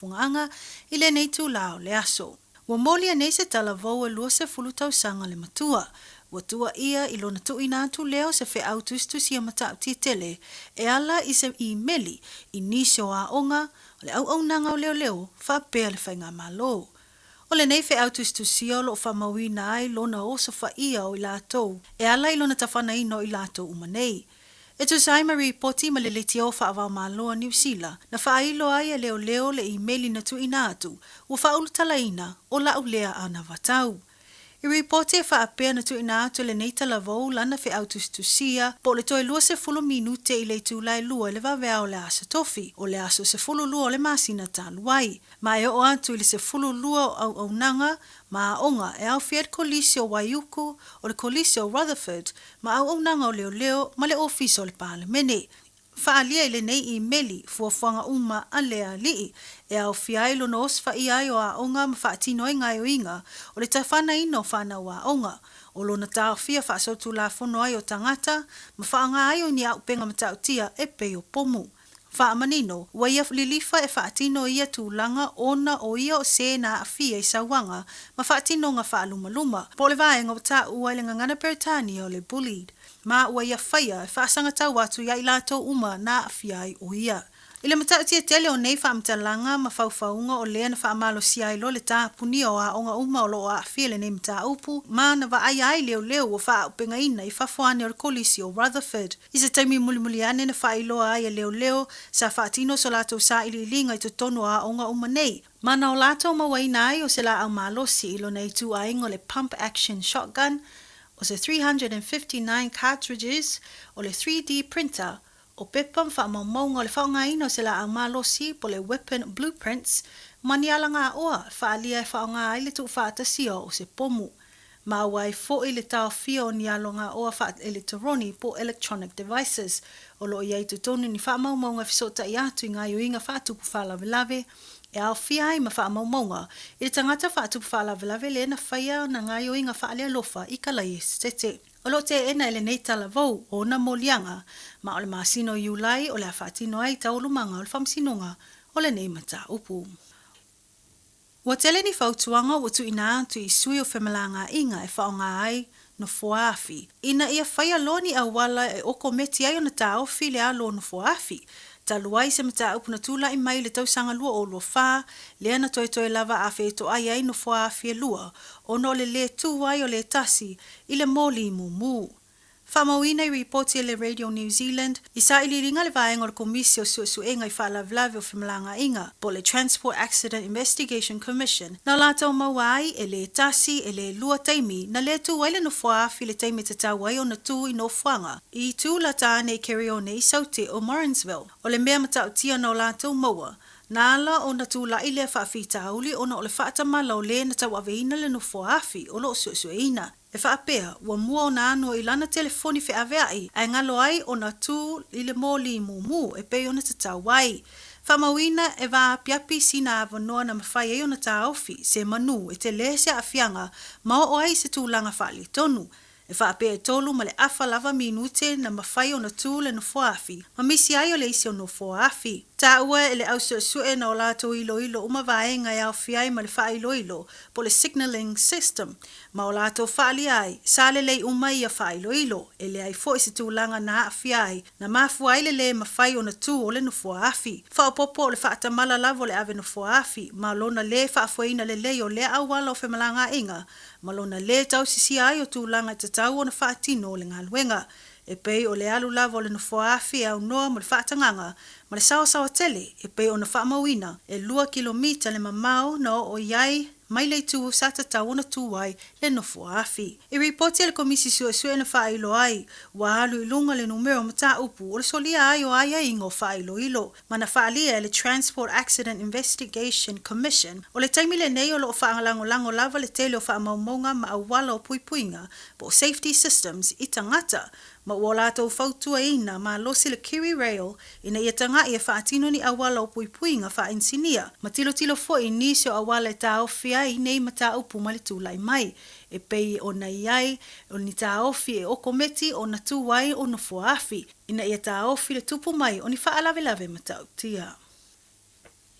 Pungaaga i lenei itulā o le aso. Ua molia nei se talavou e 20 tausaga le matua. Ua tuuaia i lona tuuina atu lea o se feau tusitusia matautia tele e ala i se imeli i nisi o aoga o le auaunaga o leoleo faapea le faigamalo. O lenei feau tusitusia o lo o faamauina ai lona osofaia o i latou e ala i lona tafanaina o i latou uma nei. E tusa ai ma ripoti ma le leitio faava-o-Malo a Niu Sila, na faailo ai e leoleo le imeli na tuuina atu, ua faaulutalaina o la'u lea anavatau. I ripoti e faapea na tuuina atu e lenei talavou lana feau tusitusia po o le toe 20 minute i le itula e lua i le vaveao o le Aso Tofi, o le aso 12 o le masina talu ai. Ma e oo atu i le 12 o auaunaga ma aoga e aofia ai le Kolisi o Waiuku, o le Kolisi o Rutherford, ma auaunaga o leoleo ma le Ofisa o le Palemene. Faaalia i lenei imeli fuafuaga uma a lea alii, e aofia ai lona osofai'a ai o aoga ma faatino ai gaoioiga o le tafanaina o fanau aoga, o lona taofia faasolitulafono ai o tagata ma faaaoga ai o ni auupega matautia e pei o pomu. Faamanino, ua ia lilifa e faatino ia tulaga ona o ia o se na aafia i sauaga ma faatinoga faalumaluma, po o le vaega ua taua i le gagana Peretania o le bullied, ma ua ia faia e faasagatau atu ia i latou uma na aafia ai o ia. I le matautia tele o nei faamatalaga ma faufauga o lea na faamalosia ai loa le tapunia o aoga uma o lo o aafia i lenei mataupu, ma na vaaia ai leoleo ua faaaupegaina i fafo ane o le Kolisi o Rutherford. I se taimi mulimuli ane na faailoa ai e leoleo sa faatino so latou sailiiliga i totonu o aoga uma nei, ma na o latou mauaina ai o se laau malosi i lona ituaiga o le pump action shotgun, o se 359 cartridges, o le 3D printer, o pepa ma faamaumauga o le faaaogaina o se laau malosi po o le weapon blueprints, ma ni alagaoa e faaalia e faaaoga ai le tuufaatasia o se pomu. Maua ai foi le taofia o ni alagaoa faa-eletoroni po o electronic devices o lo o i ai i totonu ni faamaumauga e fesootai atu i gaoioiga faatupu faalavelave e aofia ai ma faamaumauga i le tagata faatupu faalavelave lea na faia ana gaoioiga faalealofa i Kalaiesetete. O lo o teena e lenei talavou ona moliaga, ma o le masina o Iulai o le a faatino ai taualumaga o le faamasinoga o lenei mataupu. Ua tele ni fautuaga ua tuuina atu i sui o femalagaaiga e faaaoga ai nofoaafi, ina ia faia loa ni auala e okometi ai ona taofi le alo o nofoaafi. Talu ai se mataupu na tulai mai i le tausaga 2024, lea na toetoe lava a fetoai ai nofoaafi e lua, ona o le lē tū ai o le tasi i le moli mumu. Faamauina i ripoti a le Radio New Zealand, i sailiiliga le vaega o le Komisi o Suesuega i Faalavelave o Femalagaaiga, po o le Transport Accident Investigation Commission, na latou maua ai e lē tasi, e lē lua taimi na lē tū ai le nofoaafi i le taimi e tatau ai ona tū i nofoaga i itu lata ane i Kereone i Saute o Morrinsville. O le mea matautia na o latou maua, na ala ona tulai lea faafitauli ona o le faatamala o lē na tauaveina le nofoaafi o lo o suesueina. E faapea, ua mua ona ano i lana telefoni feaveai ae galo ai ona tū i le moli mumu e pei ona tatau ai. Faamauina e vaapiapi sina avanoa na mafai ai ona taofi se manu e tele se aafiaga ma oo ai i se tulaga faaletonu. E faapea e 3.5 lava minute na mafai ona tū le nofoaafi ma misi ai o le isi o nofoaafi. Taua e le au suesue na o latou iloilo uma vaega e aofia ai ma le faailoilo po o le signalling system ma o latou faaalia ai, sa lelei uma ia faailoilo, e leai foi se tulaga na aafia ai, na mafua ai le lē mafai ona tū o le nofoa afi. Faaopoopo o le faatamala lava o le ave nofoa afi, ma lona lē faafoeina lelei o lea auala o femalagaaiga, ma lona lē tausisia ai o tulaga e tatau ona faatino o le galuega. E pei o le alu lava o le nofoa afi e aunoa mo le faatagaga ma le saoasaoa tele e pei ona faamauina e lua kilomita le mamao na oo i ai mai le itu sa tatau ona tu ai le nofoa afi. I ripoti a le Komisi Suesue na faailoa ai, ua alu i luga le numera o mataupu o le solia ai o aiaiga o faailoilo ma na faaalia e le Transport Accident Investigation Commission o le taimi lenei o lo o faalagolago lava le tele o faamaumauga ma auala o puipuiga po o safety systems i tagata ma ua latou fautuaina malosi le Kiwi Rail ina ia taga'i e faatino ni auala o puipuiga faainisinia ma tilotilo foi i nisi o auala e taofi ai nei mataupu mai le tulai mai e pei ona i ai o ni taofi e okometi ona tū ai o nofoaafi ina ia taofi le tupu mai o ni faalavelave matautia.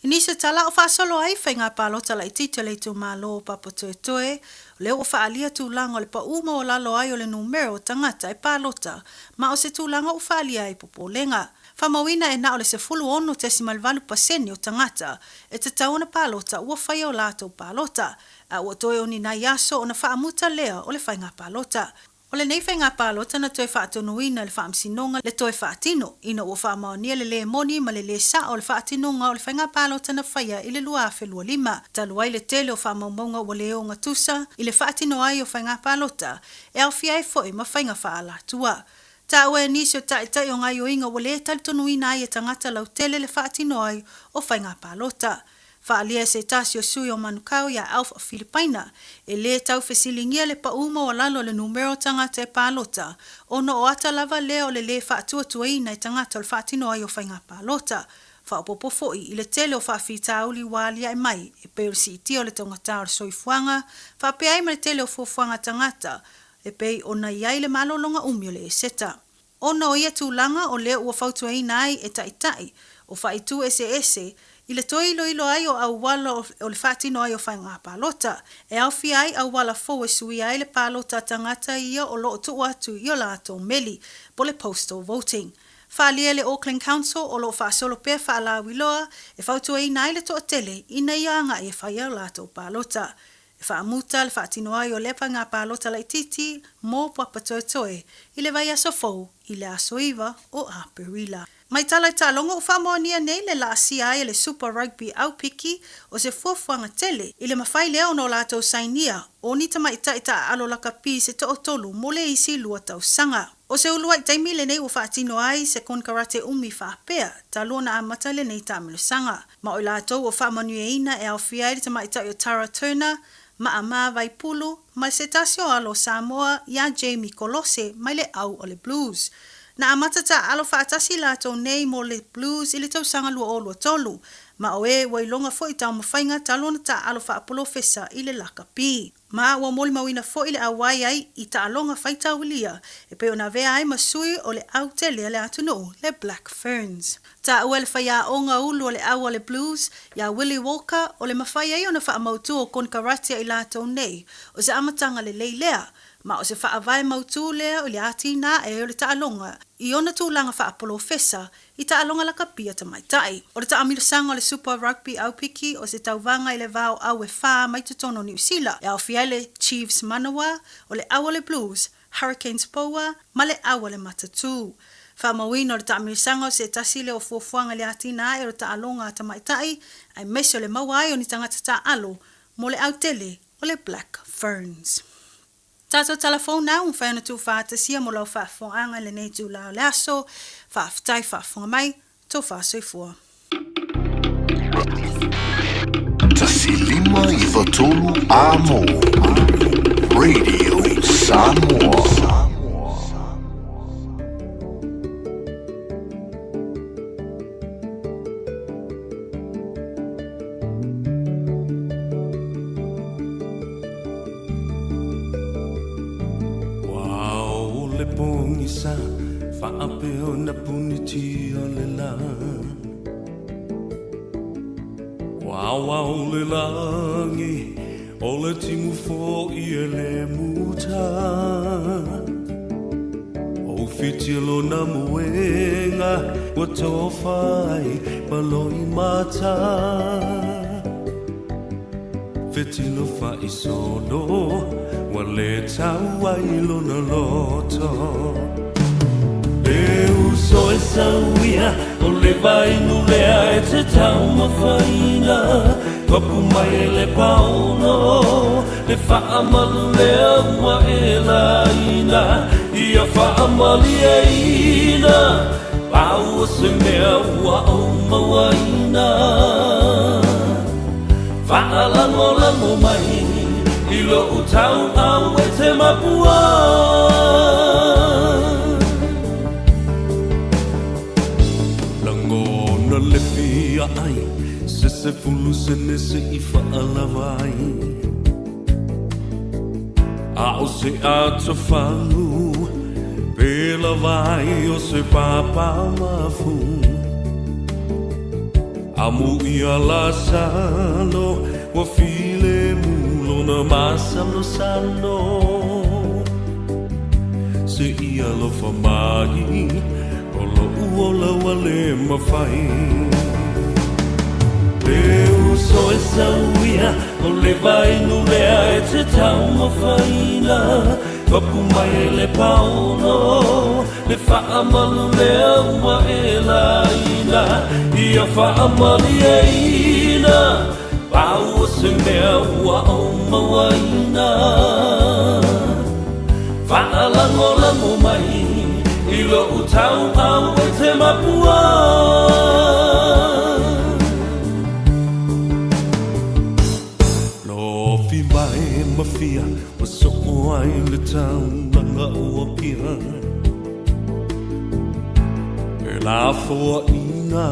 I nisi o tala o faasolo ai faiga palota laitiiti a le itumalo o Papatoetoe, o lea ua faaalia tulaga o le pau maualalo ai o le numera o tagata e palota ma o se tulaga ua faaalia ai popolega. Faamauina e na o le 16.8 pasene o tagata e tatau ona palota ua faia o latou palota, a ua toe o ni nai aso ona faamuta lea o le faiga palota. O lenei faiga palota na toe faatonuina e le Faamasinoga le toe faatino, ina ua faamaonia le lē moni ma le lē sa'o o le faatinoga o le faiga palota na faia i le 2025, talu ai le tele o faamaumauga ua le ogatusa i le faatino ai o faiga palota, e aofia ai foi ma faiga faaalatua. Taua e nisi o taitai o gaoioiga ua lē talitonuina ai e tagata lautele le faatino ai o faiga palota. Faaalia e se tasi o sui o Manukau iā Alf Filipaina, e lē tau fesiligia le paū maualalo o le numera o tagata e palota, ona o ata lava lea o le lē faatuatuaina e tagata o le faatino ai o faiga palota. Faaopoopo foi i le tele o faafitauli ua aliae mai e pei o le siitia o le taugata o le soifuaga, faapea ai ma le tele o fuafuaga a tagata e pei ona i ai le malologa umi o le Eseta. Ona o ia tulaga o lea ua fautuaina ai e Taitai o faaitu eseese i le toe iloilo ai o auala o le faatino ai o faiga palota, e aofia ai auala fou e suia ai le palota a tagata ia o lo o tuu atu i o latou meli, po o le postal voting. Faaalia e le Auckland Council o lo o faasolo pea faalauiloa e fautuaina ai le toatele ina ia agai e fai a latou palota. E faamuta le faatino ai o lea faiga palota laitiiti mo Papatoetoe i le vaiaso fou i le aso 9 o Aperila. Mai tala i taaloga ua faamaonia nei le laasia ai e le Super Rugby Aupiki o se fuafuaga tele i le mafai lea ona o latou sainia o ni tamaitai taaalo lakapi se toatolu mo le isi lua tausaga. O se uluai taimi lenei ua faatino ai se konekarate umi faapea talu ona amata lenei taamilosaga. Ma o i latou ua faamanuiaina e aofia ai le tamaitai o Tara Turner, Maama Vaipulu, ma se tasi o alo o Samoa iā Jamie Kolose mai le au o le Blues. Na amata taaalo faatasi latou nei mo le Blues i le tausaga 2023, ma o e ua iloga foi i taumafaiga talu ona taaalo faapolofesa i le lakapi. Ma ua molimauina foi le auai ai i taaloga faitaulia e pei ona avea ai ma sui o le au tele a le atunuu, le Black Ferns. Taua e le faiaoga ulu o le au a le Blues, iā Willie Walker, o le mafai ai ona faamautu o konekarate a i latou nei, o se amataga lelei lea, ma o se faavae mautū lea i le atinae o le taaloga i ona tulaga faapolofesa i taaloga lakapi a tamaitai. O le taamilosaga o le Super Rugby Aupiki o se tauvaga i le va o au e whā mai totonu o Niu Sila, e aofia ai le Chiefs Manawa, o le au a le Blues, Hurricanes Poua, ma le au a le Matatū. Faamauina o le taamilosaga o se tasi lea o fuafuaga i le atinae o le taaloga a tamaitai, aemaise o le maua ai o ni tagata taaalo mo le autele o le Black Ferns. Tatou tala fou na ua mafai ona tuufaatasia mo lau faafofoga i lenei itula o le aso. Faafetai faafofoga mai, tofa soifua. 1593 AM Radio Samoa. Ua ao le pogisa faapea ona puniti o le lā. Ua aoao le lagi o le timu foʻi e le muta. Ua ufiti lona moega ua tofa ai ma loimata. Fetilo faisolo ua le tau ai lona loto. E uso e sauia o le vainu lea e te taumafaina. Tuapu mai e le paono le faamalu lea ua e laina. Ia faamalieina pau o se mea ua ou mauaina. Faalagolago mai i lou tauau e te mapua. Lagona le fia ai se sefulu sene se i faalava ai. A o se atofalu pe lava ai o se papa mafu. Amuia Lasalo ua filemu lona masalosalo. Se i alofa mai, o loʻu ola ua le mafai. Le uso e sauia, o le vainu lea e te taumafaina. Papu mai e le paolo, le faamalu lea ua e laina. Ia faamalieina, pau o se mea ua ou mauaina. Faalagolago mai i loʻu tauau e te mapua. Lofi mai mafia ua soo ai le taulaga o Apia. E lafoaina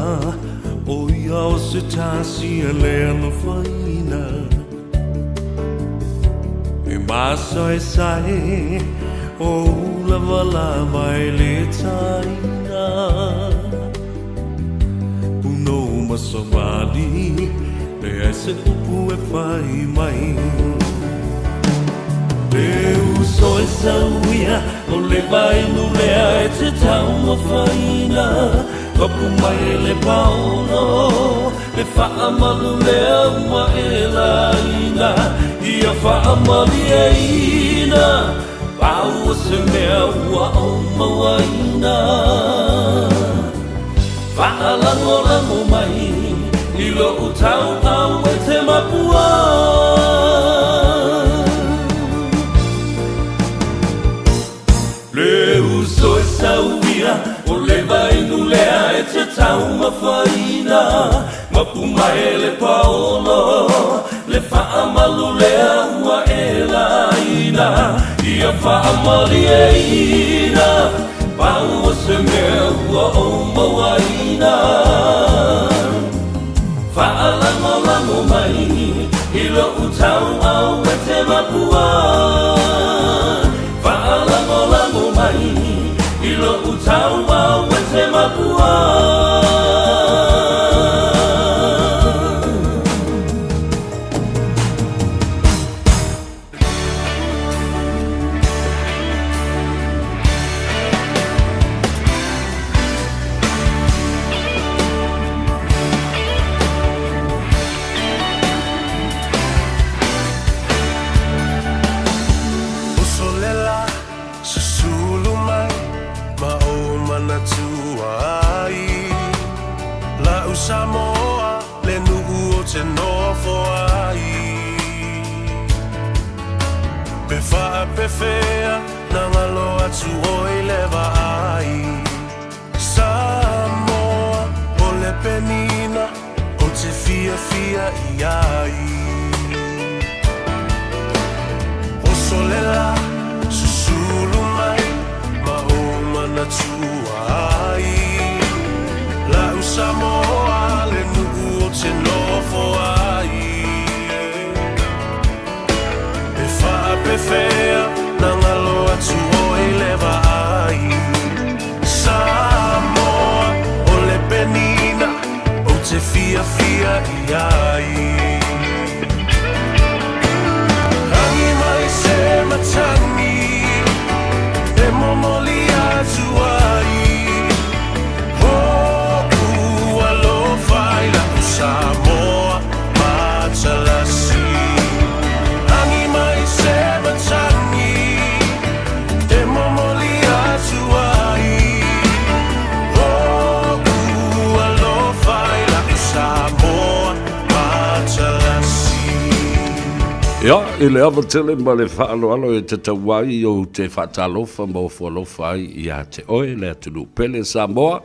o ia o se tasi e le alofaina. E masaesae o ulavalava e le taina. Punou ma savali, leai se upu e fai mai. Le uso e sauia, o le vainu lea e te taumafaina. Papu mai e le paolo, le faamalu lea ua e laina. Ia faamalieina, pau o se mea ua ou mauaina. Faalagolago mai i loʻu tauau e te mapua. Le uso e sauia, o le vainu lea e te taumafaina. Mapu mai le paolo, le faamalu lea ua e laina. Ia faamalieina, pau o se mea ua ou mauaina. Faalagolago mai i loʻu tauau e te mapua. Faalagolago mai i loʻu tauau e te mapua. Uso le la, susulu mai ma ou manatua ai. La'u Samoa le nuu ou te nofo ai. Pe faapefea na galo atu oe i le vaai. Samoa o le penina ou te fiafia i ai. Oso le la, susulu mai ma ou manatua ai. La'u Samoa le nuu ou te nofo ai. Pe faapefea na galo atu oe i le vaai. Samoa o le penina ou te fiafia i ai. Agi mai se matagi e momoli atu ai. Hoʻu alofa i la'u Samoa matalasi. Agi mai se matagi e momoli atu ai. Hoʻu alofa i la'u Samoa matalasi. Ia, i le ava tele ma le faaaloalo e tatau ai ou te faatalofa ma ofo alofa ai iā te oe le atunuu pele Samoa,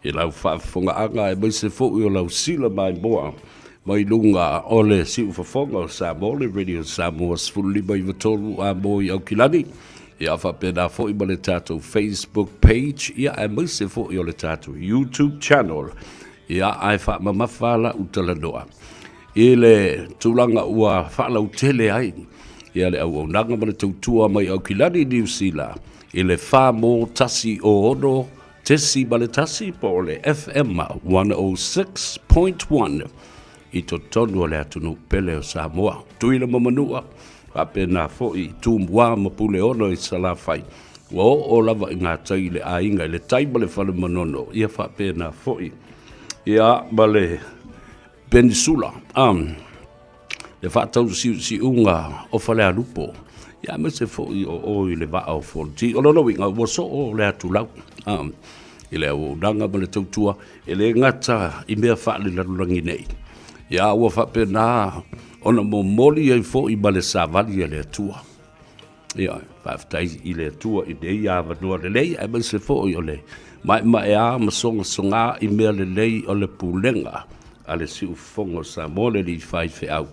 i lau faafofogaaga aemaise foi o lau sila maimoa mai luga o le siufofoga o Samoa, le Radio Samoa 15 93 Amoa i Aukilani, ia faapena foi ma le tatou Facebook page, ia aemaise foi o le tatou YouTube channel, ia ae faamamafa la'u talanoa i le tulaga ua faalautele ai ia le auaunaga ma le tautua mai Aukilani Niu Sila i le 4 mo 1 o 6. .1 po o le FM 106.1 i totonu o le atunuu pele o Samoa. Tutuila ma Manua, faapena foi i Tumua ma Puleono i Salafai, ua oo lava i gatai i le aiga i le tai ma le fale Manono, ia faapena foi ia ma le Penisula. Le faatausiusiuga o Falealupo, ia aemaise foi o o i le vaa o Fonoti. O lona uiga, ua soo le atulau i le auaunaga ma le tautua, e le gata i mea faalelalolagi nei, ia ua faapena ona momoli ai foi ma le savali a le Atua. Ia, faafetai i le Atua i nei avanoa lelei, aemaise foi o le maemaea ma sogasoga i mea lelei o le pulega a le Siufofoga o Samoa, le alii faifeau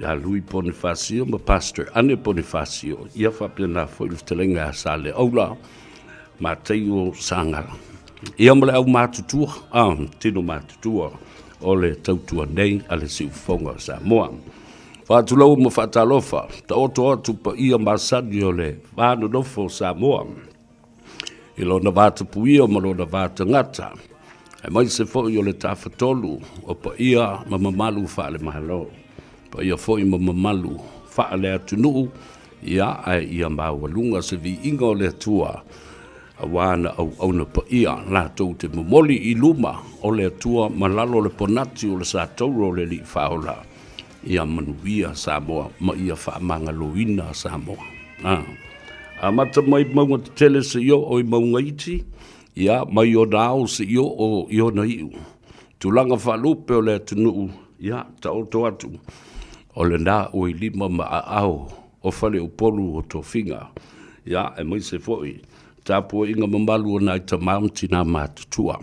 ia Lui Ponifasio ma Pastor Ane Ponifasio, ia faapena foi le fetalaiga ia Saleaula Mataio Sagala. Ia ma le au matutua, tino matutua o le tautua nei a le Siufofoga o Samoa. Faatulou ma faatalofa, taoto atu paia masani o le va nonofo o Samoa i lona va tapuia ma lona va tagata, aemaise foi o le tafatolu o paia ma mamalu faale-Malo, paia foi ma mamalu faale-atunuu, ia ae ia maualuga se viiga o le Atua aua na auauna paia latou te momoli i luma o le Atua ma lalo o le ponati o le satauro o le Alii Faaola. Ia manuia Samoa ma ia faamagaloina Samoa. Amata mai mauga tetele seia oo i mauga iti, ia mai ona ao seia oo i ona iu. Tulaga faalupe o le atunuu, ia taoto atu o lena ua i lima ma aao o Faleupolu o Tofiga, ia aemaise foi tapuaiga mamalu o nai tama ma tina matutua.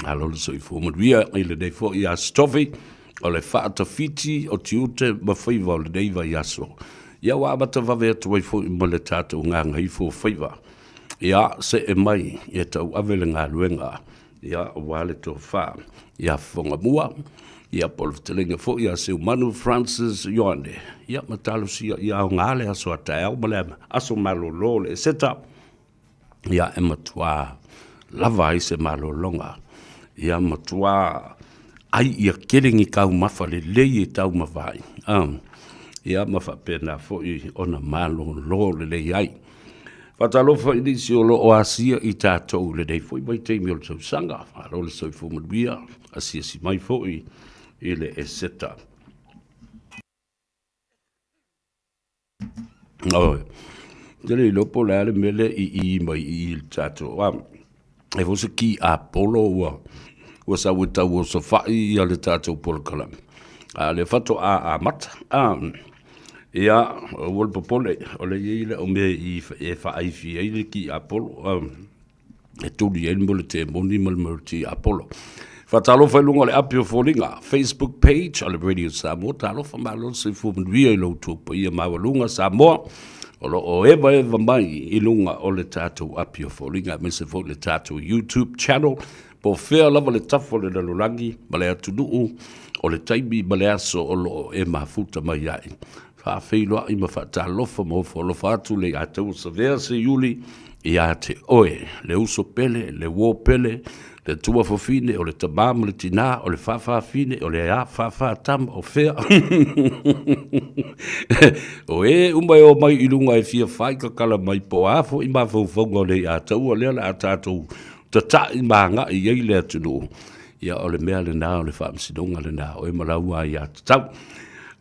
Malo le soifua manuia i lenei foi Aso Tofi o le faatafiti o tiute ma faiva o lenei vaiaso. Ia ua amata vave atu ai foi ma le tatou gagaifo faiva. Ia see mai e tauave le galuega ia aua le tofa ia Fofogamua ia po o le fetalaiga foi ia Seumanu Francis Ioane ia ma talosia ia aoga le aso a taeao ma le aso malolo o le Eseta. Ia e matua lava ai se malologa, ia matua ai ia tele ni taumafa lelei e taumafa ai, ia ma faapena foi ona malolo lelei ai. Faatalofa i nisi o lo o asia i tatou i lenei foi vaitaimi o le tausaga, malo le soifua manuia, asiasi mai foi i le Eseta. Oi. Te le iloa po o le a le mea lea i i mai i i le tatou a. E foi se ki apolo ua ua sau e tau osofai ia le tatou polokalame. A o lea faatoa amata. A ia, aua le popole, o lea e i ai lau mea i i e faaaifi ai le ki apolo. E tuli ai le mea o le temoni ma le mea o le tiapolo. Faatalofa i luga o le api o foliga, Facebook page a le Radio Samoa. Talofa malo le soifua manuia i lo outou paia maualuga Samoa o lo o evaeva mai i luga o le tatou api o foliga, aemaise foi le tatou YouTube channel, po o fea lava le tafa o le lalolagi ma le atunuu o le taimi ma le aso o lo o e mafuta mai ai. Faafeiloai ma faatalofa ma ofo alofa atu le ia te Savea Seiuli ia te oe, le uso pele, le uo pele, le tuafafine, o le tama ma le tina, o le faafafine, o le a faafatama, o fea. O e uma e omai i luga e fia fai kakala mai po o a foi mafaufauga o le ia taua lea o le a tatou tata'i ma agai i ai le atunuu. Ia o le mea lena o le faamasinoga lena, o e ma lau aiatatau.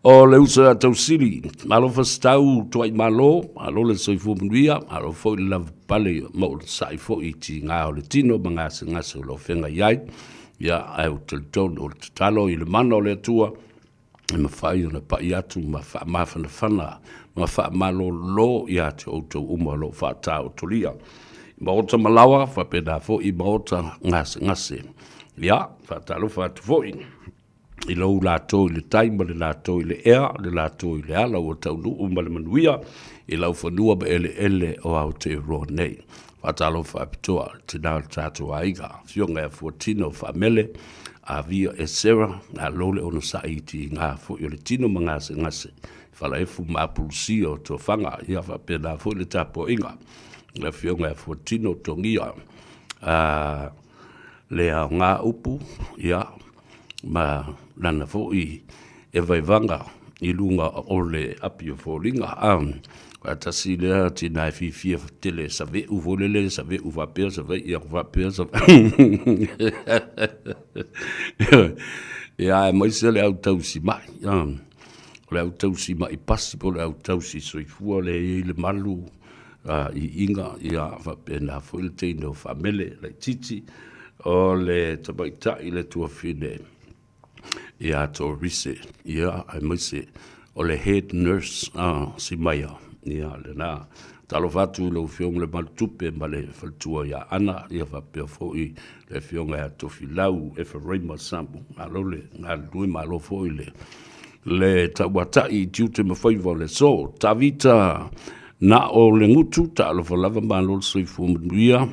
O le uso ia Tausili, malo fasitau Tuaimalo, malo le soifua manuia, malo foi le lavapapale ma onosai foi i tiga o le tino ma gasegase o lo o feagai ai. Ia, ae ou te talitonu o le tatalo i le mana o le Atua, e mafai ona pai atu ma faamafanafana ma faamalolo ia te outou uma o lo o faataotolia i maota malawa faapena foi i maota gasegase. Ia, faatalofa atu foi i lou latou i le tai ma le latou i le ea, le latou i le ala ua taunuu ma le manuia i lau fanua ma eleele o Aotearoa nei. Faatalofa faapitoa i le tina o le tatou aiga, Afioga ia Fuatino Faamele, Avia Esera, malo le onosai i tiga foi o le tino ma gasegase, Falaefu ma Apulusia o Tofaga, ia faapena foi le tapuaiga i le Afioga ia Fuatino Togia. Le aoga upu, ia, ma lana foi e vaivaga i luga o le api o foliga. A, tasi lea tina e fiafia tele e save'u foi lele, save'u faapea, Savaii aku faapea, ia, aemaise le au tausi ma'i. O le au tausi ma'i pasi po o le au tausi soifua lea e i ai le malu iiga, ia faapena foi le teine o Faamele laitiiti, o le tamaitai le tuafine ia Torise, ia aemaise o le head nurse a Simaia, ia lena. Talofa atu i lau Afioga i le Malutupe ma le faletua ia Ana, ia faapea foi le Afioga ia Tofilau Eferaima Samu. Malo le galulue, malo foi le le tauatai i tiute ma faiva o le aso. Tavita na o le gutu, talofa lava malo le soifua manuia.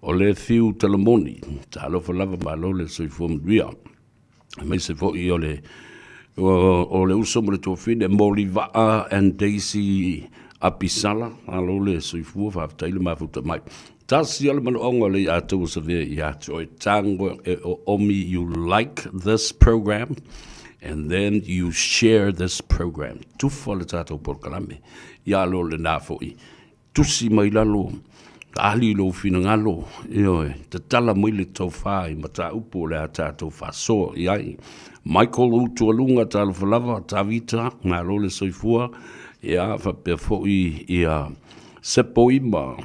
O le fiu talamoni, talofa lava malo le soifua manuia. Aemaise foi o le o le uso ma le tuafine Molivaa and Daisy Apisala, malo le soifua, faafetai le mafuta mai. Tasi o le manaoga o le ia tou savea ia te oe tango e o omi you like this program and then you share this program. Tufa le tatou polokalame. Ia lo lena foi. Tusi mai lalo, ali lou finagalo, ioe, tatala mai le tofa i mataupu o le a tatou faasoa i ai. Michael Utualuga, talofa lava, Tavita, malo le soifua, ia, faapea foi ia Sepoima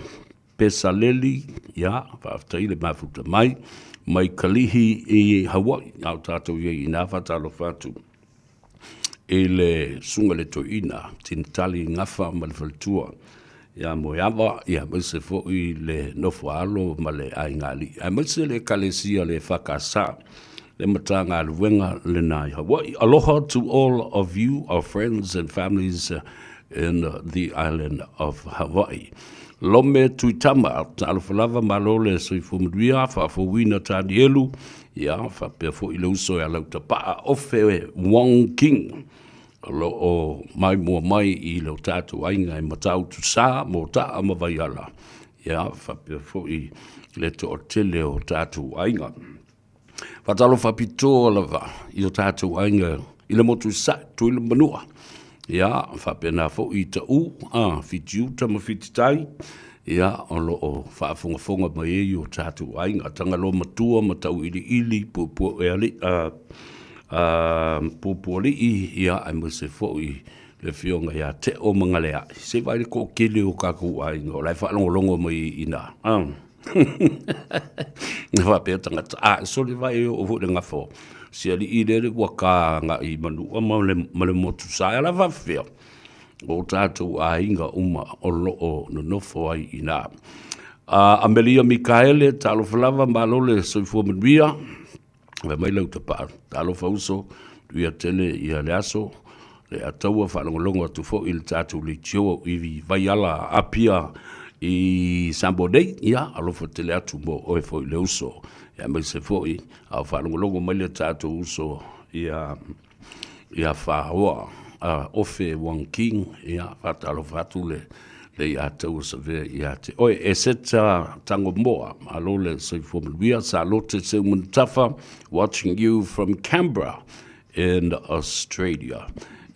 Pesaleli, ia, faafetai le mafuta mai, mai Kalihi i Hawaii, a o tatou i ai i ina, faatalofa atu i le susuga i le toeaina Tinitali Gafa ma le faletua ia Moeava, ia aemaise foi le nofo a alo ma le aiga alii, aemaise le ekalesia le EFKS, le Matagaluega lena i Hawaii. Aloha to all of you, our friends and families in the island of Hawaii. Lome Tuitama, talofa lava, malo le soifua manuia, faafouina Tanielu, ia, faapea foi le uso ia Lautapaa Ofe Wong King, o lo o maimoa mai i lo tatou aiga i Matautu Sa, Motaa ma Vaiala, ia, faapea foi le toatele o tatou aiga. Faatalofa pitoa lava i o tatou aiga i le motu i Sae, Tutuila ma Manua. Ia, faapena foi i Taʻu, a, Fitiuta ma Fititai, ia, o lo o faafogafoga mai ai o tatou aiga, Tagaloa Matua ma Tauiliili, Puepuealii, a, a, Puapualii, ia, aemaise foi le afioga ia Teo ma Galeai. Se i vaai le toatele o tatou aiga o la e faalogologo mai i ina. A. Na faapea tagata, a, sole vai e oo foi le gafa o si alii lele ua ka agai i Manua ma le, ma le motu sa. E ala faafefea o tatou aiga uma o lo o nonofo ai i ina. Amelia Mikaele, talofa lava, malo le soifua manuia. Fai mai lau tapaa, talofa uso, manuia tele ia le aso, le ataua faalogologo atu foi i le tatou leitio i Vaiala Apia i Samoa nei, ia alofa tele atu mo oe foi le uso. Ia aemaise foi a o faalogologo mai le tatou uso ia ia Faoa Ofe Wong King, ia faatalofa atu le le ia taua savea ia te oe. E seta tango moa, malo le soifua manuia, Salote Seumanutafa, watching you from Canberra in Australia.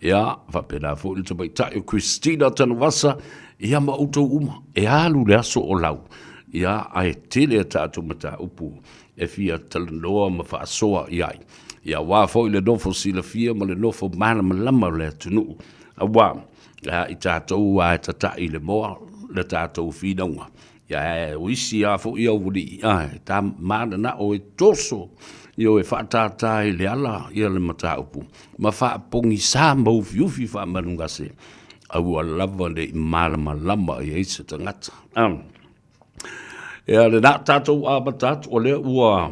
Ia, faapena foi le tamaitai o Christina Tanuvasa, ia ma outou uma, e alu le aso o lau, ia, ae tele a tatou mataupu e fia talanoa ma faasoa i ai. Ia aua foi le nofo silafia ma le nofo malamalama o le atunuu, aua a i tatou lava e tata'i i le moa le tatou finauga, ia ae o isi lava foi aualii, a e ta mananao e toso, ioe, faatātā i le ala ia le mataupu ma faapogisa ma ufiufi faamalugase, aua lava ne i malamalama i ai se tagata. Ia lena tatou amata atu, o lea ua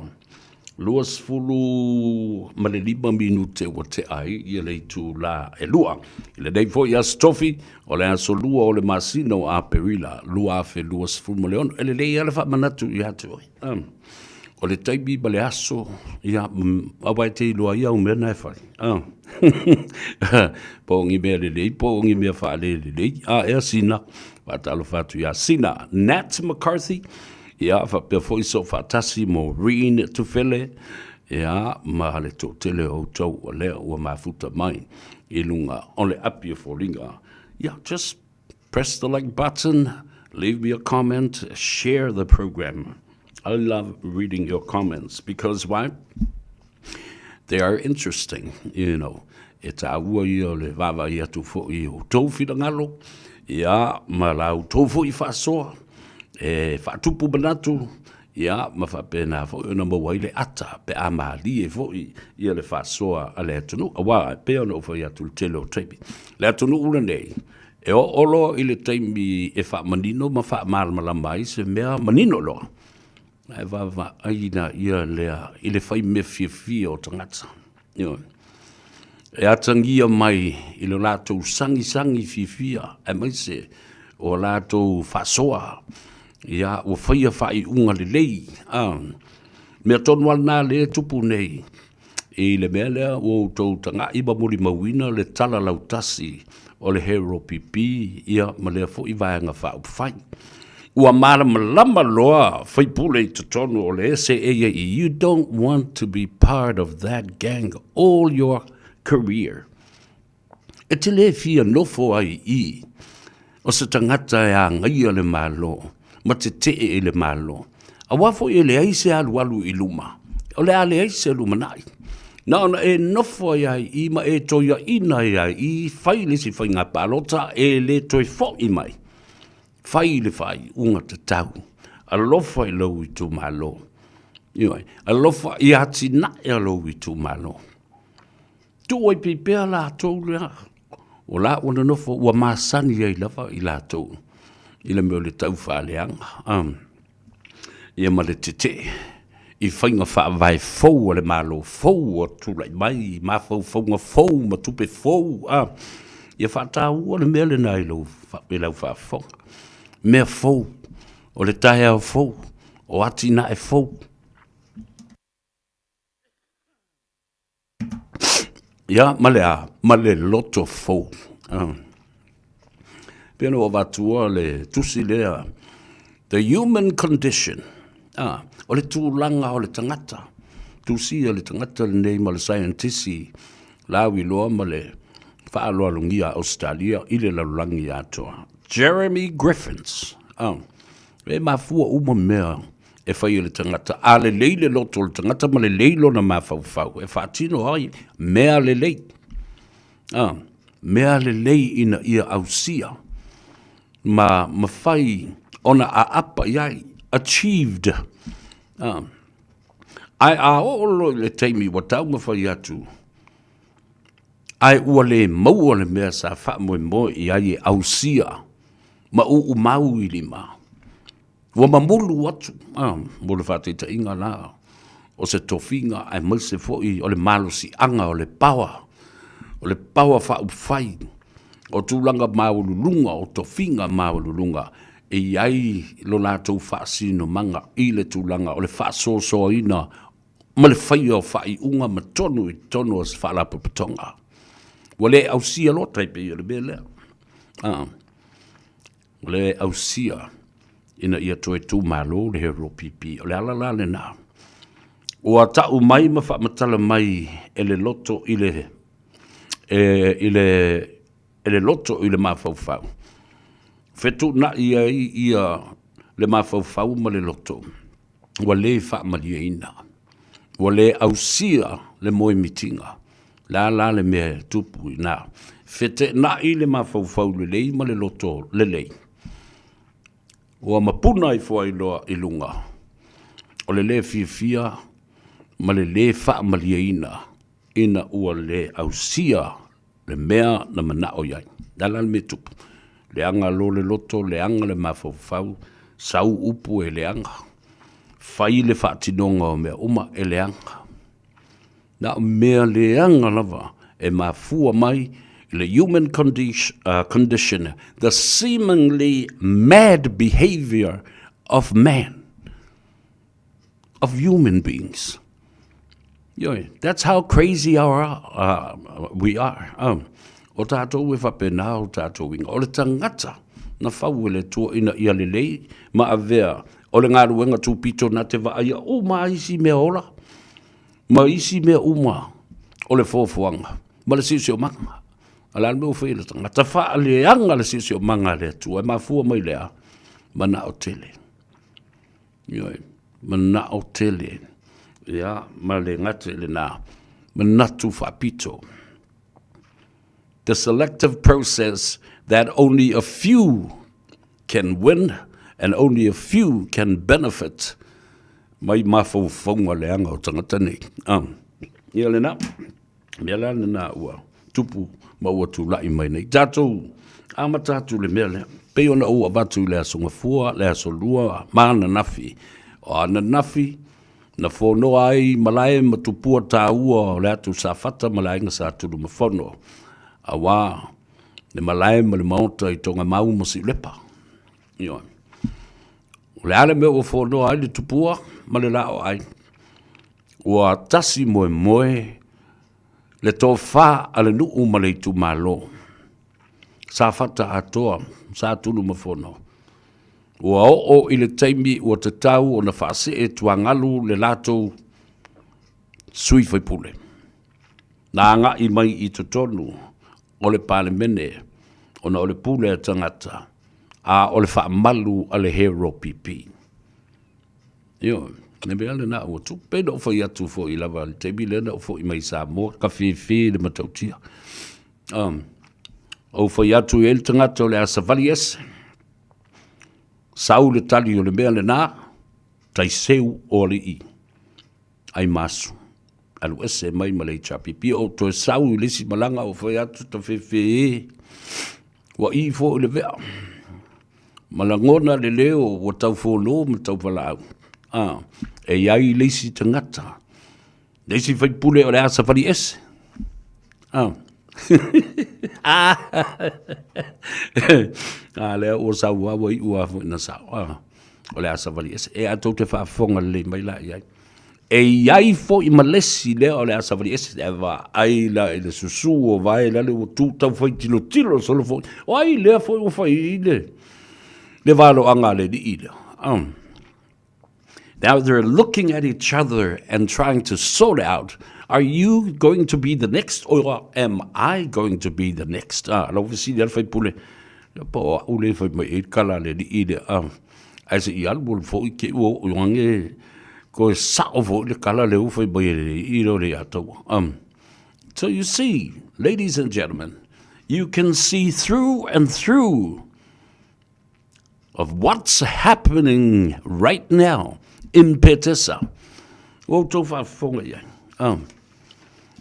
25 minute ua tea ai ia le itula e 2. I lenei foi Aso Tofi, o le aso 2 o le masina o Aperila 2026. E lelei lava le faamanatu ia te oe. O le taimi ma le aso, ia, aua e te iloa ai au mea na e fai. Po o ni mea lelei, po o ni mea faalelelei. A, ea Sina, faatalofa atu ia Sina. Nat McCarthy, Ia, faapea foi Soofaatasi Maureen Tufele, ia, ma le toatele o outou o lea ua mafuta mai i luga o le api o foliga. Ia, just press the like button, leave me a comment, share the program. I love reading your comments because why? They are interesting, you know. E tāua ia o le vaavaai atu foi i o tou finagalo, ia, ma la outou foi faasoa, e faatupu manatu, ia, ma faapena foi ona maua ai le ata pe a malie foi ia le faasoa a le atunuu. Aua, e pei ona ou fai atu i le tele o taimi, le atunuu lenei, e oo loa i le taimi e faamanino ma faamalamalama ai se mea manino loa, Ae vaavaai laia lea i le fai mea fiafia o tagata. Ioe. E atagia mai i lo latou sagisagi fiafia, aemaise o latou faasoa, ia, ua faia faaiuga lelei. A, mea tonu lava lena lea e tupu nei i le mea lea ua outou taga'i ma molimauina le tala lautasi o le HRPP ia ma lea foi Vaega Faaupufai. Ua malamalama loa faipule i totonu o le SAAE, you don't want to be part of that gang all your career. E te le fia nofo ai i i o se tagata e agaia le Malo ma tetee i le Malo. Aua foi e leai se alualu i luma, o le a leai se lumanai. Na ona e nofo ai lava i i ma e toiaina ai lava i i, fai le isi faiga palota, e le toe foi mai. Fai le faaiuga tatau. Alofa i lou itumalo. Ioe, alofa i atinae a lou itumalo. Tuu ai pei pea latou lea, o la ua nonofo ua masani ai lava i latou i le mea o le taufaaleaga, ia ma le tetee i faiga faavae fou a le Malo fou ua tulai mai i mafaufauga fou ma tupe fou, ia faataua le mea lena i lau faafofoga. Mea fou, o le taeao fou, o atinae fou. Ia, ma le a? Ma le loto fou. Ah. Pei ona ou avatua le tusi lea, The Human Condition. Ah, o le tulaga o le tagata. Tusia le tagata lenei ma le saienitisi lauiloa ma le faaaloalogia a Ausetalia i le lalolagi atoa. Jeremy Griffiths. Ah, e mafua uma mea e fai e le tagata. A lelei le loto o le tagata ma lelei lona mafaufau e faatino ai mea lelei. A, mea lelei ina ia ausia ma mafai ona aapa i ai, achieved. A, ae a oo loa i le taimi ua taumafai atu, ae ua le maua le mea sa faamoemoe i ai e ausia ma uumau i lima, Ua mamulu atu, a, mo le faataitaiga la, o se tofiga aemaise foi o le malosiaga o le power, o le power faaupufai, o tulaga maualuluga, o tofiga maualuluga e i ai lo latou faasinomaga i le tulaga o le faasoasoaina ma le faia o faaiuga ma tonu i totonu o se faalapotopotoga. Ua le ausia loa tai pei o le mea lea. A. O le ausia ina ia toe tumalo le HRPP. O le ala la lena. Ua tau mai ma faamatala mai e le loto i le, e, i le, e le loto i le mafaufau. Fetuunai ai ia le mafaufau ma le loto. Ua le faamalieina, ua le ausia le moemitiga. O le a la le mea e tupu i ina? Feteenai le mafaufau lelei ma le loto lelei. Ua mapuna ifo ai loa i luga o le le fiafia ma le le faamalieina ina ua le ausia le mea na manao i ai. Le a la le mea e tupu? Leaga loa le loto, leaga le mafaufau, sau upu e leaga, fai le faatinoga o mea uma e leaga. Na o mea leaga lava e mafua mai i le human condition, the seemingly mad behavior of man. of human beings. Ioe, that's how crazy our, we are. O tātou e whapena o tātou inga. O le tangata na whau e le tua ina ia lelei ma avea. O le galuega tupito na te vaaia uma lava isi mea ola ma isi mea uma o le foafoaga ma le siosiomaga. A o le a le mea ua fai e le tagata? Faaleaga le siosiomaga a le Atua e mafua mai i le a? Manao tele. Ioe, manao tele. Ia, ma le gata i lena, manatu faapito. The selective process that only a few can win and only a few can benefit mai mafaufauga leaga o tagata nei. Ah, ia lena, mea la lena ua tupu ma ua tulai mai nei. Tatou amata atu le mea lea. Pei ona ou avatu i le Aso Gafua, le Aso Lua ma ananafi. O ananafi, na fonoa ai malae ma tupua taua o le atu Safata ma le aiga Sa Tunumafono, auā le malae ma le maota i Togamau ma Siulepa. Ioe. O le a le mea ua fonoa ai le tupua ma le laoai? Ua tasi moemoe le tofa a le nuu ma le itumalo. Safata atoa, Sa Tunumafono. Ua oo i le taimi ua tatau ona faasee tuagalu le latou sui faipule. Na agai mai i totonu o le Palemene ona o le pule a tagata, a o le faamalu a le Hero PP. Ioe, le mea lena ua tupu. Pei ona ou fai atu foi lava i le taimi lea na ou foi mai i Samoa, kafefe le matautia. Um, ou fai atu i ai le tagata o le a savali ese, sau le tali o le mea lena, taiseu o alii ai masu, alu ese mai ma le HRPP, ou toe sau i le isi malaga, ou fai atu tafefe e, ua i foi le vea, ma lagona le leo ua tau fono ma tau valaau. Ah, e i ai le isi tagata, Le isi faipule o le a savali ese. Ah. A lea ua sau lava ua iu lava foi ina sao. Ah. O le a savali ese. E a tou te faafofoga lelei mai la i ai. E i ai foi ma le isi lea o le a savali ese. E vaai la i le susu o vae lale ua tu tau fai tilotilo solo foi. O ai lea foi ua fai i le, le valoaga a le alii lea. Ah. Now they're looking at each other and trying to sort out, are you going to be the next or am I going to be the next? Ah, lau fesili a le faipule, po o au le fai mai e kala le alii lea. Ah, ae se i alu alu foi ke ua oo ange koe sao foi le kala le ua fai mai e le alii lea o le ia taua. So you see, ladies and gentlemen, you can see through and through of what's happening right now in Petesa. Ua outou faafofoga i ai. Ah.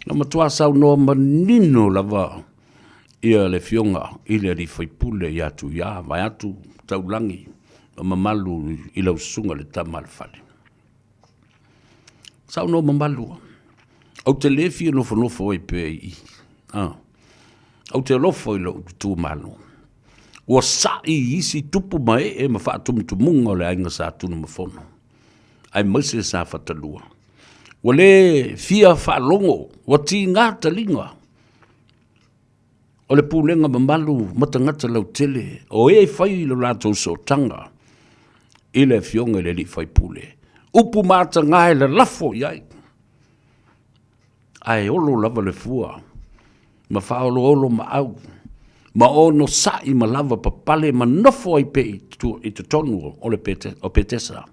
Na matua saunoa manino lava ia le Afioga i le Alii Faipule ia Tuia, vaeatu taulagi ma mamalu i lau susuga le tama a le fale. Saunoa mamalu lava. Ou te le fia nofonofo ai pea i i. Ah. Ou te alofa i lou itumalo. Ua sa'i i isi tupu ma ee ma faatumutumuga o le aiga Sa Tunumafono, aemaise Sa Fatalua. Ua le fia faalogo, ua tiga taliga o le pulega mamalu ma tagata lautele o e fai lo latou sootaga i le Afioga i le Alii Faipule. Upu mataga e lalafo i ai, ae olo lava le fua ma faaoloolo maau ma onosai ma lava papale ma nofo ai pea i totonu o le o Petesa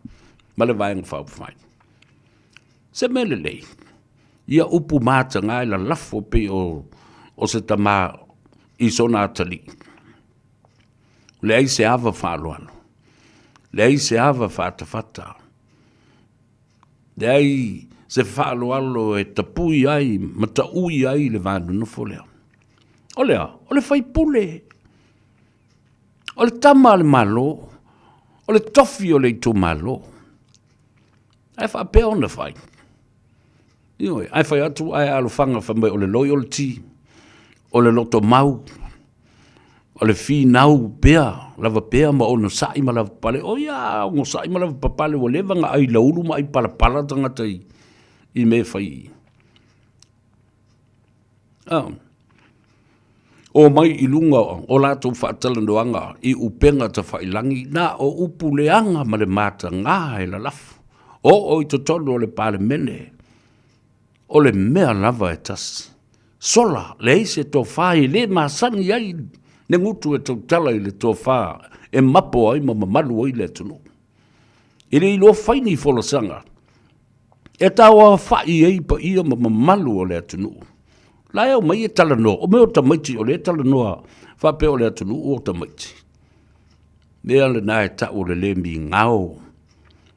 ma le Vaega Faaupufai. Se mea lelei, ia upu mataga e lalafo pei o, o se tama i sona atalii. Leai se ava faaaloalo, leai se ava faatafata, leai se faaaloalo e tapui ai ma taui ai le va nonofo lea. O le a? O le faipule, o le tama a le Malo, o le tofi o le itumalo. Ae faapea ona fai. Ioe, ae fai atu ae alofaga fai mai o le loyalty, o le lotomau, o le finau pea, lava pea ma onosai ma lava papale. O ia onosai ma lava papale ua leva ona ai laulu ma ai palapala tagata i, i mea e fai. Oh. Omai i luga o latou faatalanoaga i upega tafailangi, na o upu leaga ma le mataga e lalafo. Oo i totonu o le Palemene, o le mea lava e tasi. Sola, leai se tofa e le masani ai le gutu e tautala i le tofa e mapo ai ma mamalu ai le atunuu. E le iloa fai ni folasaga e tauaofa'i ai paia ma mamalu o le atunuu. La e omai e talanoa, o mea o tamaiti o lea e talanoa faapea o le atunuu o tamaiti. Mea lena e tau o le le migao,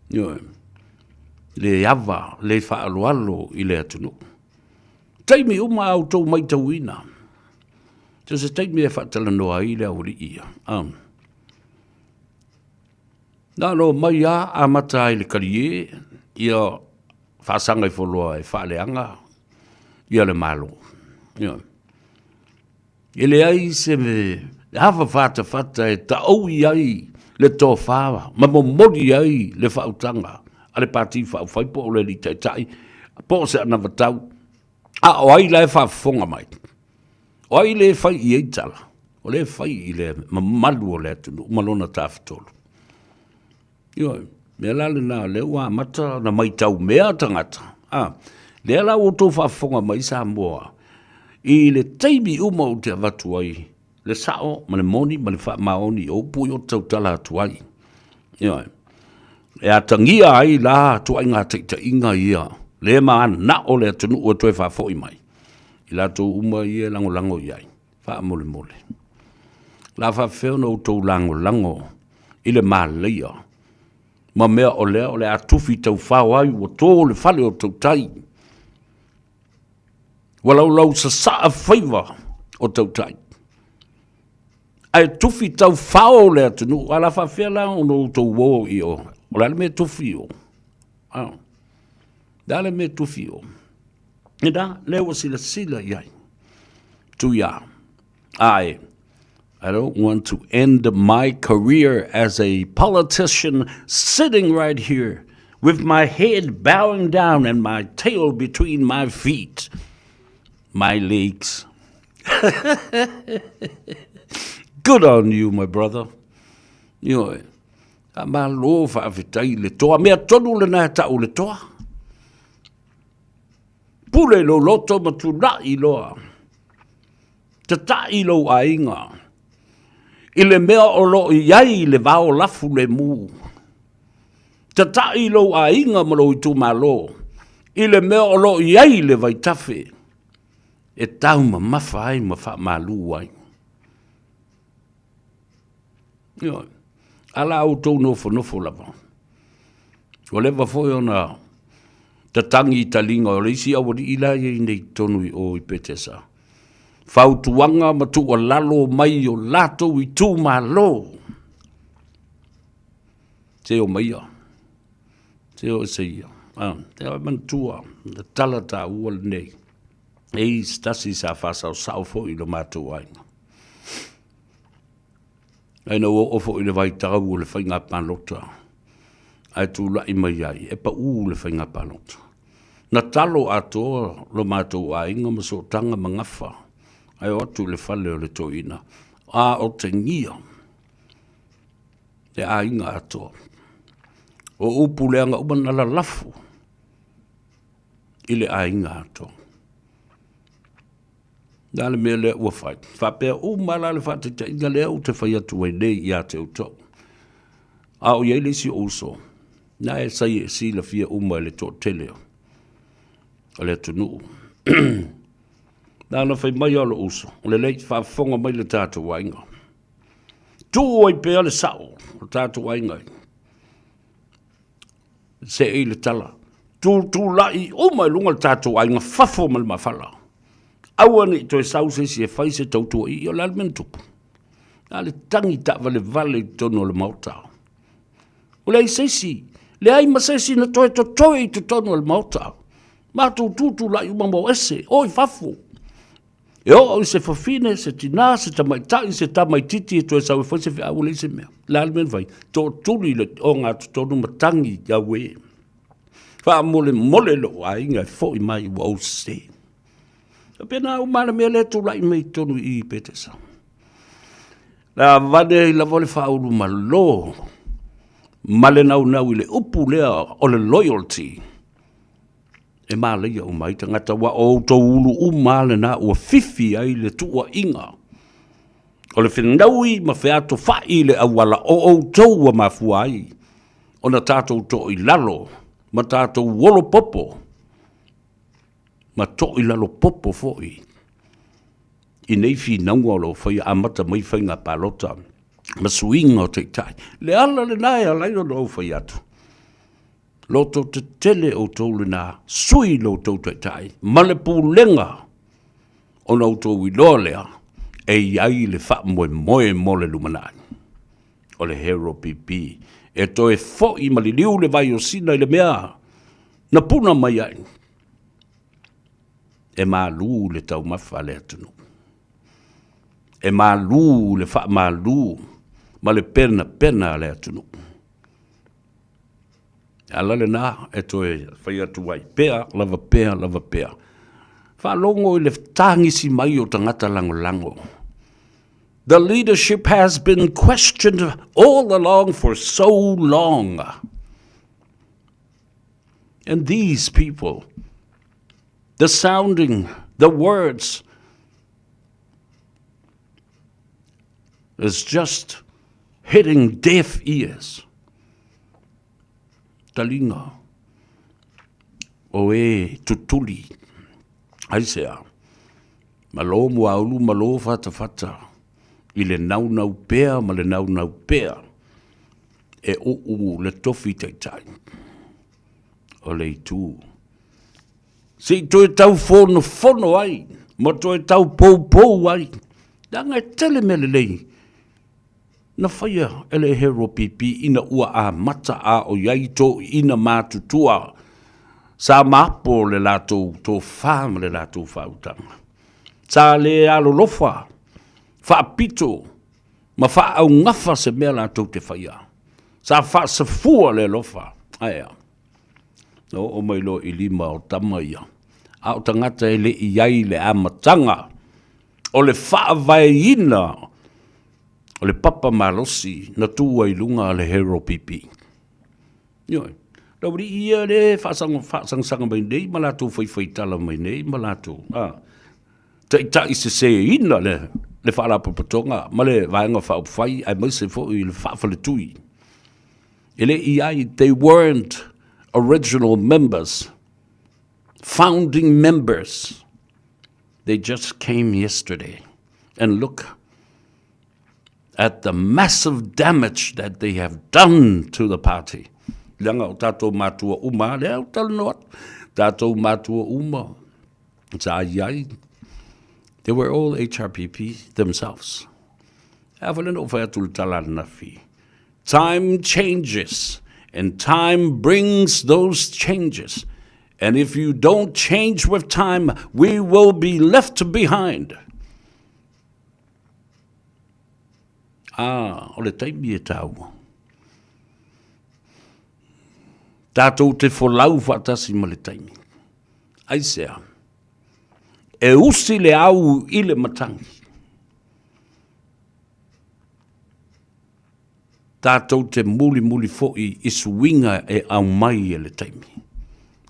ioe, le ava, le faaaloalo i le atunuu. Taimi uma a outou matauina, so se taimi e faatalanoa ai le aualii ia. Na ona omai lava amata ai i le kalie, ia faasaga ifo loa e faaleaga ia le Malo. Ioe. E leai se ava fatafata e taoui ai le tofa ma momoli ai le faautaga a le Pati Faaupufai po o le Alii Taitai po o se anavatau. A o ai la e faafofoga mai? O ai le fai i ai tala? O lea e fai i le mamalu o le atunuu ma lona tafatolu. Ioe, mea la lena o lea ua amata ona maitau mea tagata, a, lea la ua outou faafofoga mai Samoa i le taimi uma ou te avatu ai le sao ma le moni ma le faamaoni o upu ia ou te tautala atu ai. Ioe. E atagia ai la ituaiga taitaiga ia, lea mananao le atunuu e toe faafoi mai, i latou uma ia e lagolago i ai, faamolemole. O le a faapefea ona outou lagolago i le malaia ma mea o lea o le a tufi taufao ai ua to le fale o tautai, ua laulausasaa faiva o tautai, ae tufi taufao le atunuu. A o le a faapefea la ona outou o i o? O le a le mea e tufi i o? A, o le a le mea e tufi i o? Ina, lea ua silasila i ai. Tuia, I, I don't want to end my career as a politician sitting right here with my head bowing down and my tail between my feet, my legs. Good on you, my brother. Ioe, faamalo faafetai i le toa. Mea tonu lena e tau le toa. Pule lou loto ma tulai loa. Tatai lou aiga i le mea o lo o i ai le vao lafu lemu. Tatai lou aiga ma lou itumalo i le mea o lo o i ai le vaitafe e taumamafa ai ma faamalu ai. Ioe. A la outou nofonofo lava. Ua leva foi ona tatagi i taliga o le isi aualii la e i ai nei i totonu i o i Petesa. Fautuaga ma tuualalo mai o latou itumalo. Se omaia. Se o ese ia. Ah, te au e manatua, le tala taua lenei. E i se tasi sa faasaosao foi i lo matou aiga. Ae na ua oo foi i le vaitau o le faiga palota, ae tulai mai ai, e pau le faiga palota. Na talo atoa lo matou aiga ma sootaga ma gafa, ae o atu i le fale o le toeaina, a otegia le aiga atoa. O upu leaga uma na lalafo i le aiga atoa. Le a le mea lea ua fai? Faapea uma la le faataitaiga lea ou te fai atu ai nei ia te outou. A o i ai le isi ou uso, na e sai e silafia uma e le toatele o le atunuu. Na ona fai mai lava o lou uso, o lelei, faafofoga mai le tatou aiga. Tuu ai pea le sao o le tatou aiga See i le tala. Tutulai uma i luga le tatou aiga fafo ma le mafala. Aua ne i toe sau se isi e fai se tautua i, o le a le mea na tupu? Na le tagi taavalevale i totonu o le Maota. Ua leai se isi, leai ma se isi na toe totoe i totonu o le Maota. Matou tutulai uma ma o ese, o i fafo. E oo i se fafine, se tinā, se tamaitai, se tamaitiiti e toe sau e fai se feau, ua leai se mea. O le a le mea na fai? Tootuli le ogatotonu ma tagi auē. Faamolemole lou aiga e foi mai ua ou sese. Faapena uma le mea lea e tulai mai i totonu i i Petesa. Le a vane ai lava le faaulumalo ma le naunau i le upu lea o le loyalty e malaia uma ai tagata, aua o outou ulu uma lava lena ua fifi ai le tuuaiga o le fenaui ma featofai i le auala o outou ua mafua ai ona tatou toilalo ma tatou olo popo ma toilalo popo foi i nei finauga o lo o faia amata mai faiga palota ma suiga o taitai. Le ala lena e ala ai ona ou fai atu, loto tetele outou lena, sui lo outou taitai ma le pulega ona outou iloa lea e i ai le faamoemoe mo le lumanai. O le Hero PP e toe foi ma liliu le vai o Sina i le mea na puna mai ai. E malu le taumafa a le atunuu. E malu le faamalu ma le penapena a le atunuu. Le ala lena e toe fai atu ai pea, lava pea, lava pea. Faalogo i le tagisi mai o tagata lagolago. The leadership has been questioned all along for so long. And these people, the sounding, the words, is just hitting deaf ears. Talinga o e tutuli. Aisea, malo muaulu, malo fatafata i le naunau pea ma le naunau pea e uu le tofi taitai o le itu. Se i toe tau fonofono ai ma toe tau poupou ai, leaga e tele mea lelei na faia e le Hero PP ina ua amata a o i ai toeaiina matutua sa mapo le latou tofa ma le latou faautaga. Sa le alolofa, faapito ma faaugafa se mea latou te faia. Sa faasafua le alofa. Ae a? Na oo mai loa i lima o tama ia, a o tagata e le i ai le amataga o le faavaeina o le papa malosi na tu ai i luga le Hero PP. Ioe, le aualii ia lea e faasagasagasaga mai nei ma latou faifaitala mai nei ma latou, a, taitai seseina le, le Faalapotopotoga ma le Vaega Faaupufai aemaise foi le faafaletui. E le i ai, they weren't original members, founding members. They just came yesterday. And look at the massive damage that they have done to the party. Leaga o tātou mātua uma, lea ou talanoa atu, tātou mātua uma, sa i ai, they were all HRPP themselves. A fale na ou fai atu le tala ananafi. Time changes and time brings those changes. And if you don't change with time, we will be left behind. Ah, o le taimi e tāua. Tātou te folau whaatasi ma le taimi. Aisea, e usi le au i le matangi. Tātou te mulimuli foi i suiga e aumai e le taimi.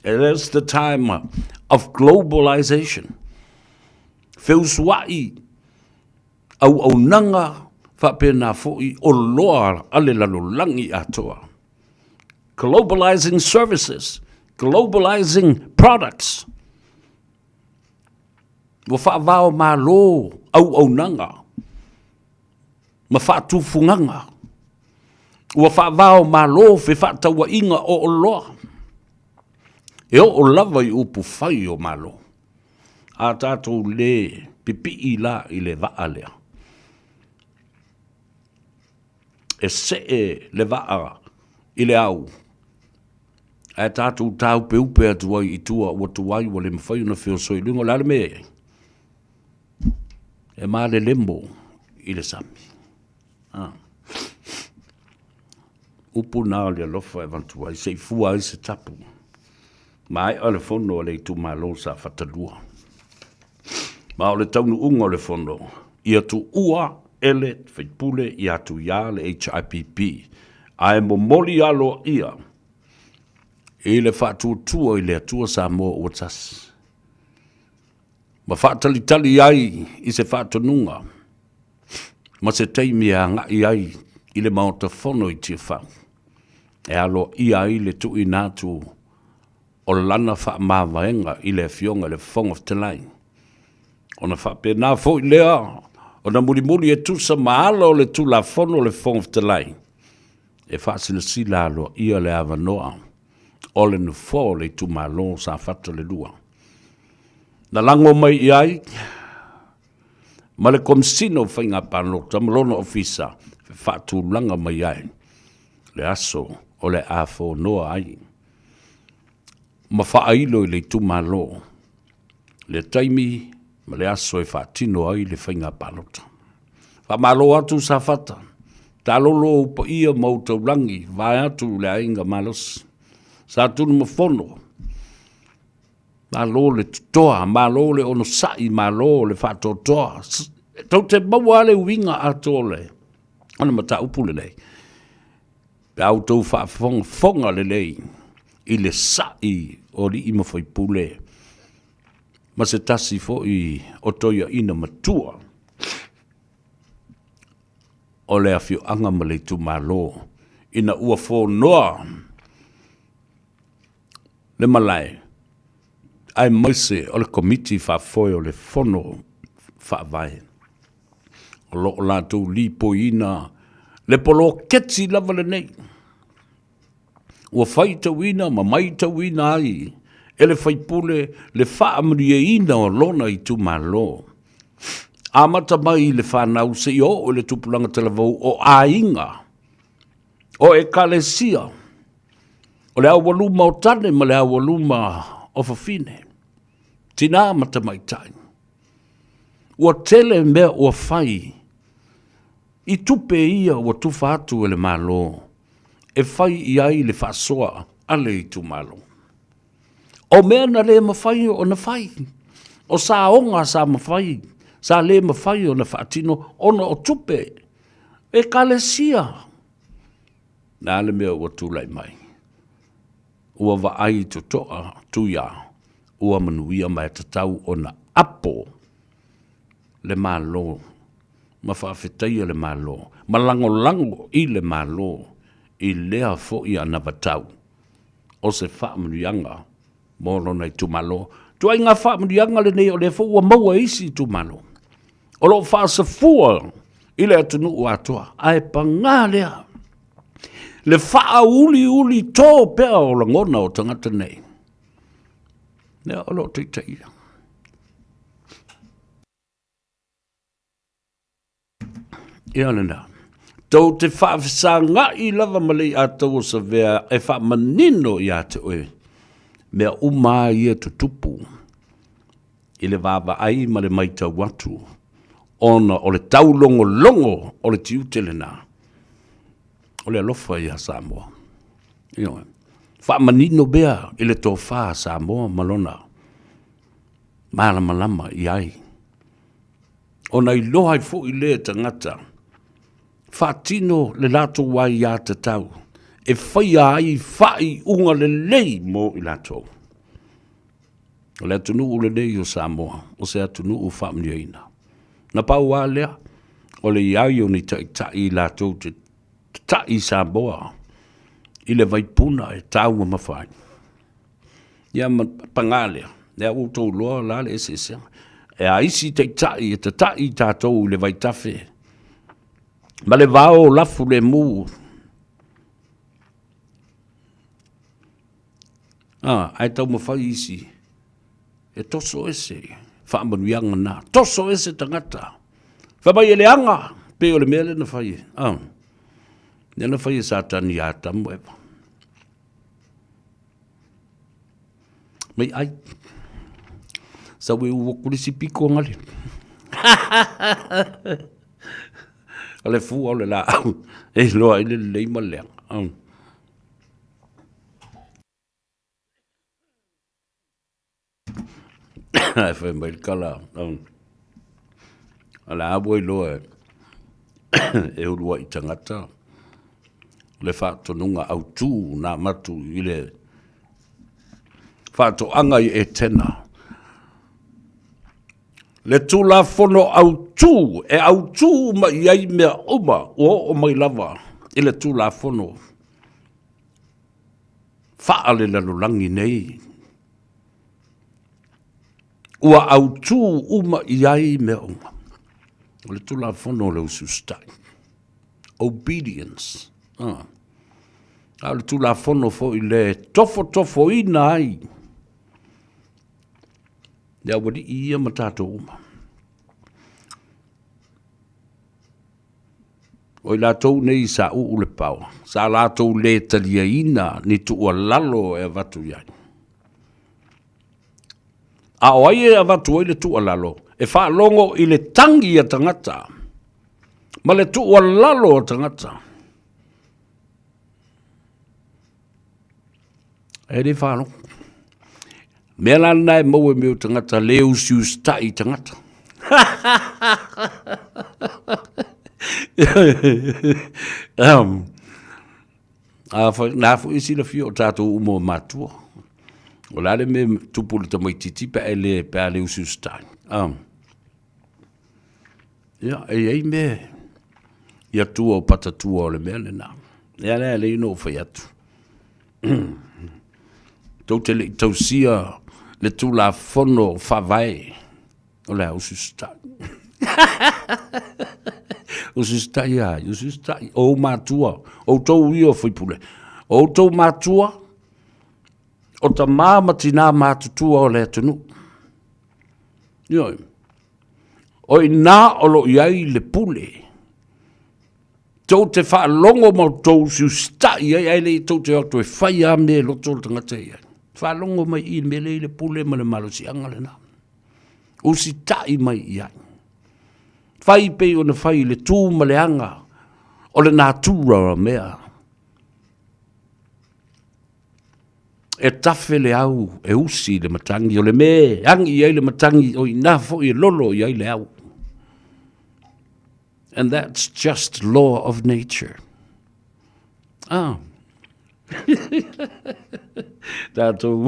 It is the time of globalization. Feusua'i, auaunaga faapena foi oloa a le lalolagi atoa. Globalizing services, globalizing products. Ua faavao malo auaunaga ma faatufugaga. Ua faavao malo fefaatauaiga o oloa. E oo lava i upu fai o Malo. A tatou le pipii la i le vaa lea. E see le vaa i le au, ae tatou taupeupe atu ai i tua ua tuai ua le mafai ona feoso i luga. O le a le mea e i ai? E malelemo i le sami. Ah. Upu na o le alofa e avatu ai, se i fua ai se tapu. Maea le fono a le itumalo Safata 2. Ma o le taunuuga o le fono, ia tuua e le faipule ia Tuia le HRPP, ae momoli aloaia i le faatuatua i le Atua Samoa ua tasi, ma faatalitali ai i se faatonuga ma se taimi e agai ai i le Maota Fono i Tiafau, e aloaia ai le tuuina atu o lana faamavaega i le Afioga i le Fofoga Fetalai. Ona faapena foi lea ona mulimuli e tusa ma ala o le Tulafono o le Fofoga Fetalai e faasilasila aloaia le avanoa o le Nofoa o le itumalo o Safata le 2. Na lago mai i ai ma le Komesina o Faiga Palota ma lona ofisa e faatulaga mai ai le aso o le a fonoa ai ma faailo i le itumalo le taimi ma le aso e faatino ai le faiga palota. Faamalo atu Safata, taalolo ou paia ma ou taulagi, vaeatu le aiga malosi. Sa Tunumafono, malo le totoa, malo le onosai, malo le faatoatoa. Tou te maua lava le uiga atoa o le mataupu lenei. Pe a outou faafogafoga lelei i le sa'i o alii ma faipule ma se tasi foi o toeaiina matua o le afioaga ma le itumalo ina ua fonoa le malae aemaise o le Komiti Faafoe o le Fono Faavae. O lo o latou lipoiina le poloketi lava lenei ua faitauina ma maitauina ai e le faipule le faamalieina o lona itumalo. Amata mai i le fanau seia oo i le tupulaga talavou o aiga, o ekalesia, o le aualuma o tane ma le aualuma o fafine, tina ma tamaitai. Ua tele mea ua fai i tupe ia ua tufa atu e le Malo e fai i ai le faasoa a le itumalo. O mea na le mafai ona fai, o saoga sa mafai, sa le mafai ona faatino ona o tupe Ekalesia. O le a le mea ua tulai mai? Ua vaai totoa Tuia ua manuia ma e tatau ona apo le Malo ma faafetaia le Malo ma lagolago i le Malo i lea foi anavatau o se faamanuiaga mo lona itumalo. Ituaiga faamanuiaga lenei o lea foi ua maua e isi itumalo o lo o faasafua i le atunuu atoa, ae paga lea le faauliuli to pea o lagona o tagata nei, lea o lo o taitaia. Ia lena. Tou te faafesagai lava ma le iatau o Savea e faamanino ia te oe mea uma a ia tutupu i le vaavaai ma le maitau atu ona o le taulogologo o le tiute lena o le alofa ia Samoa. Ioe. Faamanino mea i le tofa a Samoa ma lona malamalama i ai. Ona iloa ai foi lea tagata faatino le latou aiatatau e faia ai faaiuga lelei mo i latou. O le atunuu lenei o Samoa, o se atunuu faamanuiaina. Na pau lava lea, o le i ai o ni taitai latou te tatai Samoa i le vaipuna e taumamafa ai. Ia ma paga lea, lea ua outou iloa la le eseesega. E a isi taitai e tatai i tatou i le vaitafe ma le vao lafu lemu, ae taumafai isi e toso ese faamanuiaga na, toso ese tagata. Fai mai e leaga, pei o le mea lea na fai e, lea na fai e Satani ia Atamu ma Eva. Mai ai. Sau e ua kulisi piko ngale. O le fua o le laau e iloa ai le lelei ma le leaga. Ae fai mai le tala. A o le a ua iloa e uluai tagata le faatonuga autu na avatu i le faatoaga i Etena. Le Tulafono autu e autu uma i ai mea uma ua oo mai lava i le Tulafono faalelalolagi nei. Ua autu uma i ai mea uma. O le Tulafono o le usiusitai. Obedience. Ah. A o le Tulafono foi le tofotofoina ai le aualii ia ma tatou uma. O i latou nei sa uu le paoa, sa latou le taliaina ni tuualalo e avatu i ai. A o ai e avatu ai le tuualalo? E faalogo i le tagi a tagata ma le tuualalo a tagata. E le faalogo. Mea la lena e maua i mea o tagata le usiusitai i tagata. A fai, na foi e silafia o tatou uma o matua. O le a le mea e tupu i le tamaitiiti pe a le, pe a le usiusitai. Ia, e i ai mea i atua o patatua o le mea lena. Ia lea e alai ona ou fai atu. Tou te le i tausia le Tulafono Faavae o le a usiusitai. Usiusitai ia ai, usiusitai. O ou matua, o outou ia o faipule, o outou matua, o tama ma tina matutua o le atunuu. Ioe. O i ina o lo o i ai le pule. Tou te faalogo ma outou usiusitai ai, ae le i tou te o atu e fai lava mea e loto le tagata i ai. Faalogo mai i i le mea lea i le pule ma le malosiaga lena. Usitai mai i ai. Fai pei ona fai i le tu ma le aga o le natura o mea. E tafe le au e usi i le matagi, o le mea e agi i ai le matagi, o i ina foi e lolo i ai le au. And that's just law of nature. Ah. Tātou,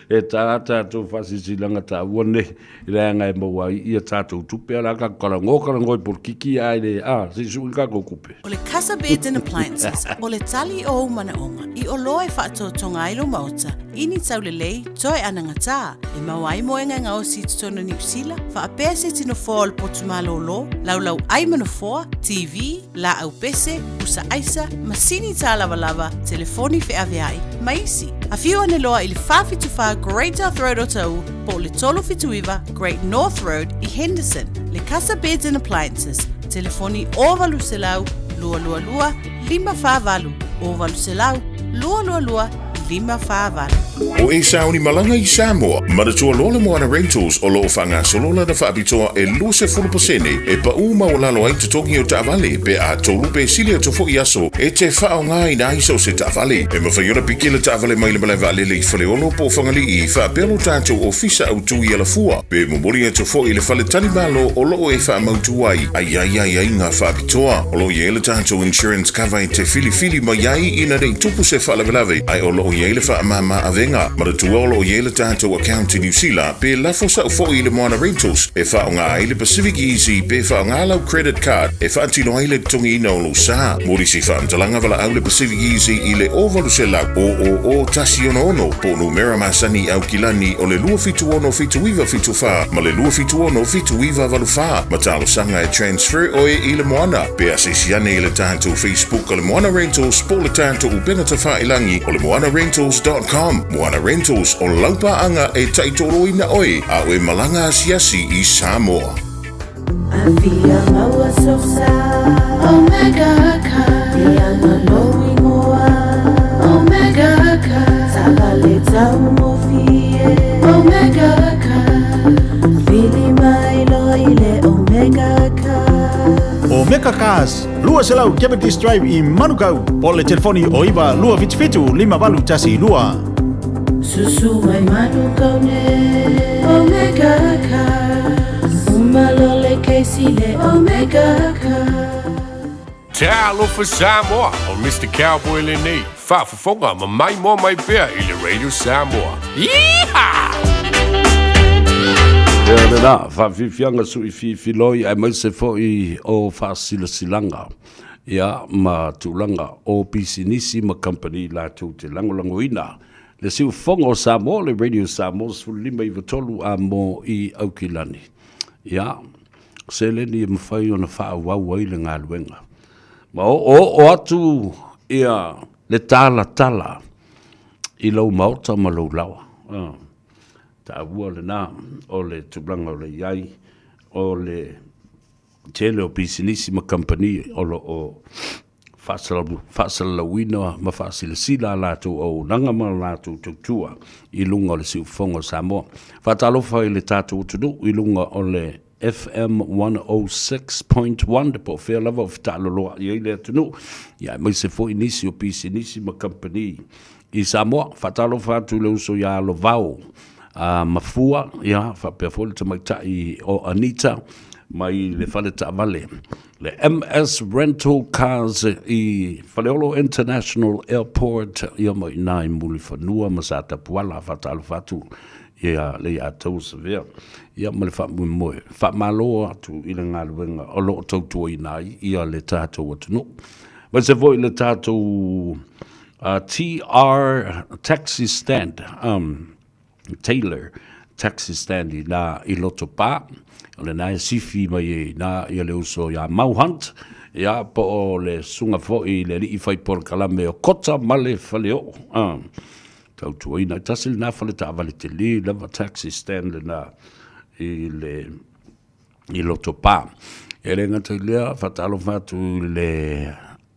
e tā tātou whasisilaga tāua nei, i le anga e maua ai ia tātou tupe, ala ka karango, karango i polokiki a le, a, se sui ka kou kupe. O le Casa Beds and Appliances, o le tali o ou manaoga, i oloa e faatotoga ai lou maota, i ni taulelei, toe anagatā, e maua ai moega e gaosi i totonu o Niu Sila, faapea se tino foa o le potu malōlō, laulau ʻai ma nofoa, TV, lāʻau pese, pusa ʻaisa, masini tālavalava, telefoni feaveaʻi, ma isi. Afio ane loa i le 474 Great South Road Otahuhu po o le 379 Great North Road i Henderson. Le Casa Beds and Appliances, telefoni 0800 222 548, 0800 222 548. O e sauni malaga i Samoa, manatua loa le Moana Rentals o lo o faagasolo lana faapitoa e 20% e paʻū maualalo ai totogi o taavale pe a tolu pe sili atu foi aso e te faaaogaina ai so o se taavale. E mafai ona piki le taavale mai le malae vaalele i Faleolo po o Fagalii faapea lo tatou ofisa autu i Alafua pe momoli atu foi i le fale talimalo o lo o e faamautu ai a i ai ai ngā faapitoa. O lo o i ai le tatou insurance cover e te filifili mai ai ina nei tupu se faalavelave ae o lo o i ai le faamāmā avega. Manatua o lo o i ai le tatou account i Niu Sila pe lafo sa'o foi i le Moana Rentals e faaaoga ai le Pacific Easy pe faaaoga lau credit card e faatino ai le totogiina o lou sa. Mo nisi faamatalaga valaau le Pacific Easy i le 0800 000 166 po o numera masani i Aukilani o le 276 7974 ma le 276 7984 ma talosaga e transfer oe i le Moana. Pe asiasi ane i le tatou Facebook o le Moana Rentals po o le tatou upega tafailangi o le moanarentals.com. Moana Rentals, o lau paaga e taitoloina oe a o e malaga asiasi i Samoa. Afia maua sosa Omega Car Ianga lou ingoa Omega Car Taavale taugofie Omega Car Vili mai loa i le Omega Car Omega Cars, 200 Cavendish Drive i Manukau, po o le telefoni o 9 277 5812. Susu mai Manukau nei Omega Cars. Uma loa le kesi le Omega Cut. Talofa Samoa, o Mr Cowboy lenei, faafofoga ma maimoa mai pea i le Radio Samoa. Yeehaw! Ia lena, faafiafiaga sui fifiloi aemaise foi o faasilasilaga ia ma tulaga o pisinisi ma kamupani latou te lagolagoina le siufofoga o Samoa, le Radio Samoa 15 93 a mo i Aukilani. Ia, seleni e mafai ona faaauau ai le galuega. Ma oooo atu ia le talatala i lou maota ma lou laoa. Taua lena o le tulaga o le i ai o le tele o pisinisi ma kamupani o lo o faasalalauina ma faasilasila a latou auaunaga ma latou tautua i luga o le siufofoga o Samoa. Faatalofa i le tatou atunuu i luga o le FM 106.1 po o fea lava o fetaaloloai ai le atunuu, ia aemaise foi nisi o pisinisi ma kamupani i Samoa. Faatalofa atu i le uso ia Alovao a Mafua, ia faapea foi le tamaitai o Anita mai le fale taavale le MS Rental Cars i Faleolo International Airport, ia ma i ina i Mulifanua ma Satapuala. Faatalofa atu ia le ia tou Savea, ia ma le faamoemoe faamalo atu i le galuega o lo o tautuaina ai ia le tatou atunuu. Aemaise foi le tatou TR Taxi Stand, Taylor Taxi Stand i nā i Lotopa, o lena e sifi mai ai i nā ia le uso iā Mau Hunt, ia po o le susuga foi i le alii fai polokalame o Kota ma le Faleoo. Tautuaina, e tasi lena fale taavale tele lava taxi stand lena i le i Lotopa. E le gata i lea, faatalofa atu i le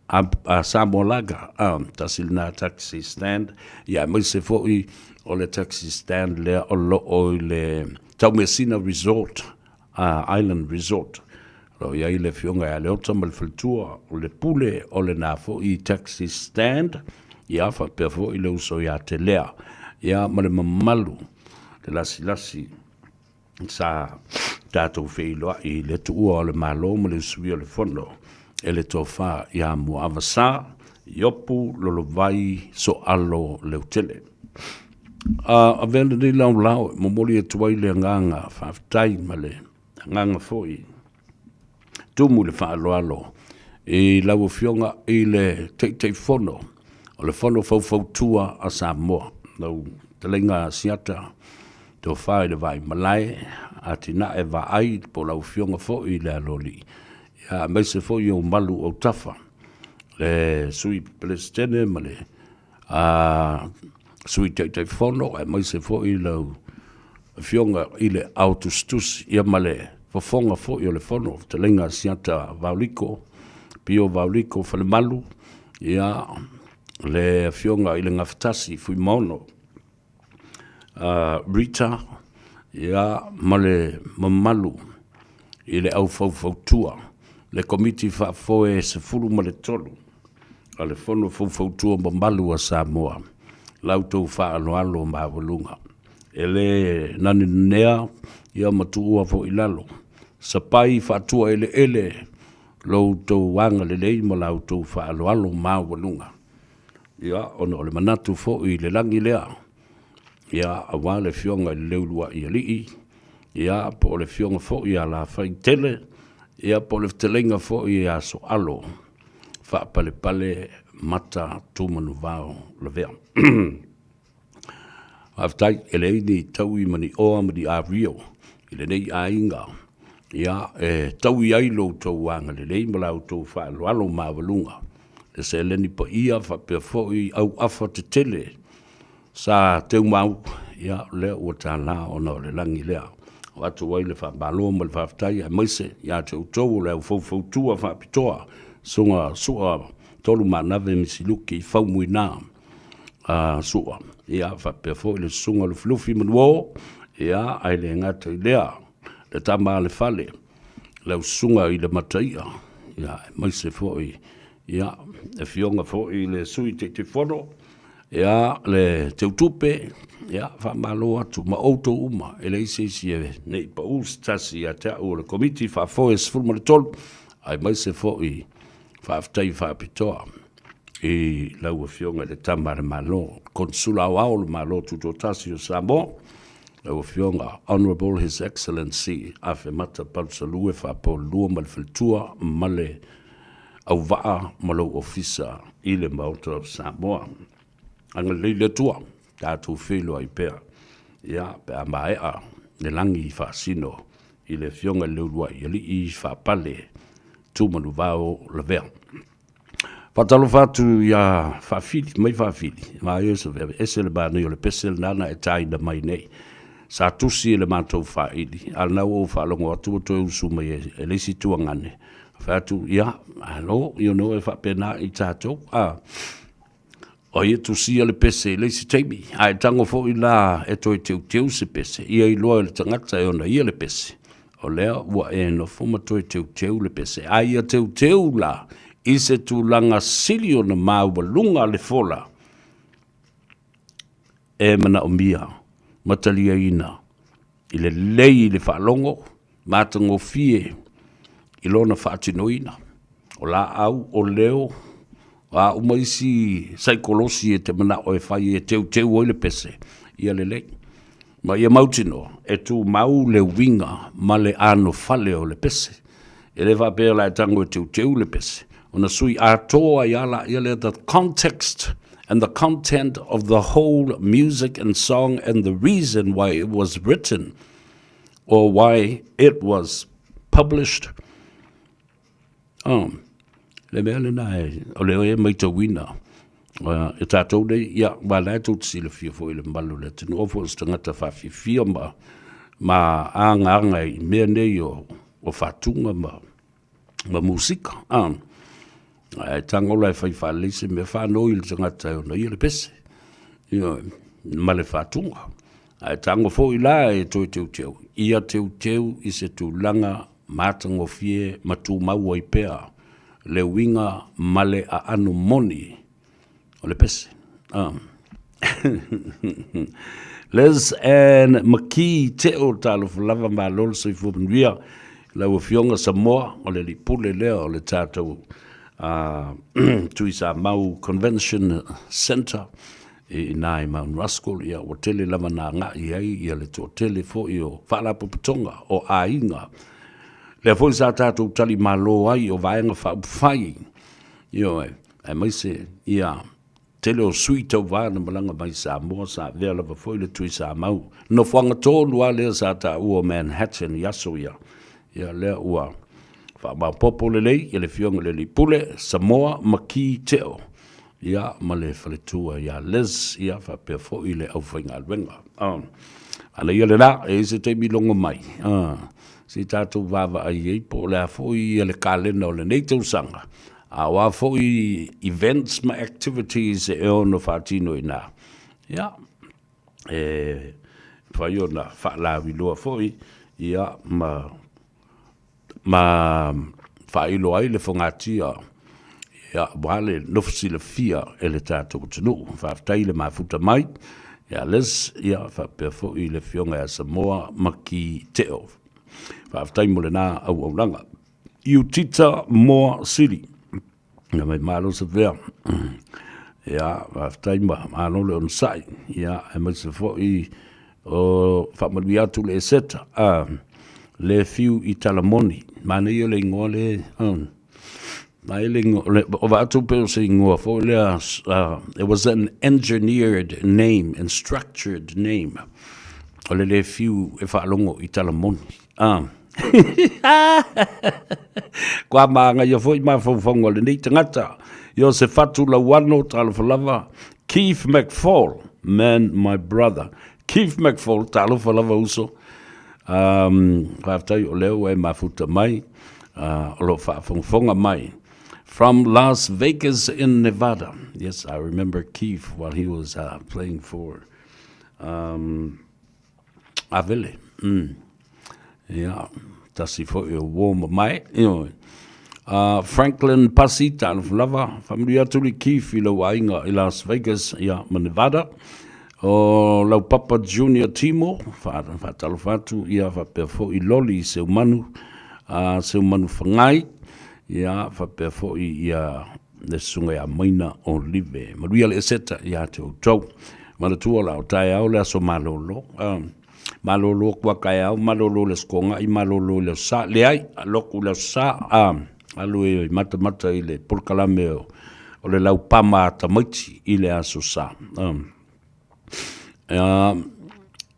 a Samoa Lager, tasi lena taxi stand, ia aemaise foi o le taxi stand lea o lo o i le Taumeasina Resort, Island Resort. O lo o i ai le Afioga ia Leota ma le faletua o le pule o lena foi taxi stand, ia faapea foi le uso ia Telea, ia ma le mamalu le lasilasi sa tatou feiloai i le tuua o le Malo ma le usuia o le Fono e le Tofa ia Muavasa Iopu Lolovai Soalo Leutele. A avea lenei laolao e momoli atu ai le agaga faafetai ma le agaga foi tumu i le faaaloalo i lau Afioga i le Taitaifono o le Fono Faufautua a Samoa, lau Fetalaiga Asiata Tofa i le Vaaimalae, Atinae Vaai po o lau Afioga foi i le Aloalii, ia aemaise foi ou malu autafa, le Sui Peresetene ma le Sui Taitaifono, aemaise foi lau Afioga i le Ao Tusitusi, ia ma le fofoga foi o le Fono, Fetalaiga Asiata Vaoliko, Pio Vaoliko Falemalu, ia le Afioga i le Gafatasi Fuimaono, Rita, ia ma le mamalu i le au faufautua, le Komiti Faafoe 13 a le Fono Faufautua Mamalu a Samoa, la outou faaaloalo maualuga. E le nanenanea ia ma tuua foi i lalo. Sapai faatuaeleele lo outou agalelei ma la outou faaaloalo maualuga. Ia, ona o le manatu foi i le lagi lea, ia, aua le Afioga i le Leuluai Alii, ia, po o le Afioga foi ia Lafaitele, ia, po o le fetalaiga foi ia Soalo Faapalepale Mata Tumanuvao Lavea. Faafetai, e leai ni taui ma ni oa ma ni avio i lenei aiga, ia, e taui ai lo outou agalelei ma la outou faaaloalo maualuga, le seleni paia faapea foi auafa tetele sa teumau, ia, o lea ua tala ona o le lagi lea. O atu ai le faamalo ma le faafetai aemaise ia te outou o le au faufautua faapitoa, Susuga Sua Tolumanave Misiluki Faumuina. a Sua, ia faapea foi le susuga Lufilufi Manuo, ia ae le gata i lea, le tama a le fale, lau susuga i le Mataia, ia aemaise foi ia le afioga foi i le Sui Taitaifono, Ia, le teutupe, ia, faamalo atu ma outou uma, e leai se isi e ne i pau se tasi ia te au o le Komiti Faafoe 13, aemaise foi faafetai faapitoa i lau Afioga i le Tama a le Malo, Konesula Aoao o le Malo Tutoatasi o Samoa, lau Afioga Honourable His Excellency Afemata Palusalue Faapaulelua ma le Faletua ma le auvaa ma lou ofisa i le Maota o Samoa. Agalelei le Atua, tatou feiloai pea, ia, pe a maea le lagi faasino i le Afioga i le Leuluai Alii Faapale Tumanuvao Lavea. Faatalofa atu ia Faafili, mai Faafili, ma ia ese le manaia o le pese lena na e taina mai nei. Sa tusi e le matou faili, a o lena ua ou faalogo atu ua toe usu mai e le isi tuagane. Fai atu, ia, malo, you know, e faapena i tatou. A, o ai e tusia le pese i le isi taimi, a e tago foi la e toe teuteu se pese, ia iloa e le tagata e ona ia le pese, o lea ua e nofo ma toe teuteu le pese. A ia teuteu la i se tulaga sili ona maualuga le fola e manaomia ma taliaina i le lelei i le faalogo matagofie i lona faatinoina. O laau, o leo, o a uma isi saikolosi e te manao e fai e teuteu ai le pese, ia lelei. Ma ia mautinoa e tumau le uiga ma le anofale o le pese. E le faapea o le a e tago e teuteu le pese, ona sui atoa ai lava laia lea, the context and the content of the whole music and song and the reason why it was written or why it was published. Oh, le mea lena e, o le e maitauina e tātou nei, ia, wa la e tou te silafia foi le mamalu o le atunuu, o foi o se tagata faafiafia ma, ma agaaga i mea nei o, o faatuga ma, ma musika. Ah. Ae tago la e fai faalelei se mea, faanoi i le tagata e ona ia le pese, ioe, ma le faatuga. Ae tago foi la e toe teuteu, ia teuteu i se tulaga matagofie ma tumau ai pea le uiga ma le aano moni o le pese. Ah. Les Ann McKee Teo, talofa lava, malo le soifua manuia. Lau Afioga Samoa, o le alii pule lea o le tatou Tuisamau Convention Centre i ina i Mount Roskill, ia ua tele lava na agai i ai ia le toatele foi o faalapotopotoga o aiga. Lea foi sa tatou tali malo ai o Vaega Faaupufai, ioe, aemaise ia tele o sui tauva na malaga mai Samoa sa avea lava foi le Tuisamau. Nofoaga tonu lava lea sa taua o Manhattan i aso ia. Ia lea ua faamaopoopo lelei e le Afioga i le Alii Pule, Samoa Makee Teo, ia ma le faletua ia Liz, ia faapea foi le aufaigaluega. A ia lena, e i ai se taimi logo mai, se i tatou vaavaai ai po o le a foi le kalena o lenei tausaga, a o a foi events ma activities e ono faatino i ina, ia, e mafai ona faalauiloa foi, ia, ma, ma faailo ai le fogatia, ia, aua le nofo silafia e le tatou atunuu. Faafetai le mafuta mai ia Liz, ia, faapea foi le Afioga ia Samoa Maki Teo. Faafetai mo lena auaunaga. Iutita Moa Sili. Ia mai malo se vea. Ia, faafetai ma malo le onosai. Ia, aemaise foi o faamanuia atu le Eseta, a, le fiu i Talamoni. Manaia le igoa le, manaia le igoa, le, o vaai atu pei o se igoa foi lea, it was an engineered name and structured name. O le le fiu e faalogo i Talamoni. Ah. Kua māngaia foi mafaufauga o lenei tagata. Iosefatu Lauano, talofa lava. Keith McFall, man, my brother. Keith McFall, talofa lava uso. Um, faafetai o lea ua e mafuta mai, uh, o lo faafogafoga mai. From Las Vegas in Nevada. Yes, I remember Keith while he was uh, playing for um, Avele, mm. Ia, tasi foi o uo mamae, ioe. Franklin Pasi, talofa lava, faamanuia atu le Keith i lou aiga i Las Vegas ia ma Nevada. O lau papa Junior Timo, faatalofa atu ia faapea foi Loli Seumanu, Seumanu Fagai, ia faapea foi ia le susuga ia Maina Olive. Manuia le Eseta ia te outou. Manatua la o taeao le aso malolo. Malolo atu a taeao, malolo i le Aso Toonai, malolo i le Aso Sa. Leai, alu atu i le Aso Sa, alu e matamata i le polokalame o le laupama a tamaiti i le Aso Sa.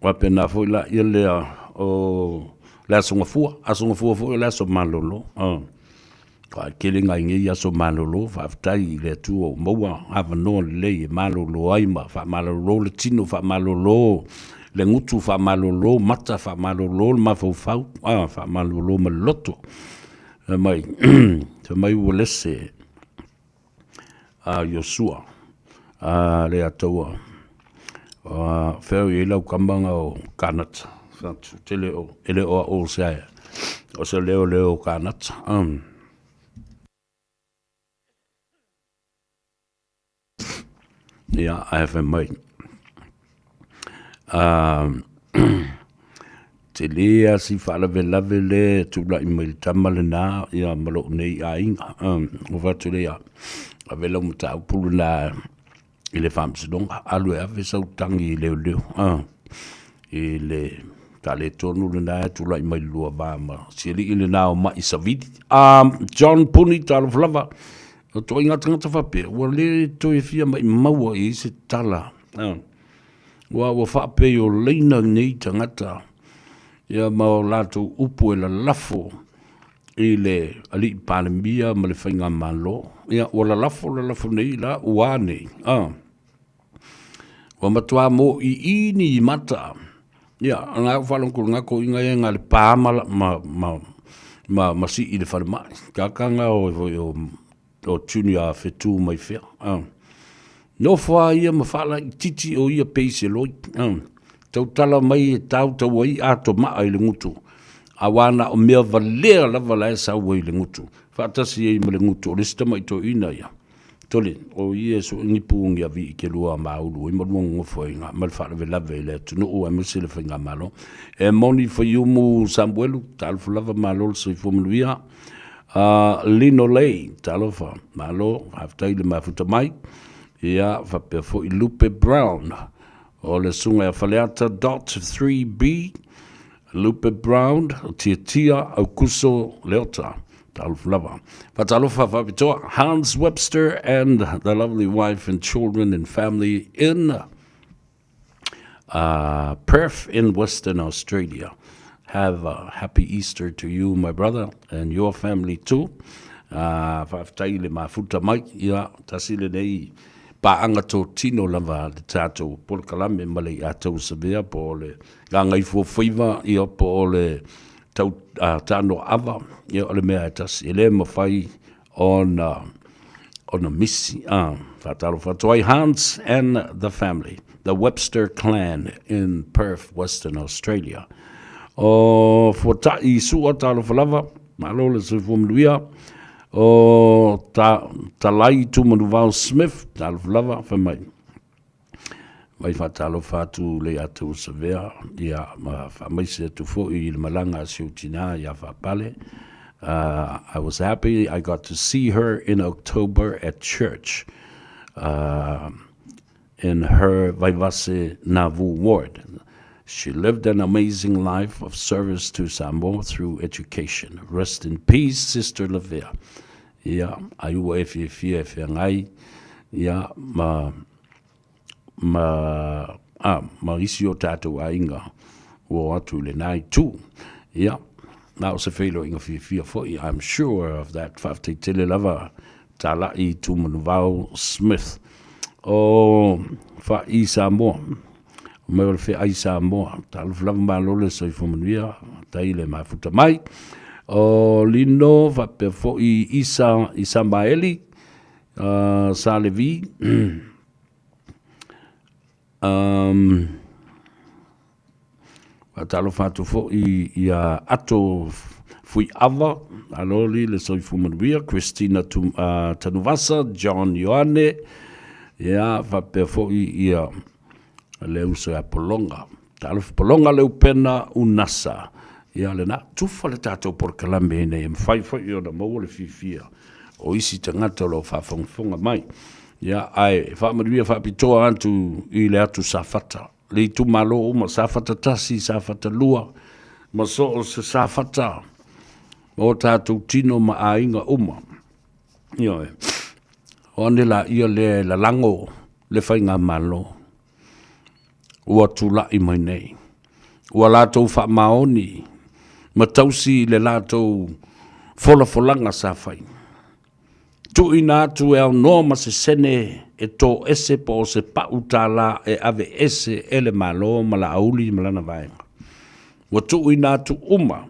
Faapena foi la ia lea o le Aso Gafua, Aso Gafua foi o le aso malolo. Aua e tele nai nei aso malolo, faafetai i le Atua ua maua avanoa lelei e malolo ai ma faamalolo le tino, faamalolo le gutu, faamalolo mata, faamalolo le mafaufau, faamalolo ma le loto. Fai mai, fai mai ua lese a Iosua a le Ataua, fea o i ai lau tama na o Kanata, fai atu, te le o, e le o au o se ae, o se leo leo o Kanata. Ia, ae fai mai, tele lava si faalavelave lea e tulai mai le tama lena ma lou nei aiga. Ou fai atu lea, ave lau mataupu lena i le faamasinoga, alu e ave sau tagi i leoleo i le faaletonu lena e tulai mai i le lua va ma si alii lena o Mai Savili. John Puni, talofa lava, o ituaiga tagata faapea ua le toe fia maumau i ai se tala, aua ua faapei o laina nei tagata ia ma o latou upu e lalafo i le alii Palemia ma le faigamalo. Ia ua lalafo lalafo nei la ua a nei, ua matua mōiī ni mata. Ia, na ou faalogo atu i toeaiina ia na o le pa ma sii i le falemai. Kakana o foi o Junior Fetu mai fea. Nofo lava ia ma faalaitiiti o ia pei se loi. Tautala mai e tau tau ai ato maa i le gutu, aua na o mea valea lava la e sau ai i le gutu, faatasi ai ma le gutu o le isi tamai toeaina ia. Tole, o ia e sue ni pu ni avi i ke lua ma ulu ai ma lua nonofo ai na ma le faalavelave i le atunuu aemaise le faigamalo. E moni Faiumu Samuelu, talofa lava malo le soifua manuia. Lino Lei, talofa, malo, faafetai le mafuta mai. Ia, faapea foi Lupe Brown, o le susuga ia Faleata dot 3B, Lupe Brown, Tiatia Aukuso Leota, talofa lava. Faatalofa faapitoa, Hans Webster and the lovely wife and children and family in Perth in Western Australia. Have a happy Easter to you, my brother, and your family too. Faafetai le mafuta mai, ia, tasi lenei paaga totino lava le tatou polokalame ma le Iatau Savea po o le Gagaifofaiva, ia, po o le tau Tanoava, ia, o le mea e tasi, e le mafai ona ona misi. Faatalofa atu ai Hans and the family, the Webster clan in Perth, Western Australia. O Fuata'i Sua, talofa lava, malo le soifua manuia. O ta, Talai Tumanuvao Smith, talofa lava, fai mai. Mai faatalofa atu le ia te Usavea, ia ma faamaise atu foi i le malaga a si ou tinā ia Faapale. I was happy I got to see her in October at church in her Vaivase Navu ward. She lived an amazing life of service to Samoa through education. Rest in peace, Sister Lavea. Ia, ai ua e fiafia e feagai, ia, ma, ma, a, ma isi o tātou aiga ua o atu i lenā itu. Ia, na o se feiloaiga fiafia foi, I'm sure of that. Faafetai tele lava Tala'i Tumanuvao Smith. O Fa'i Samoa, o mai o le fe'ai Samoa, talofa lava malo le soifua manuia, faafetai le mafuta mai. O Lino faapea foi Isa Isamaeli, Sa Levi, faatalofa atu foi ia Ato Fuiava, malo alii le soifua manuia, Christina Tanuvasa, John Ioane, ia, faapea foi ia le uso ia Pologa. Talofa Pologa Leupena Unasa. Ia lena, tufa le tatou polokalame ina ia mafai foi ona maua le fiafia o isi tagata o lo o faafogafoga mai. Ia, ae faamanuia faapitoa atu i le atu Safata, le itumalo uma, Safata 1, Safata 2, ma so o se Safata o tatou tino ma aiga uma. Ioe. O ane laia lea e lalago le faigamalo ua tulai mai nei. Ua latou faamaoni ma tausi i le latou folafolaga sa fai. Tuuina atu e aunoa ma se sene e toese po o se pau tālā e ave ese e le Malo ma Laauli ma lana vaega. Ua tuuina atu uma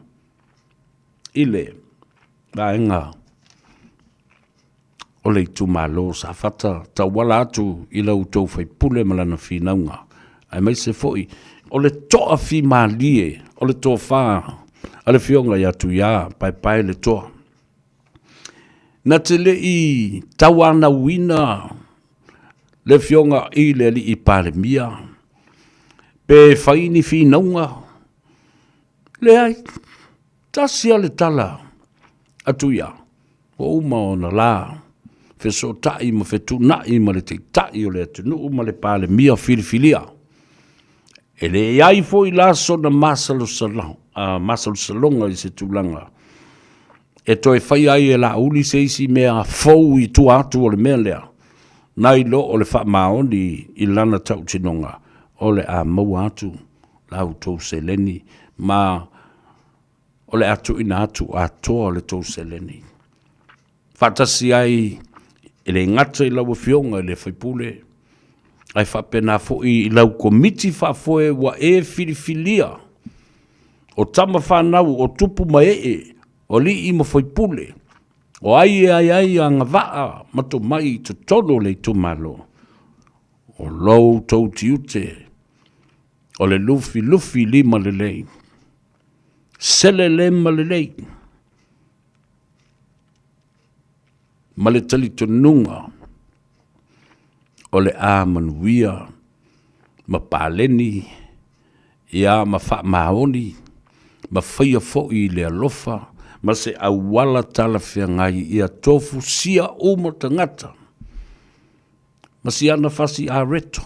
i le vaega o le itumalo o Safata tauala atu i la outou faipule ma lana finauga, aemaise foi o le toafimalie o le tofa a le Afioga ia Tuia Paepaeletoa. Na te le i tauanauina le Afioga i le Alii Palemia pe fai ni finauga, leai, tasi lava le tala a Tuia, ua uma ona la fesootai ma fetuunai ma le Taitai o le atunuu ma le Palemia filifilia. E leai foi la sona masalosaloga i se tulaga e toe faia ai e Laauli se isi mea fou i tua atu o le mea lea, nai lo o le faamaoni i lana tautinoga o le a maua atu la outou seleni ma o le a tuuina atu atoa le tou seleni. Faatasi ai e le gata i lau Afioga i le sui usufono, ae faapena foi i lau Komiti Faafoe ua e filifilia, o tama fanau, o tupu ma ee, o alii ma faipule, o ai e ai ai agavaa ma tomai i totonu o le itumalo, o lo outou tiute o le lufilufi lima lelei, selelema lelei, ma le talitonuga o le a manuia ma paleni ia ma faamaoni ma faia foi i le alofa ma se auala talafeagai ia tofusia uma tagata ma si ana fasi areto.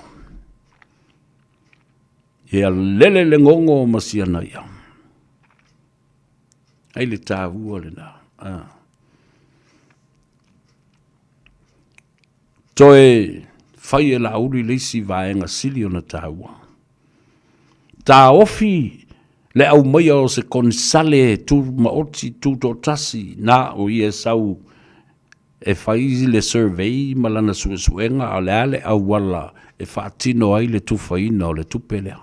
Ia lele le gogo ma si ana ia. Ai le taua lena. Ah. Toe fai e Laauli le isi vaega sili ona taua. Taofi le aumaia o se konesale tumaoti tutoatasi na o ia e sau e fai le survey ma lana suesuega a o le a le auala e faatino ai le tufaina o le tupe lea.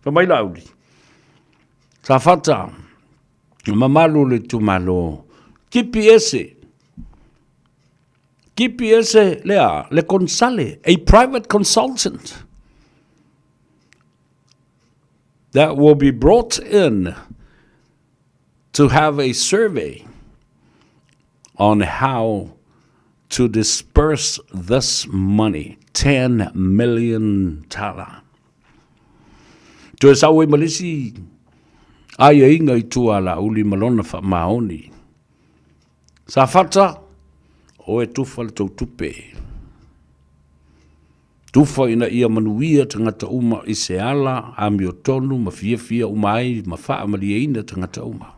Fai mai Laauli, Safata, mamalu o le itumalo, tipi ese, tipi ese lea, le konesale, a private consultant that will be brought in to have a survey on how to disperse this money, 10 million tala. Toe sau ai ma le isi aiaiga i tua a Laauli ma lona faamaoni. Safata, o e tufa le tou tupe. Tufa ina ia manuia tagata uma i se ala amiotonu ma fiafia uma ai ma faamalieina tagata uma.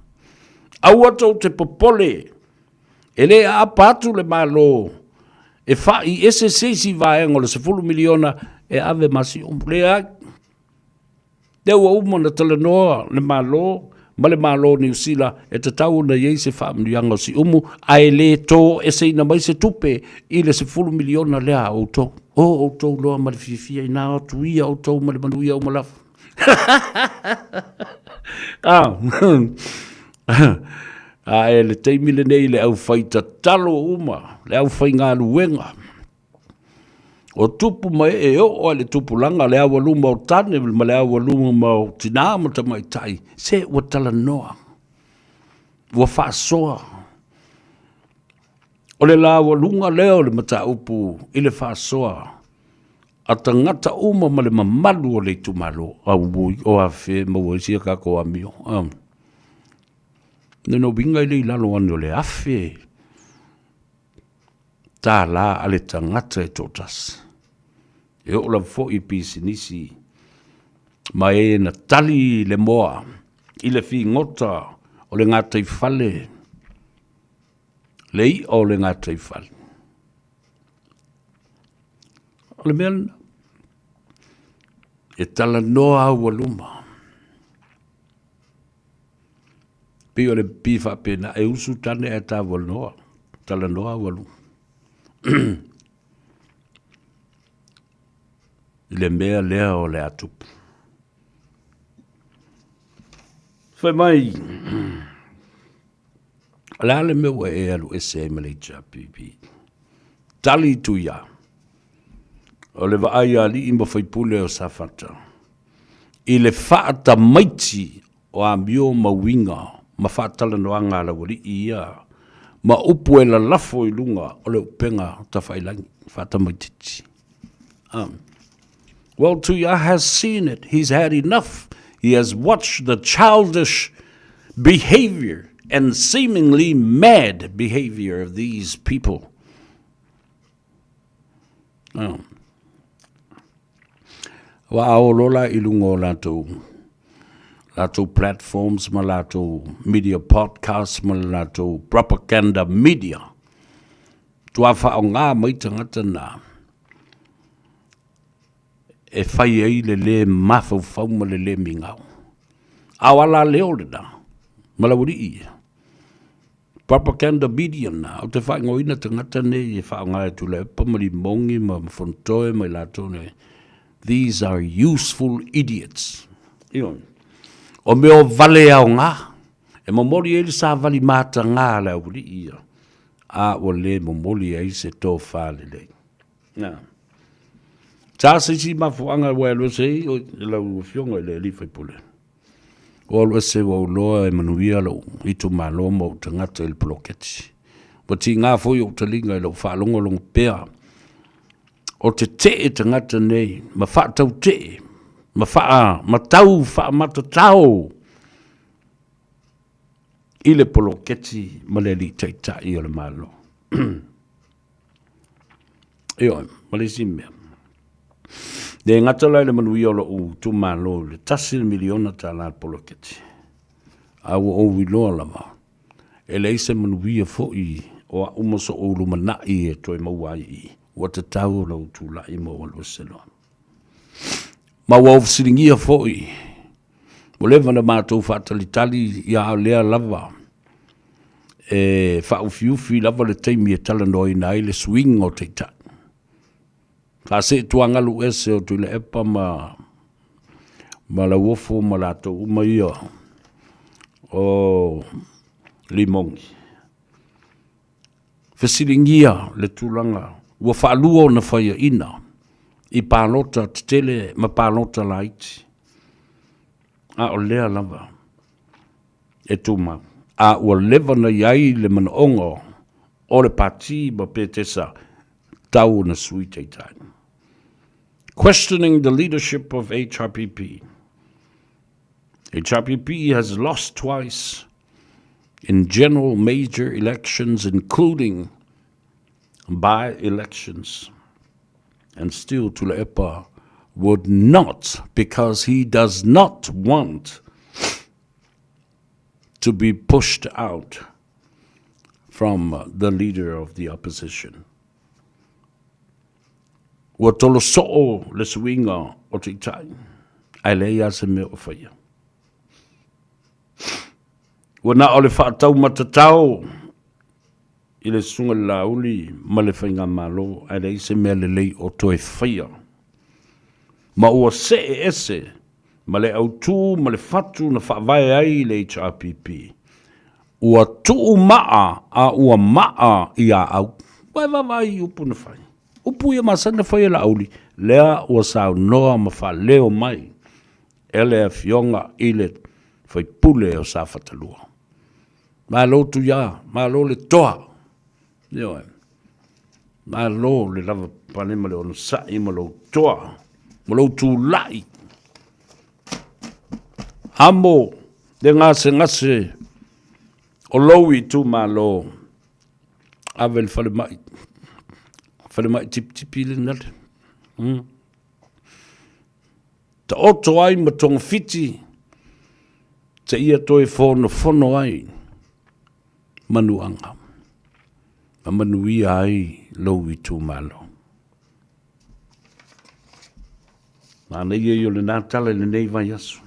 Aua tou te popole, e le aapa atu le Malo e fa'i ese se isi vaega o le 10 miliona e ave ma Siumu. Leai. Lea ua uma ona talanoa le Malo ma le Malo o Niu Sila e tatau ona i ai se faamanuiaga o Siumu, ae le toeseina mai se tupe i le 10 miliona lea a outou. O outou loa ma le fiafia ina atu ia outou ma le manuia uma lava. Ah. Ae le taimi lenei le aufai tatalo uma, le aufaigaluega, O tupu ma ee e oo lava i le tupulaga, le aualuma o tane ma le aualuma o tinā ma tamaitai, se ua talanoa. Ua faasoa. O le laualuga lea o le mataupu i le faasoa a tagata uma ma le mamalu o le itumalo. Auoi, o afe e maua ai sia tatou amio. Lona uiga e le i lalo ane o le $1000 a le tagata e toatasi. E oo lava foi i pisinisi ma e na tali le moa i le figota o le gataifale, le i'a o le gataifale. O le mea lena, e talanoa aualuma. Pei o le pi faapena, e usu tane ae taualoa, talanoa aualuma. I le mea lea o le a tupu. Fai mai, o le a le mea ua e alu ese ai ma le HRPP? Tali Tuia, o le vaai a alii ma faipule o Safata i le faatamaiti o amio ma uiga ma faatalanoaga a laualii ia ma upu e lalafo i luga o le upega tafailagi faatamaitiiti. Well, Tuia has seen it. He's had enough. He has watched the childish behavior and seemingly mad behavior of these people. Oh. Ua ao loa la i luga o latou latou platforms ma latou media podcasts ma le latou propaganda media. Tua faaaoga mai tagata na e fai ai le lē mafaufau ma le lē migao. A o alaleo lena ma laualii ia. Propaganda media na, ou te faaigoaina tagata nei e faaaoga e Tuilaepa ma Limogi ma Fonotoe ma i latou nei. These are useful idiots. Ioe. O mea o vale aoga, e momoli ai le savali mataga a le aualii ia, a ua le momoli ai se tofa lelei. Na. Sa se isi mafuaaga ua e alu ese ai i lau Afioga i le alii faipule? Ua alu ese ua ou iloa e manuia lou itumalo ma ou tagata i le poloketi. Ua tiga foi ou taliga i lou faalogologo pea o tetee tagata nei ma faatautee ma faa ma tau faamatatao i le poloketi ma le alii taitai o le Malo. Ioe, ma le isi mea. Le gata la i le manuia o lou itumalo i le $1 miliona le poloketi, a ua ou iloa lava, e leai se manuia foi o au ma so'u lumanai e toe maua ai i i. Ua tatau ona ou tulai ma ou alu ese loa. Ma ua ou fesiligia foi, ua leva ona matou faatalitali ia a o lea lava e faaufiufi lava le taimi e talanoaina ai le suiga o taitai. Faaseetuagalu ese o Tuilaepa ma ma Lauofo ma latou uma ia o Limogi. Fesiligia le tulaga ua faalua ona faiaina i palota tetele ma palota laiti, a o lea lava e tumau. A ua leva ona i ai le manaoga o le Pati ma Petesa tau ona Sui Taitai. Questioning the leadership of HRPP. HRPP has lost twice in general major elections, including by-elections. And still Tuilaepa would not, because he does not want to be pushed out from the leader of the opposition. Ua tolo soo le suiga o taitai, ae leai lava se mea o faia. Ua na o le faataumatatao i le susuga i le Laauli ma le Faigamalo, ae leai se mea lelei o toe faia. Ma ua see ese ma le autu ma le fatu na faavae ai le HRPP. Ua tuu maa a ua maa ia au. Ua e vaavaai i upu na fai. Upu ia masani na fai e Laauli, lea ua saunoa ma faaleo mai e le Afioga i le Faipule o Safata 2. Malo Tuia, malo le toa. Ioe. Malo le lava pane ma le onosai ma lou toa, ma lou tulai. Amo le gasegase o lou itumalo, ave le falemai, falemai tipitipi le nale. Taoto ai ma togafiti, seia toe fonofono ai manuaga ma manuia ai lou itumalo. Manaia ia o lena tala i lenei vaiaso,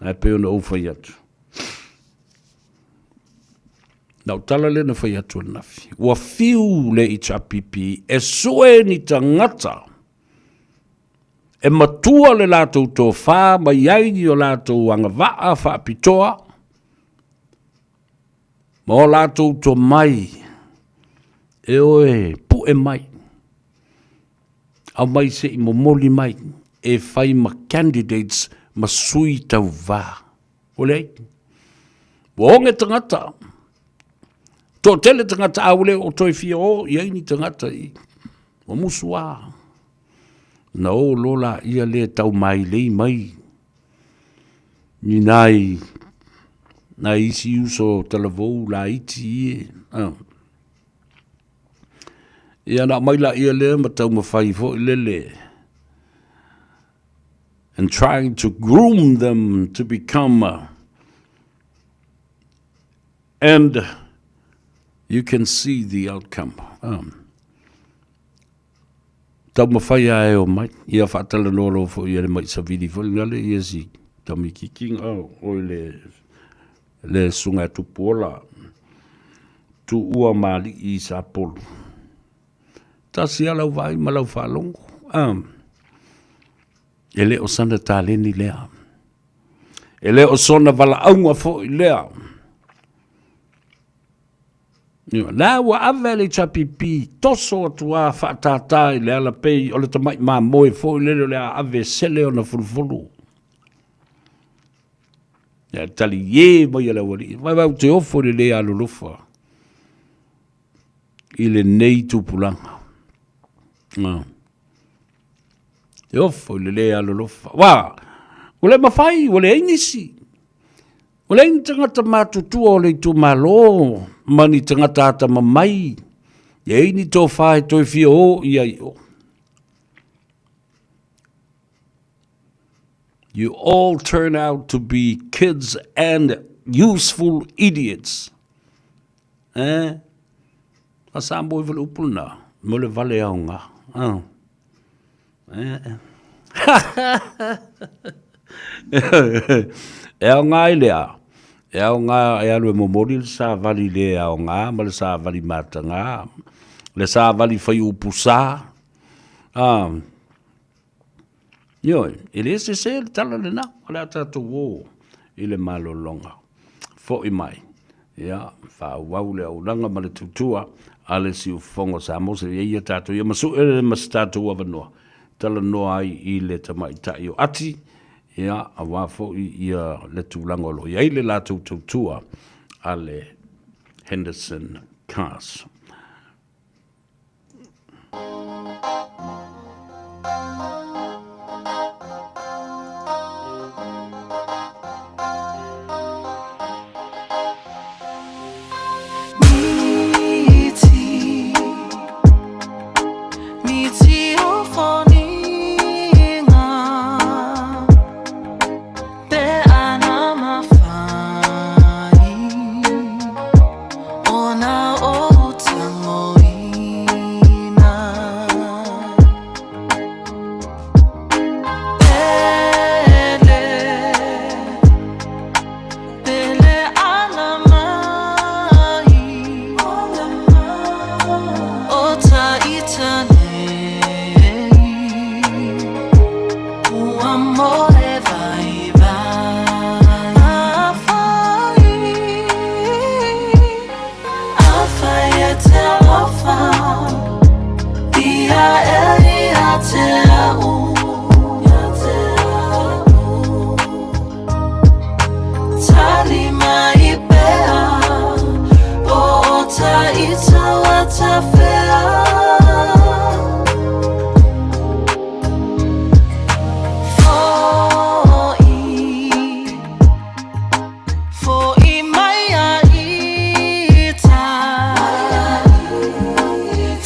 ae pei ona ou fai atu. Na o tala lea na fai atu ananafi. Ua fiu le HRPP e sue ni tagata e matua le latou tofa ma i ai ni o latou agavaa faapitoa ma o latou tomai e o e pue mai, aumai se i momoli mai e fai ma candidates ma sui tauva. Ua leai. Ua oge tagata. Toatele tagata a ua le o toe fia o i ai ni tagata i. Ua musu lava. Na o loa laia lea tau mailei mai ni nai nai isi uso talavou laiti ie. Ia na aumai laia lea ma taumafai foi lele and trying to groom them to become and you can see the outcome. Taumafai lava e omai. Ia faatalanoa loa foi e le mai savili foi lena le ia si tamikiki oi le le susuga ia Tupuola Tuua Mali'i i Sapolu. Tasi lava lau vaai ma lau faalogo. E le o sana taleni lea. E le o sona valaauga foi lea. La ua ave le HRPP toso atu a faatātā i le ala pei o le tamai mamoe foi lele o le a ave e sele ona fulufulu. Ia tali ie mai e le aualii. Vai vai ou te ofo i le le alolofa i lenei tupulaga. E ofo i le le alolofa. Wa, ua le mafai, ua leai nisi. Ua leai ni tagata matutua o le itumalo ma ni tagata atamamai, leai ni tofa e toe fia o i ai i o. You all turn out to be kids and useful idiots. Eh? A Samoa i le upu lena, mo le vale aoga. Ah. Eh. E aoga ai le a? E aoga e alu e momoli le savali le aoga ma le savali mataga, le savali fai upu sa. Ah. Ioe, e le sese le tala lena, o le a tatou o i le malologa. Foi mai, ia, faaauau le auaunaga ma le tutua a le siufofoga o Samoa seia i ai tatou ia ma sue ma se tatou avanoa talanoa ai i le tamaitai o Ati, ia, aua foi ia le tulaga o lo o i ai le latou tautua a le Henderson Cars. tafea. Fo'i, fo'i mai a ita.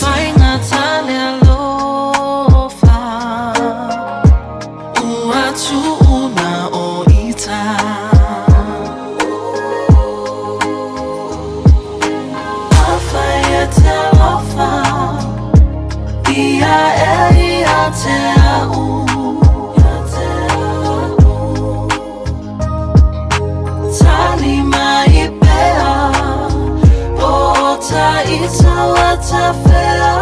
Faigata le alofa ua tuuna o ita. Afai e te alofa ia e ia te au. Tali mai pea o ta ita ua tafea.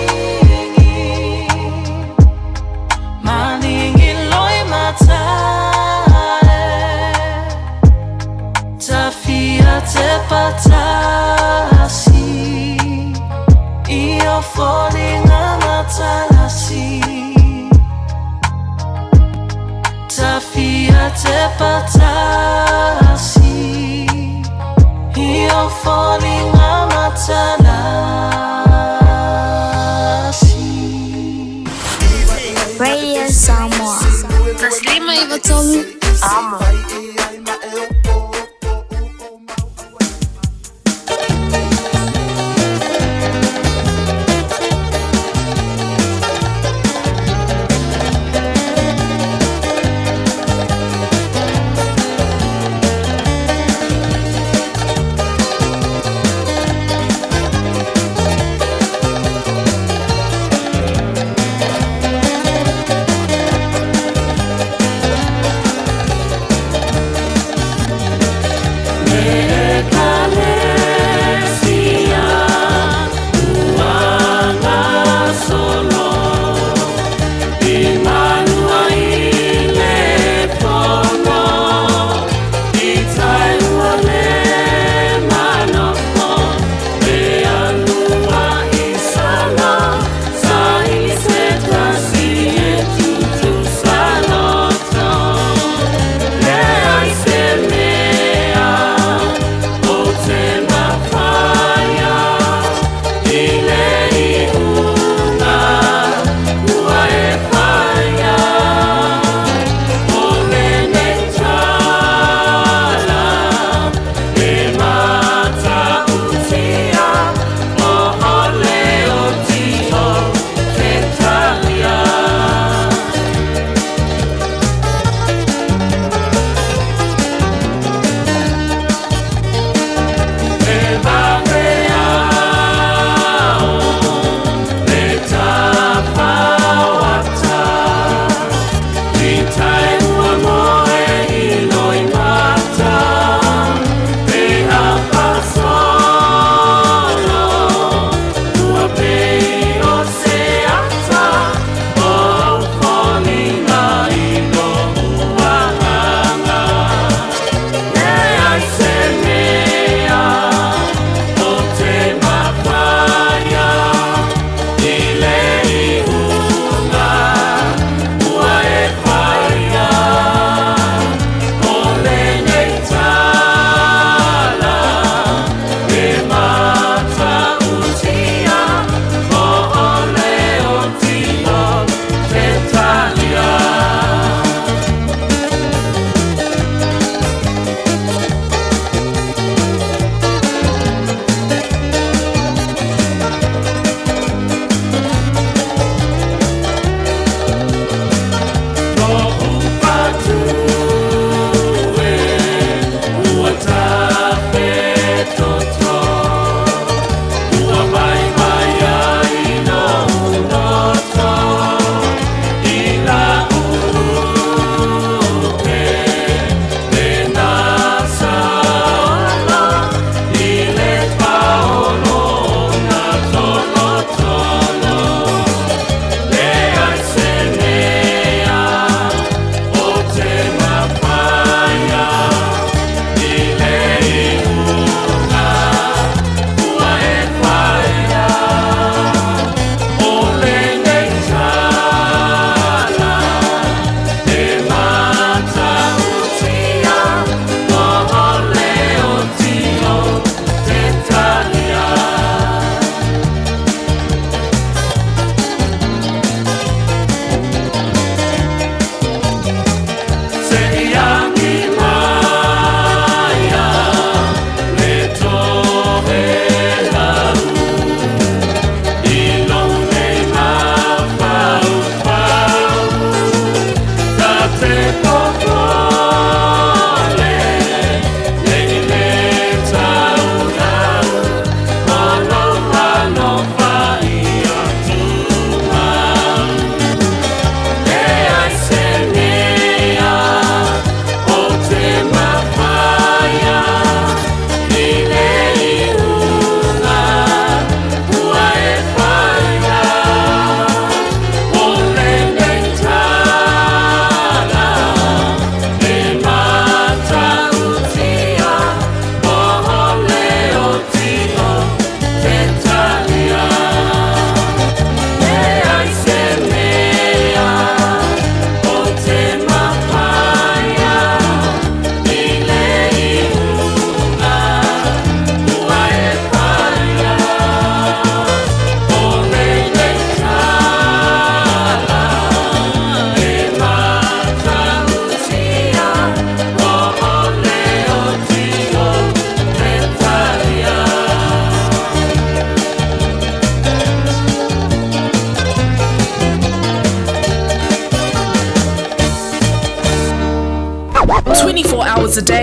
Maligi, maligi loi matae. Tafia te patasi i o foliga matalasi. Tafia te patasi i o foliga matalasi. Radio Samoa. 105 3 Amo.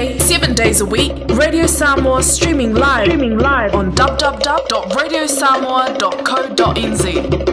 day, 7 days a week. Radio Samoa streaming live, streaming live on www.radiosamoa.co.nz.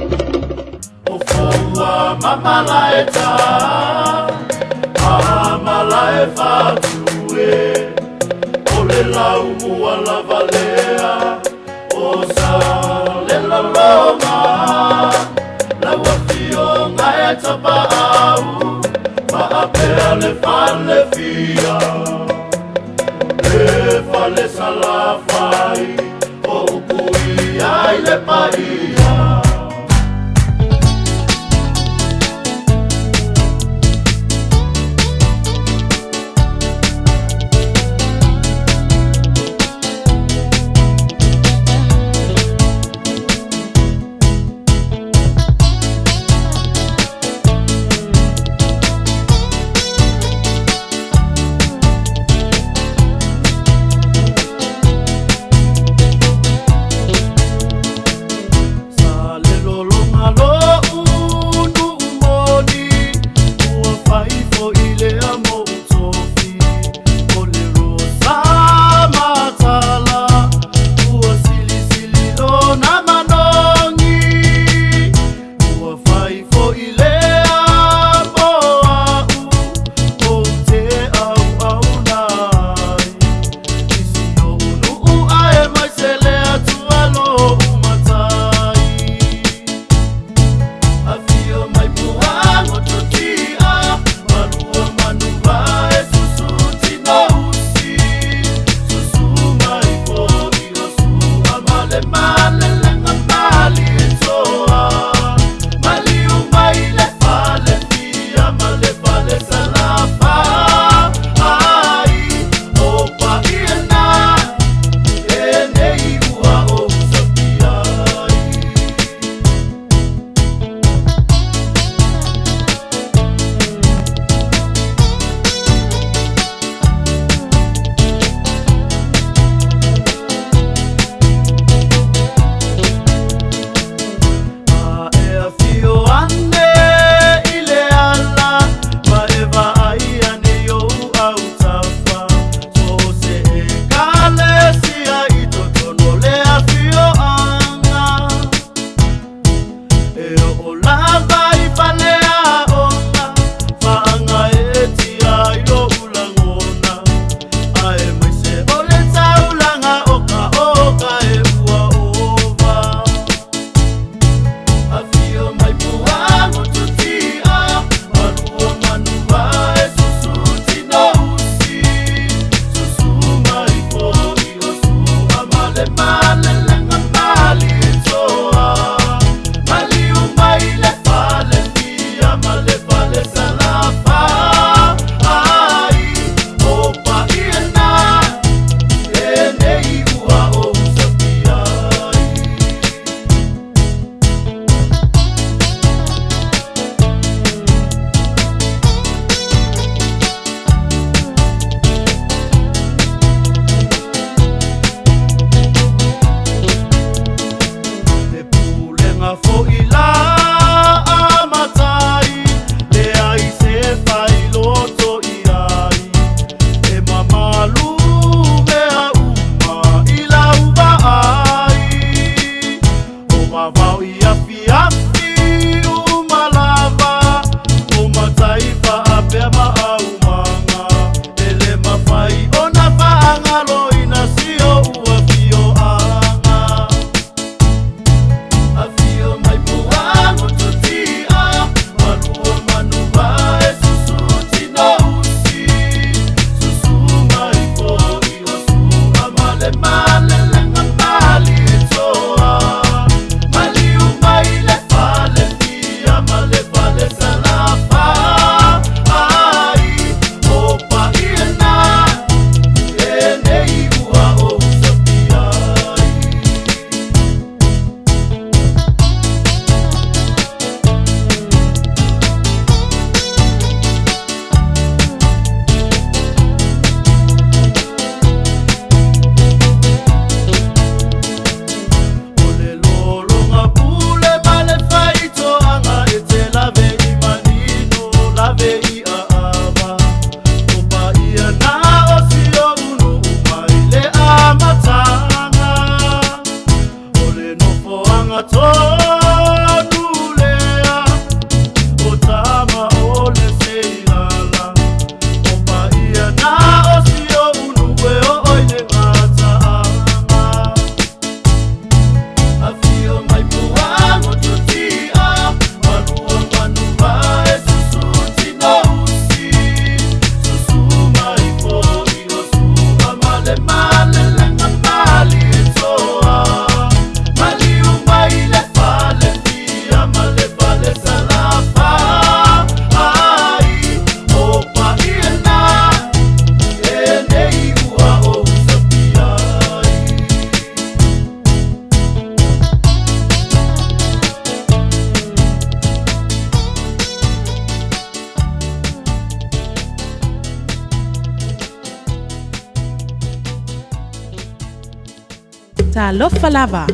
Talofa lava,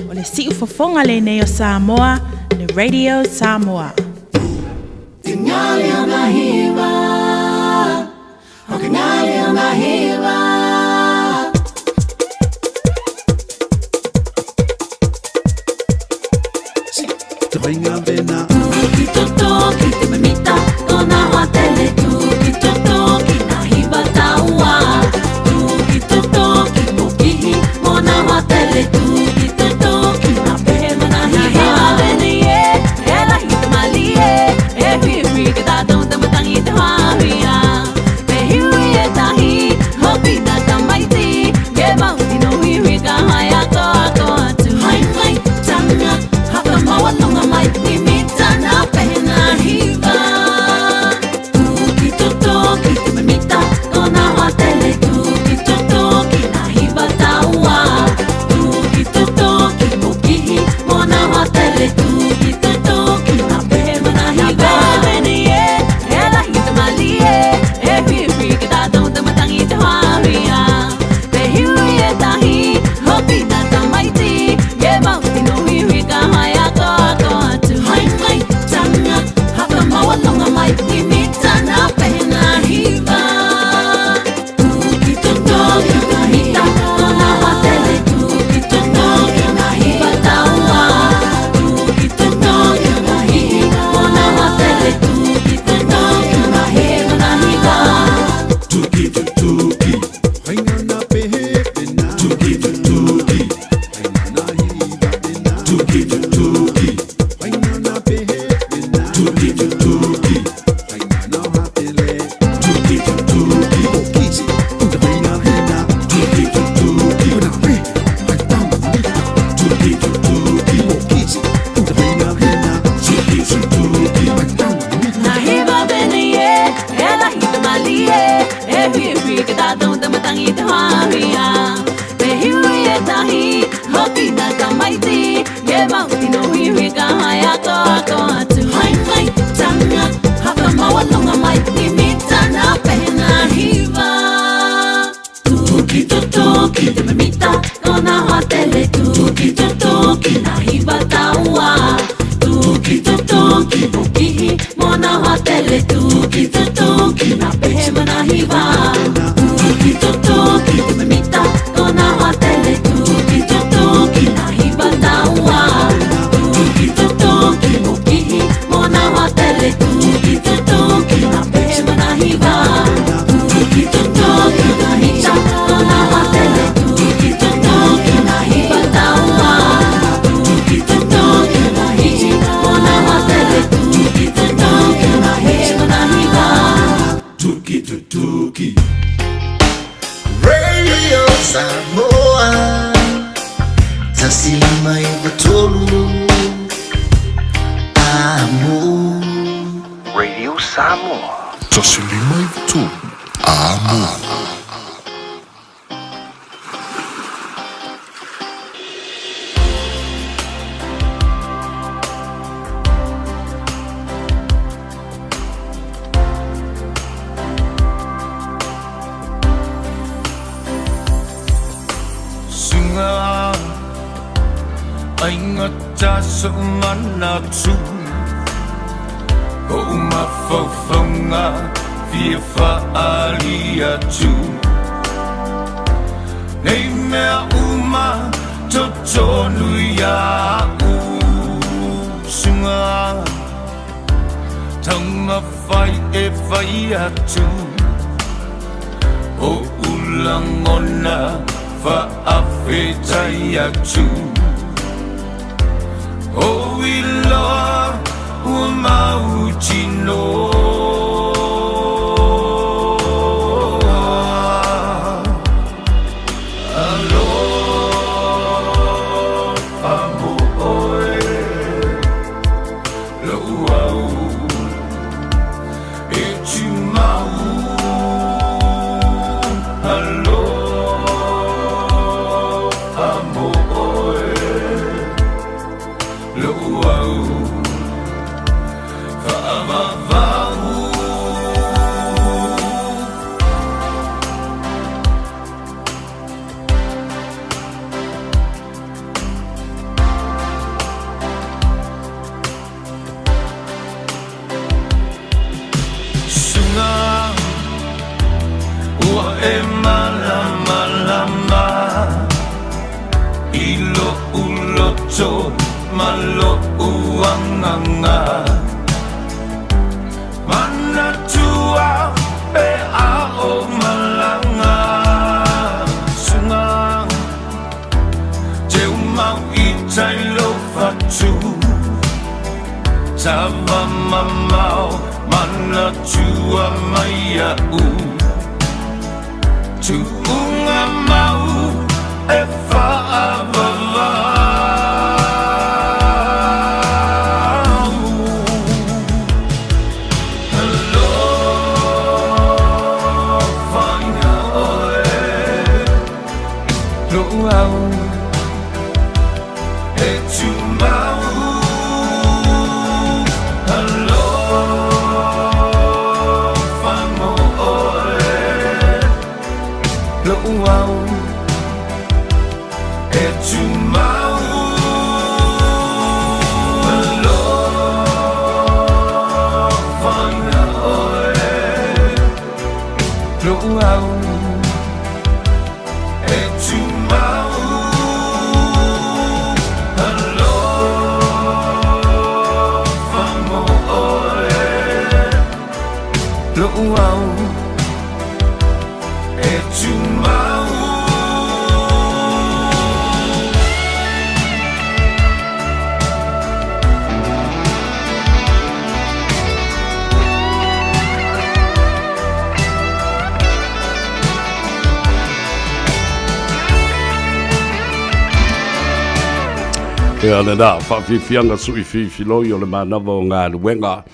o le siufofoga lenei o Samoa, le Radio Samoa. Lo'u au. Fa'avavau. loto ma lo'u agaga. Manatua pe a o malaga suga Teumau i tai lou fatu Tava mamao manatua mai a'u Tuuga mau e faavavau. Alofa ia oe Lo'u au e tumau. Alofa mo oe Lo'u au e tumau. Alofa ia oe Lo'u au e tumau. Alofa mo oe Lo'u au e tumau. Ia lenā faafiafiaga suʻifiifiloi o le manava o galuega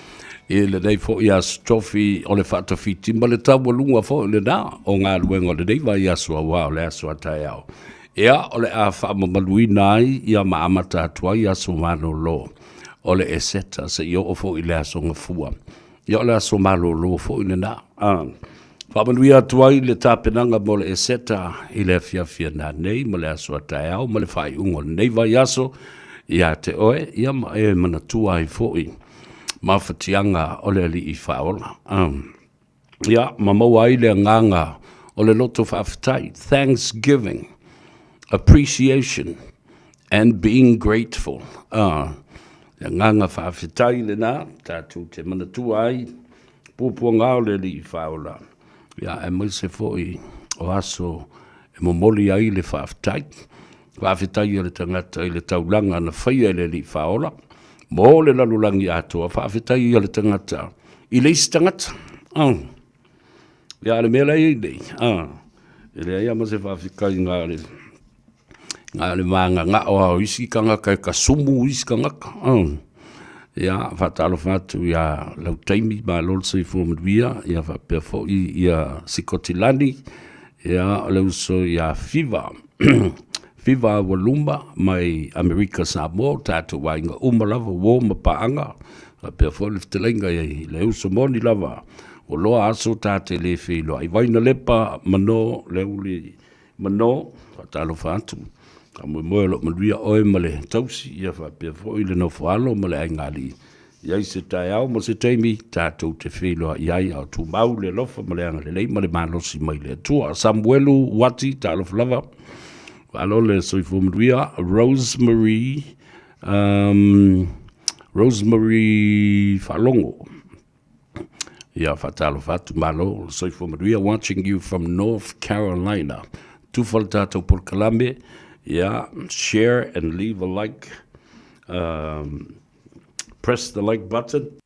i lenei foʻi aso tofi o le faatafiti ma le taualuga foʻi lenā o galuega o lenei vaiaso auā o le aso a taeao. Ia o le a faamamaluina ai ia ma amata atu ai aso malōlō o le Eseta seia oo foʻi i le aso Gafua. Ia o le aso malōlō foʻi lenā. Faamanuia atu ai le tapenaga mo le Eseta i le afiafi a nanei ma le aso a taeao ma le faaiuga o lenei vaiaso iā te oe, ia ma e manatua ai foʻi mafatiaga o le Alii Faaola. Ia, ma maua ai le agaga o le loto faafetai, thanksgiving, appreciation and being grateful. Le agaga faafetai lenā, tatou te manatua ai puapuaga o le Alii Faaola, ia, aemaise foi o aso e momoli ai le faafetai. Faafetai a le tagata i le taulaga na faia e le Alii Faaola mo le lalolagi atoa. Faafetai a le tagata i le isi tagata. Ia, a le mea la e i ai nei, e leai lava ma se faafetai na o le, na o le magagao lava o isi tagata e kasumu isi tagata. Ia, faatalofa atu ia Lautaimi, malo le soifua manuia, ia faapea foi ia Sikotilani, ia o le uso ia Fiva, Fiva Aualuma mai Amerika Samoa, o tatou aiga uma lava, uo ma paaga, faapea foi le fetalaiga i le uso moni lava, ua loa aso ta te le feiloai. Vainalepa Mano Leuli Mano, faatalofa atu, faamoemoe o lo o manuia oe ma le tausi, ia faapea foi le nofo alo ma le aigaalii. I ai se taeao ma se taimi tatou te feiloai ai, a o tumau le alofa ma le agalelei ma le malosi mai le Atua. Samuelu Uati, talofa lava, malo le soifua manuia. Rosemary, um, Rosemary Faalogo. Ia, faatalofa atu, malo le soifua manuia. Watching you from North Carolina. Tufa le tatou polokalame, ia, share and leave a like. Um, press the like button.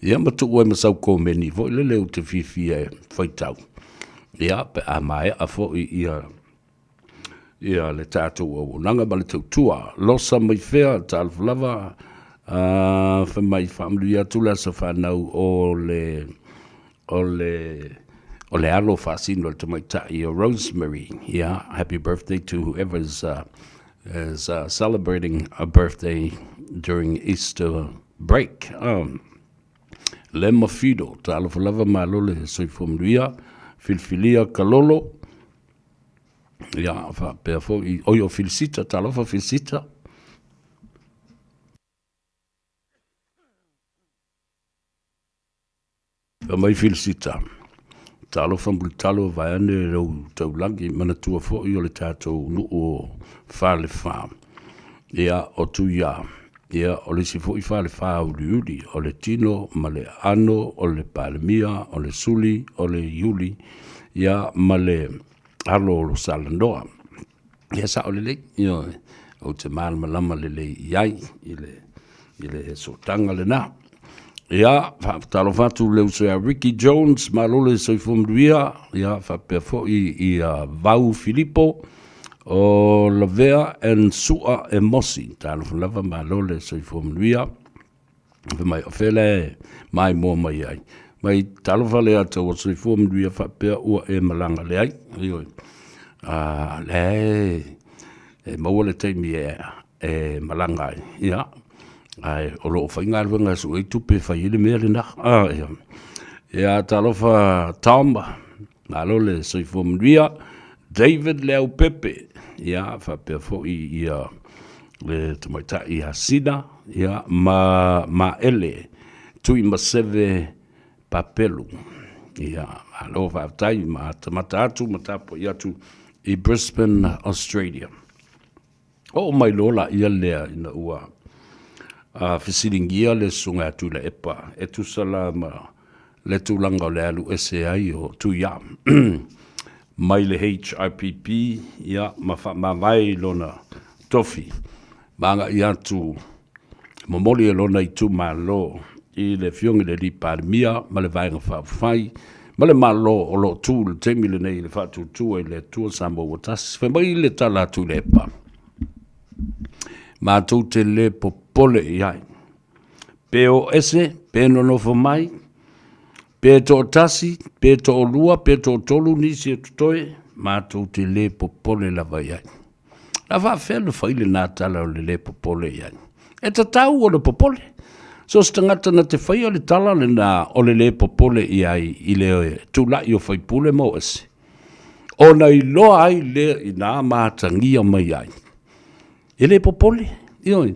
Ia, ma tuu ai ma sau komeni foi lele ou te fiafia e faitau. Ia, pe a maea foi ia ia le tatou auaunaga ma le tautua. Losa mai fea, talofa lava, fai mai faamanuia atu le aso fanau o le o le o le alo faasino le tamaitai o Rosemary. Yeah, happy birthday to whoever is, is celebrating a birthday during Easter break. Lema Fido, talofa lava malo le soifua manuia, filifilia Kalolo, ia faapea foi, oi o Filisita, talofa Filisita. Fai mai Filisita, Talofa mulitalo vaeane lou taulagi, manatua foi o le tatou nuu o Falefa. Ia, o Tuia, ia, o le isi foi Falefa uliuli, o le tino ma le aano o le Palemia, o le Suli, o le Iuli, ia, ma le alo o lo Salanoa. Ia, sao lelei, ioe, ou te malamalama lelei i ai i le, i le sootaga lena. Ia, faatalofa atu le uso ia Ricky Jones, malo le soifua manuia, ia, faapea foi ia Vau Filipo, o Lavea and Sua Emosi. Talofa lava, malo le soifua manuia. Fai mai, o fea la e maimoa mai ai? Mai talofa le ata ua soifua manuia faapea ua e malaga leai. Ioe. A, lea e, e maua le taimi e, e malaga ai. Ia, ae o lo o faigaluega e sue ai tupe e fai ai le mea lena. A, ia. Ia, talofa Tom, malo le soifua manuia. David Leaupepe, ia, faapea foi ia le tamaitai ia Sina, ia, ma Maele Tuimaseve Papelu. Ia, malo faafetai ma matamata atu ma tapuai atu i Brisbane, Australia. Oo mai loa laia lea ina ua fesiligia le Susuga ia Tuilaepa e tusa la ma le tulaga o le alu ese ai o Tuia mai le HRPP ia ma faamavae i lona tofi ma agai atu momoli e lona itumalo i le Afioga i le Alii Palemia ma le Vaega Faaupufai ma le Malo o lo o tu i le taimi lenei i le faatuatua i le Atua Samoa ua tasi. Fai mai le tala a Tuilaepa, matou te le popole i ai, pe o ese, pe nonofo mai, pe toatasi, pe toalua, pe toatolu nisi e totoe, matou te le popole lava i ai. A faafefea ona fai lena tala o le le popole i ai? E tatau ona popole. So se tagata na te faia le tala lena o le le popole i ai i le tulai o faipule ma o ese, ona iloa ai lea i nā matagia mai ai. E le popole, ioe.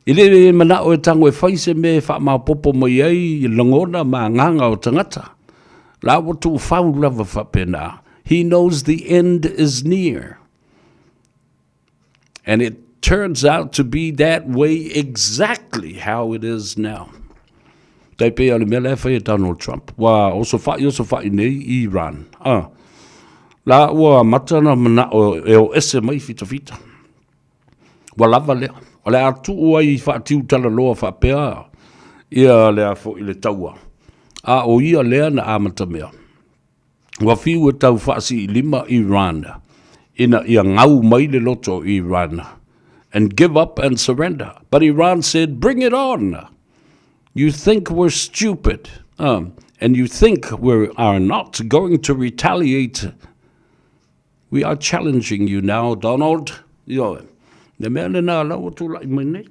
E le manao e tago e fai se mea e faamaopoopo mai ai lagona ma agaga o tagata. La ua tuufau lava faapena. He knows the end is near. And it turns out to be that way exactly how it is now. Tai pei o le mea la e fai e Donald Trump. Ua osofai osofai nei i Iran. Ah. La ua amata na manao e o ese mai fitafita. Ua lava lea. O le a tuu ai i faatiu talaloa faapea ia le a foi le taua. A o ia lea na amata mea. Ua fiu e tau faasiilima Iran ina ia gau mai le loto o Iran and give up and surrender. But Iran said, bring it on! You think we're stupid and you think we are not going to retaliate. We are challenging you now, Donald. Ioe, le mea lena la ua tulai mai nei.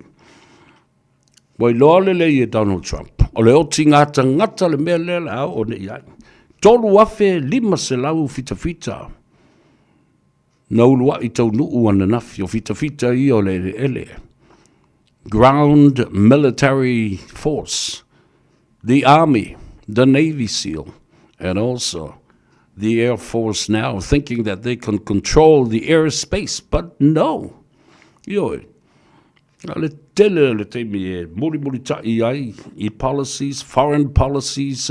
Ua iloa lelei e Donald Trump, o le otiga tagata le mea lea le a oo nei i ai. 3,500 fitafita na uluai taunuu ananafi, o fitafita ia o le eleele. Ground Military Force, the Army, the Navy SEAL, and also the Air Force now, thinking that they can control the airspace, but no. Ioe, A le tele o le taimi e mulimulitaʻi ai i policies, foreign policies,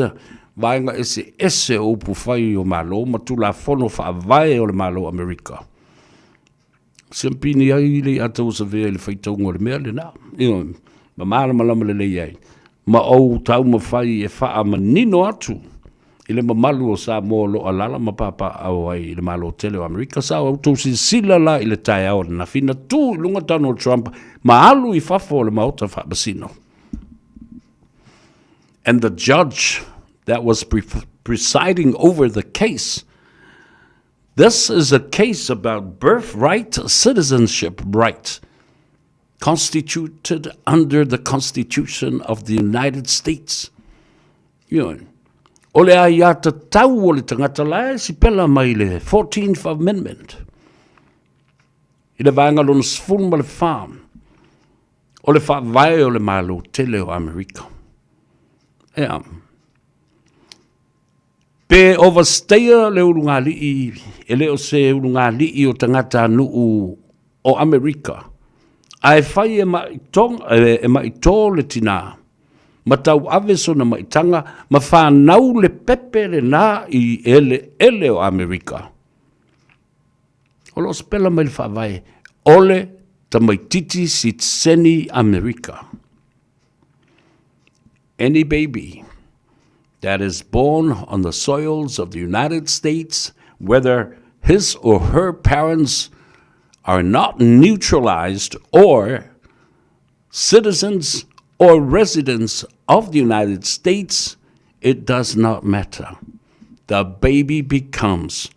vaega eseese o upufai o Malo ma Tulafono Faavae o le Malo o Amerika. Siampini ai le iata ua savea i le faitauga o le mea lena. Ioe, ma malamalama lelei ai. Ma ou taumafai e faamanino atu i le mamalu o Samoa o lo o alaala ma papaaao ai i le Malo tele o Amerika. Sa outou silasila la i le taeao ananafi na tu i luga Donald Trump ma alu i fafo o le Maota Faamasino. And the judge that was pre presiding over the case, this is a case about birthright, citizenship right, constituted under the Constitution of the United States. Ioe. O le aiatatau o le tagata la e sipela mai le 14th Amendment i le vaega lona 14 o le faavae o le Malo tele o Amerika. Ea. Pe overstayer le ulugalii, e le o se ulugalii o tagatanuu o Amerika, ae fai e e maito le tinā, ma tauave sona maitaga ma fanau le pepe lenā i eleele o Amerika. O lo o sepela mai le faavae, o le tamaititi sitiseni Amerika. Any baby that is born on the soils of the United States, whether his or her parents are not neutralized or citizens or residents of the United States, it does not matter. The baby becomes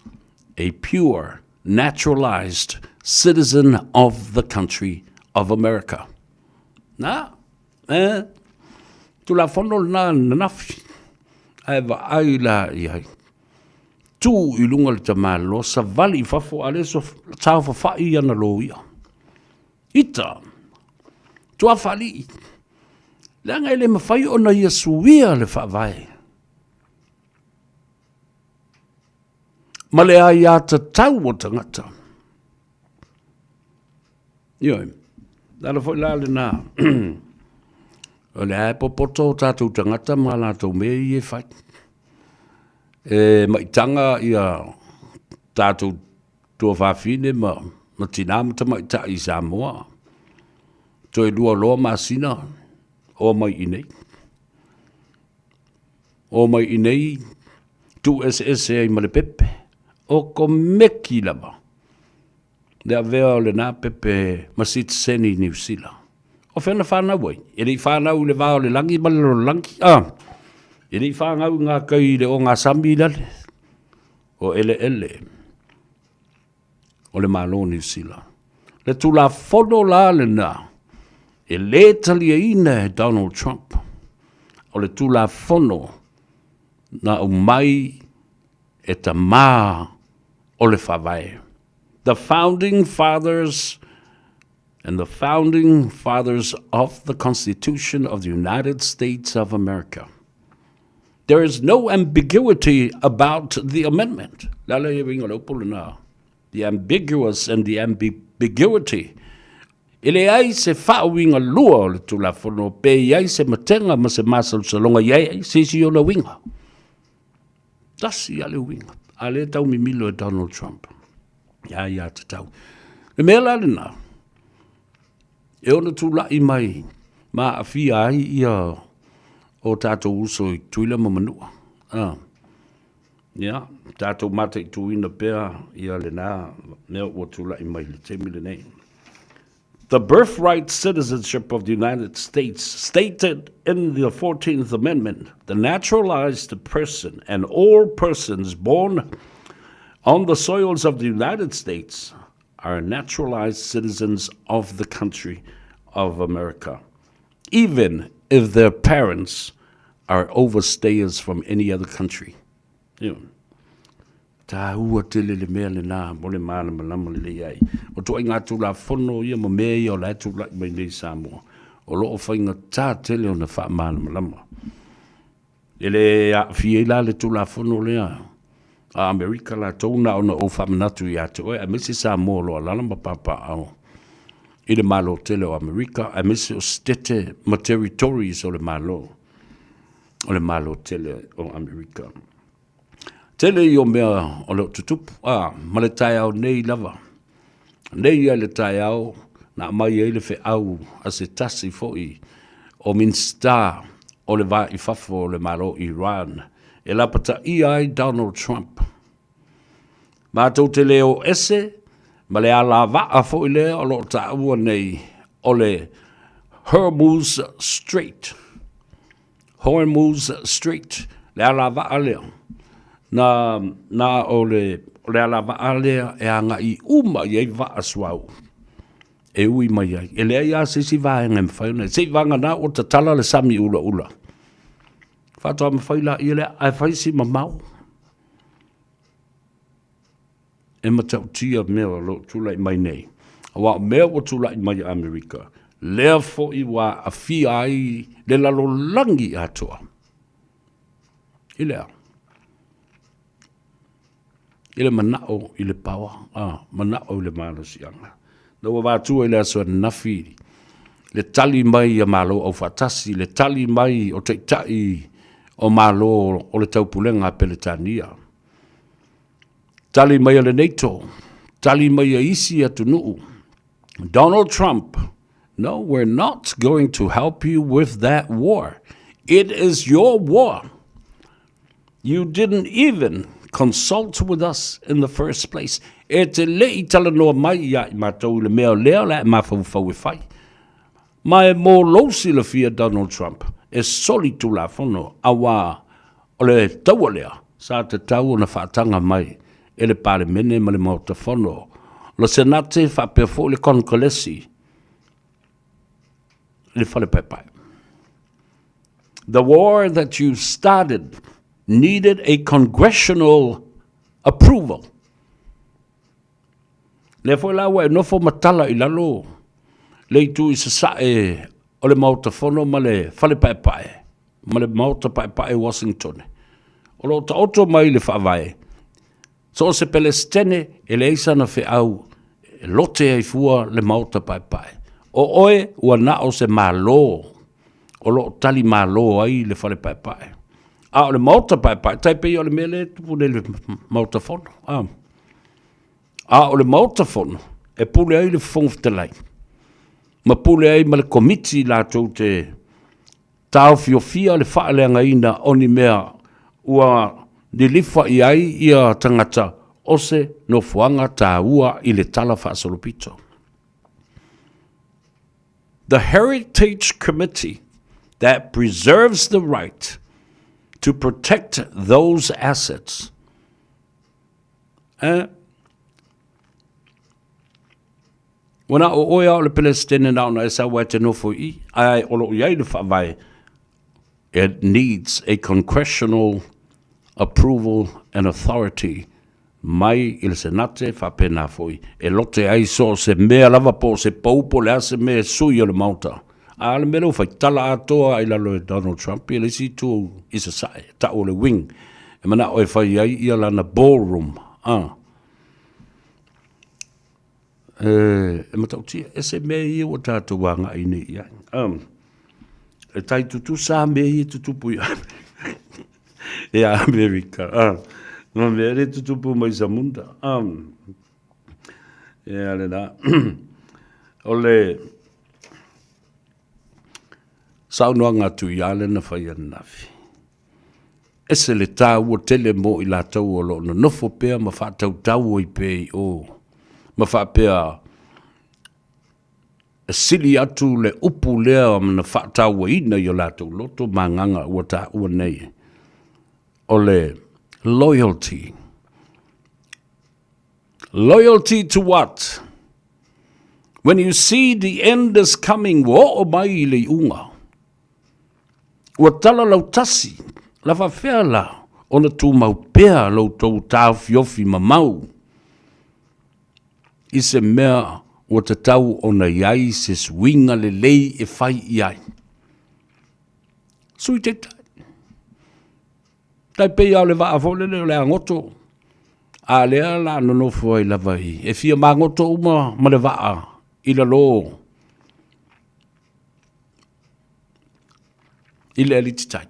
a pure, naturalized citizen of the country of America. Na, eh, Tulafono lena ananafi, ae vaai la i ai. Tū i luga le tamaloa, savali i fafo, a le saofafai ana loia. Ita, tuafaalii, leaga e le mafai ona ia suia le faavae. Ma le aiatatau o tagata. Ioe, le ala foi la lena, o lea e popoto o tatou tagata ma latou mea ia e fai. E maitaga ia tatou tuafafine ma tinā ma tamaitai i Samoa. Toe lua loa masina, o mai i nei. O mai i nei, tuu eseese ai ma le pepe. O komeki lava. Le avea o lena pepe ma sitiseni i Niu Sila. O fea na fanau ai? E le i fanau i le va o le lagi ma le lalolagi? Ah, e le i fanau i ngā kai i le ogasami i lale? O eleele o le Malo o Niu Sila. Le Tulafono la lena e lē taliaina e Donald Trump, o le Tulafono na aumai e tamā o le Faavae. The Founding Fathers and the Founding Fathers of the Constitution of the United States of America. There is no ambiguity about the amendment. Le ala ia uiga o le upu lena. The ambiguous and the ambiguity. E leai se faauiga lua o le Tulafono pe i ai se matega ma se masalosaloga i ai se isi ona uiga. Tasi lava le uiga, a lea e tau mimilo e Donald Trump. Ia ia tatau. Le mea la lena, e ono tulai mai ma aafia ai ia o tatou uso i Tutuila ma Manua. Ah. Ia, tatou mataituina pea ia lena mea ua tulai mai i le taimi lenei. The birthright citizenship of the United States stated in the 14th Amendment, the naturalized person and all persons born on the soils of the United States are naturalized citizens of the country of America, even if their parents are overstayers from any other country. You know. Tāua tele le mea lenā mo le mālamalama lelei ai. O ituaiga Tulafono ia ma mea ia o la e tulai mai nei i Samoa, o lo o faigata tele ona faamalamalama. E le aafia ai la le Tulafono lea a Amerika latou na ona ou faamanatu ia te oe, aemaise Samoa o lo o alaala ma papaaao i le Malo tele o Amerika, aemaise o Setete ma Territories o le Malo, o le Malo tele o Amerika. Tele ia o mea o lo o tutupu, a, ma le taeao nei lava. Nei ia le taeao na aumai ai le feau a se tasi foi o Minisita o le Va i Fafo o le Malo Iran e lapataia ai Donald Trump. Matou te le o ese ma le alavaa foi lea o lo o taua nei o le Hormuz Strait. Hormuz Strait, le alavaa lea, na, na o le, o le alavaa lea e agai uma i ai vaa suauu e ui mai ai. E leai lava se isi vaega e mafai ona, se i vagana ua tatala le sami ulaula. Faatoa mafai laia lea, ae fai si mamao. E matautia mea o lo o tulai mai nei, aua o mea ua tulai mai i Amerika, lea foi ua aafia ai le lalolagi atoa. I le a? I le manao i le paoa, a, manao i le malosiaga. Na ua vatua i le aso ananafi le tali mai a Malo Aufaatasi, le tali mai o Taitai o Malo o le Taupulega a Peretania, tali mai a le NATO, tali mai a isi atunuu. Donald Trump, no, we're not going to help you with that war. It is your war. You didn't even consult with us in the first place. E te le i talanoa mai ia i matou i le mea o lea o le a e mafaufau e fai. Ma e mo lou silafia Donald Trump, e soli tulafono auā o le taua lea sa tatau ona faataga mai e le Palemene ma le Maota Fono, le Senate faapea foi le Konokalesi i le Fale Paepae. The war that you started needed a congressional approval. Lea foi la ua e nofo ma tala i lalo le itu i sasae o le Maota Fono ma le Fale Paepae, ma le Maota Paepae Washington. O lo o taoto mai le faavae, so o se Pelesitene e leai sana feau e lote ai fua le Maota Paepae. O oe ua na o se Malo o lo o tali malo ai le Fale Paepae. A o le Maota Paepae, tai pei o le mea lea e tupu nei i le Maota Fono. A. A o le Maota Fono e pule ai le Fofoga Fetalai, ma pule ai ma le Komiti latou te taofiofia le faaleagaina o ni mea ua lilifa i ai ia tagata o se nofoaga taua i le Tala Faasolopito. The Heritage Committee that preserves the right to protect those assets. Eh? Ua na o oe a o le Pelesitene na ona e sau ai te nofo i, ae o lo o i ai le faavae, it needs a congressional approval and authority mai i le Senate faapena foi e lote ai so o se mea lava po o se pou po o le a se mea e sui o le Maota. A o le mea lea ua fai, tala atoa i lalo e Donald Trump ia le isi itu i sasae, tau o le wing, e manao e fai ai ia lana ballroom. A. E, e matautia, e se mea ia ua tatou agai nei i ai. Um, e tai tutusa mea ia tutupu i e Amerika. Ah, ma mea le tutupu mai Samunda. Um, e ale la. O le saunoaga atu ia le na fai ananafi. Ese le tāua tele mo i latou o lo o nonofo pea ma faatautau ai pea i o, ma faapea e sili atu le upu lea na faatauaina i o latou loto ma agaga ua taua nei o le loyalty. Loyalty to what? When you see the end is coming, ua oo mai i le iuga. Ua tala lautasi, la faafefea la ona tumau pea lo outou taofiofi mamau i se mea ua tatau ona i ai se suiga lelei e fai i ai. Sui Taitai. Tai pei lava o le vaa foi lele o le agoto, a lea la nonofo ai lava i, e fia magoto uma ma le vaa i lalo i le alititai.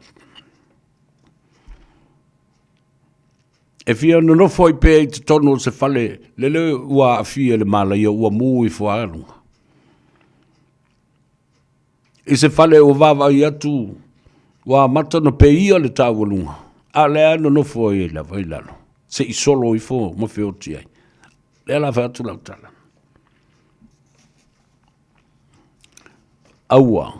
E fia nonofo ai pea i totonu o se fale lele ua aafia i le malaia ua mu ifo a luga. I se fale ua vaavaai atu ua amata ona peia le taualuga, a o lea nonofo ai lava i lalo, se i solo ifo ma feoti ai. Lea la fai atu lau tala. Aua.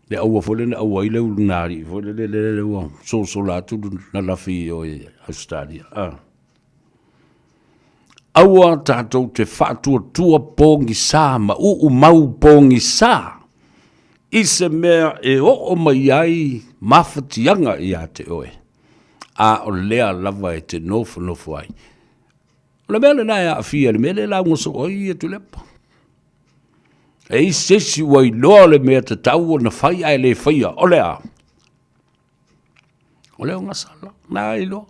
Le aua foi lea aua ai le ulugalii foi lele lele le ua sosola atu na lafi i o i Australia. Ah. Aua tatou te faatuatua pogisa ma uumau pogisa i se mea e oo mai ai mafatiaga ia te oe, a o lea lava e te nofonofo ai. O le mea lena e aafia i le mea lea e lauga soo ai ia Tuilaepa. E i ai se isi ua iloa le mea tatau ona fai ae le faia, o le a? O le ogasala, na iloa.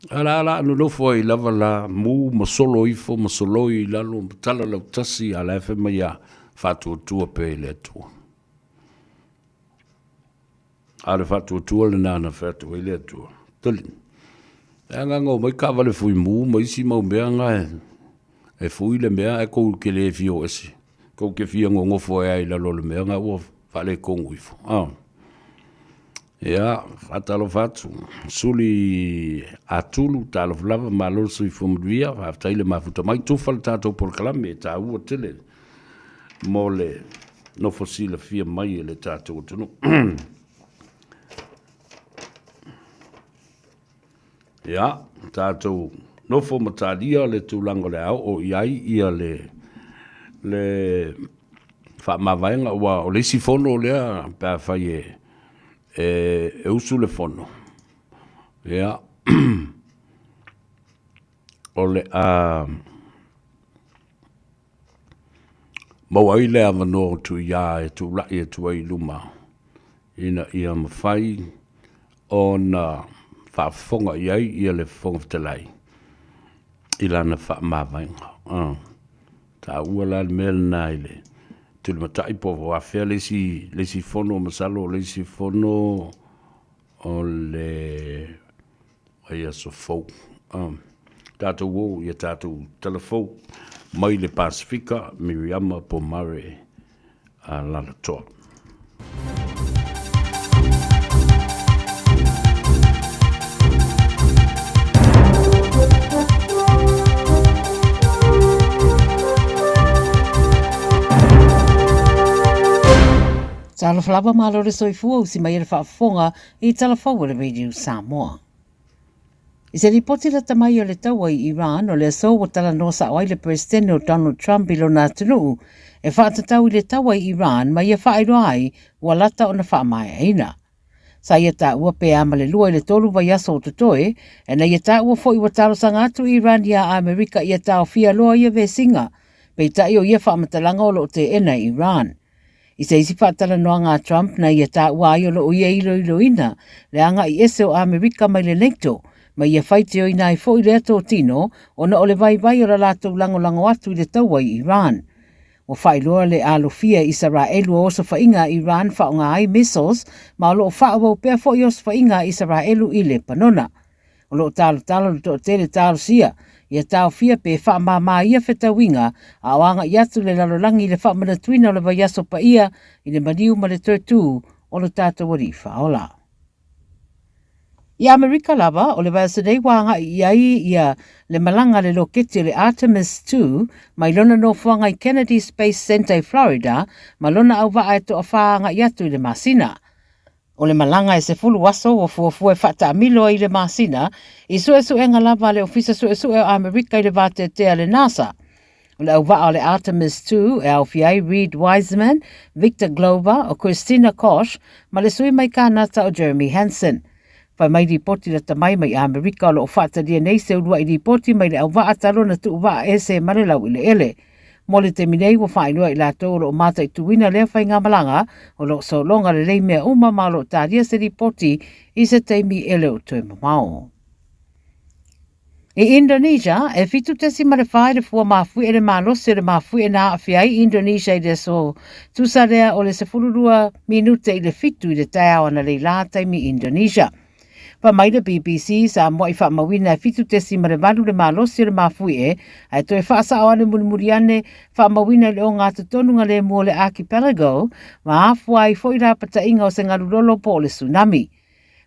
A la la nonofo ai lava la mu ma solo ifo ma soloi i lalo ma tala lautasi a la e fai mai a faatuatua pea i le Atua. A o le faatuatua lena na fai atu ai le Atua. Tali. E agaga o mai taavale fui mu ma isi mau mea na e fui le mea ae tou te le fia o ese. Tou te fia nonofo ai lava i lalo o le mea na ua faaletonu ifo. Ah. Ia, faatalofa atu. Suli Atulu, talofa lava, malo le soifua manuia, faafetai le mafuta mai, tufa le tatou polokalame e taua tele mo le nofo silafia mai e le tatou atunuu. Ia, tatou nofo ma talia le tulaga o le a oo i ai ia le, le faamavaega, aua o le isi fono lea pe a fai e, e, e usu le fono, ia, o le a maua ai le avanoa o Tuia e tulai atu ai i luma ina ia mafai ona faafofoga i ai ia le Fofoga Fetalai i lana faamavaega. Taua la le mea lena i le tulimatai po o afea le isi, le isi fono, masalo o le isi fono o le vaiaso fou. Tatou o ia tatou tala fou mai le Pasefika, Miriama Pomare Alaalatoa. Talofa lava malo le soifua usi mai e le faafofoga i tala fou a le Radio Samoa. I se lipoti lata mai o le taua i Iran o le aso ua talanoa sao ai le Peresetene o Donald Trump i lona atunuu e faatatau i le taua i Iran ma ia faailoa ai ua lata ona faamaeaina. Sa ia taua pe a ma le 2 i le 3 vaiaso o totoe, e na ia taua foi ua talosaga atu Iran iā Amerika ia taofia loa ia vesiga. Peitai o ia faamatalaga o lo o teena e Iran. I se isi faatalanoaga a Trump na ia taua ai o lo o ia iloiloina le agai ese o Amerika mai le NATO, ma ia faitioina ai foi lea totino ona o le vaivai o la latou lagolago atu i le taua i Iran. Ua faailoa le alofia e Isaraelu o osofaiga a Iran faaaoga ai missiles ma o lo o faaauau pea foi osofaiga a Isaraelu i Lepanona. O lo o talotalo le toatele talosia ia taofia pe faamāmā ia fetauiga a o agai atu le lalolagi i le faamanatuina o le vaiaso paia i le maliu ma le toe tū o lo tatou Alii Faaola. I Amerika lava, o le vaiaso nei ua agai i ai ia le malaga a le loketi o le Artemis 2 mai lona nofoaga i Kennedy Space Center i Florida ma lona auvaa e toawhā agai atu i le masina. O le malaga e 10 aso ua fuafua e faataamilo ai i le masina i suesuega lava a le Ofisa Suesue o Amerika i le vateatea a le NASA. O le auvaa o le Artemis 2 e aofia ai Reid Wiseman, Victor Glover, o Christina Koch ma le sui mai Kānata o Jeremy Hansen. Fai mai lipoti lata mai mai Amerika o lo o faatalia nei se uluai lipoti mai le auvaa talu ona tuuvaa ese ma le laueleele. Mo le taimi nei ua faailoa i latou o lo o mataituina lea faigamalaga o lo o sologa lelei mea uma ma o lo o talia se lipoti i se taimi e le o toe mamao. I Indonesia, e 7.4 i le fua mafuie le malosi o le mafuie na aafia ai Indonesia i le aso tusa lea o le 12 minute i le 7 i le taeao analeila taimi Indonesia. Fai mai le BBC, sa mua'i faamauina e 7.8 le malosi o le mafuie, ae toe faasao ane mulimuli ane, faamauina i le ogatotonu galemu o le archipelago, ma afua ai foi lapataiga o se galu lolo po o le tsunami.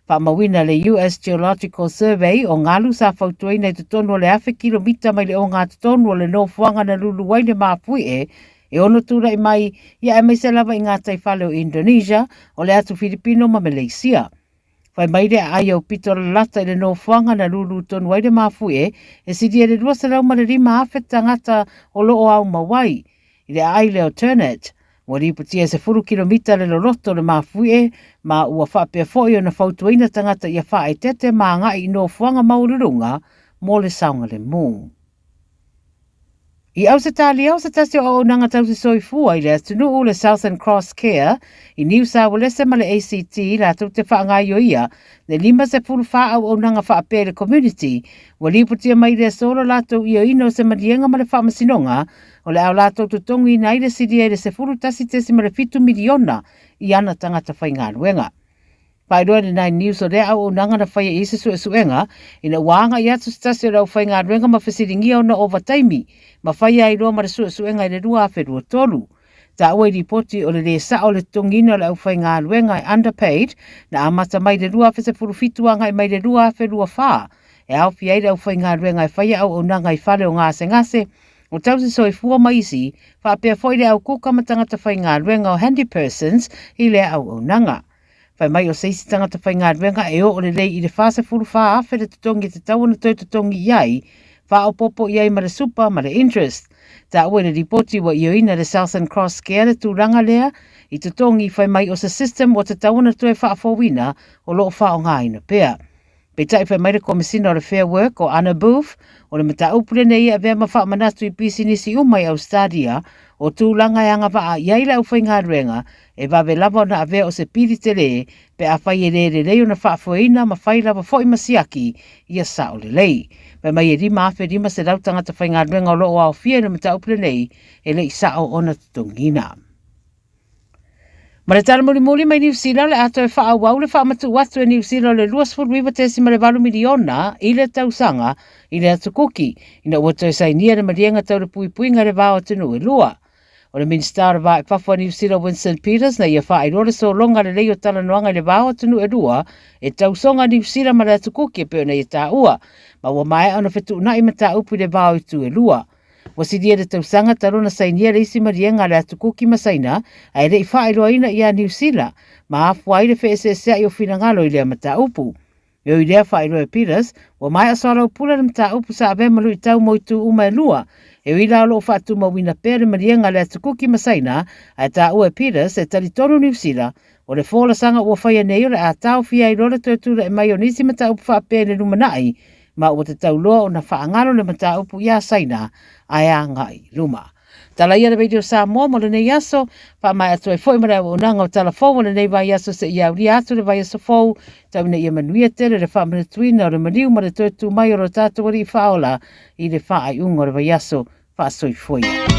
Faamauina le US Geological Survey o galu sa fautuaina i totonu o le 1,000 kilomita mai le ogatotonu o le nofoaga na lulu ai le mafuie e ono tulai mai ia aemaise lava i gataifale o Indonesia, o le atu Filipino ma Malaysia. Fai mai le aai aupito lalata i le nofoaga na lulu tonu ai le mafuie e silia i le 205,000 tagata o lo o aumau ai. I le aai lea o Ternate, ua lipotia e 10 kilomita le loloto o le mafuie ma ua faapea foi ona fautuaina tagata ia faaeteete ma agai i nofoaga maualuluga mo le saogalemu. I Ausetalia, o se tasi o auaunaga tausi soifua i le atunuu, le Southern Cross Care, i Niu Saualese ma le ACT latou te faagaoioia le 54 auaunaga faapea i le community, ua lipotia mai i le aso lo latou ioeina o se maliega ma le faamasinoga o le a latou totogiina ai le silia i le $11.7 miliona i ana tagata faigaluega. Faailoa i le Nine News o lea auaunaga na faia i ai se suesuega ina ua agai atu se tasi o le aufaigaluega ma fesiligia ona ovataimi ma faia ai loa ma le suesuega i le 2023. Taua i lipoti o le lē sa'o o le totogiina o le aufaigaluega e underpaid na amata mai i le 2017 agai mai le 2024 e aofia ai le aufaigaluega e faia auaunaga i fale o gasegase o tausi soifua ma isi faapea foi le au kuka ma tagata faigaluega o handy persons i lea auaunaga. Fai mai o se isi tagata faigaluega e oo lelei i le 44,000 le totogi e tatau ona toe totogi i ai, faaopoopo i ai ma le supa ma le interest. Taua i le lipoti ua ioeina e le Southern Cross Care le tulaga lea i totogi fai mai o se system ua tatau ona toe faafouina o lo o faaaogaina pea. Peitai fai mai le Komesina o le Fair Work o Anna Booth, o le mataupu lenei e avea ma faamanatu i pisinisi uma i Ausetalia o tulaga e agavaa i ai le aufaigaluega e vave lava ona avea o se pili telē pe afai e le lelei ona faafoeina ma fai lava foi ma siaki ia sao lelei. Fai mai e 5,500 tagata faigaluega o lo o aofia i le mataupu lenei e le i sao ona totogiina. Ma le tala mulimuli mai Niu Sila, o le a toe faaauau le faamatuu atu e Niu Sila o le $29.8 miliona i le tausaga i le Atu Kuki, ina ua toe sainia le maliega tau le puipuiga i le va o atunuu e lua. O le Minisita o le Va i Fafo a Niu Sila Winston Peters na ia faailoa le sologa lelei o talanoaga i le va o atunuu e lua e tausoga Niu Sila ma le Atu Kuki e pei ona ia taua, ma ua maea ona fetuunai mataupu i le va o itu e lua. Ua silia le tausaga talu ona sainia le isi maliega a le Atu Kuki ma Saina ae le i faailoaina ia Niu Sila, ma afua ai le feeseesea'i o finagalo i lea mataupu. E ui i lea, faailoa e Peters, ua maea soalaupule le mataupu sa avea ma luitau mo itu uma e lua. E ui la o lo o faatumauina pea le maliega a le Atu Kuki ma Saina, ae taua e Peters e talitonu Niu Sila, o le folasaga ua faia nei o le a taofia ai loa le toe tula'i mai o nisi mataupu faapea i le lumanai, ma ua tatau loa ona faagalo le mataupu iā Saina ae agai i luma. Tala ia le Radio Samoa mo lenei aso, faamaea atu ai foi ma le auaunaga o tala fou o lenei vaiaso seia aulia atu le vaiaso fou, tau ina ia manuia tele le faamanatuina o le maliu ma le toe tu mai o lo tatou Alii Faaola i le faaiuga o le vaiaso. Faasoifua ia.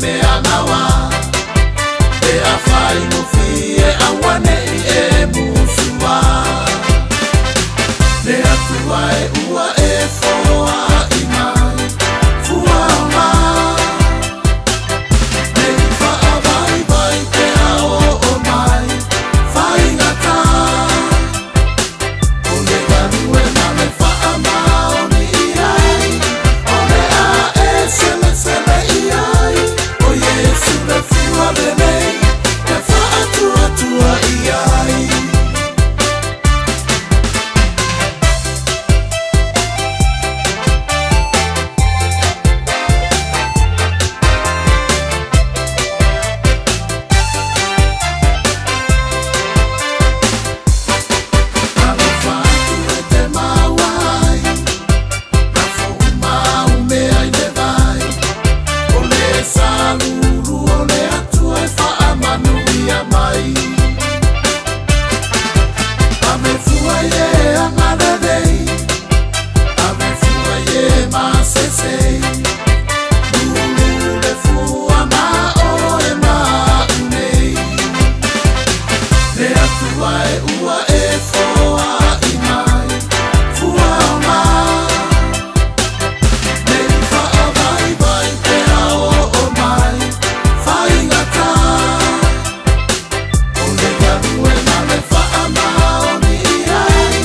mea nawa Pe afaigofie auaneʻi e musua Le Atua e ua e foaʻi mai Fua ma Nei faavaivai pe a oo mai Faigata O le galuega le faamaoni i ai O le a e selesele i ai O Iesu le fua lelei E faatuatua i ai. Alofa atu e te maua ai, lafo uma au mea i le vai. O le salulu o le Atua e faamanuia mai. Ave fua i e agalelei, ave fua i e masese. Lulu le fua ma oe ma au nei. Le Atua e ua e foaʻi mai, fua ma. Nei faavaivai pe a oo mai, faigata. O le galuega le faamaoni i ai,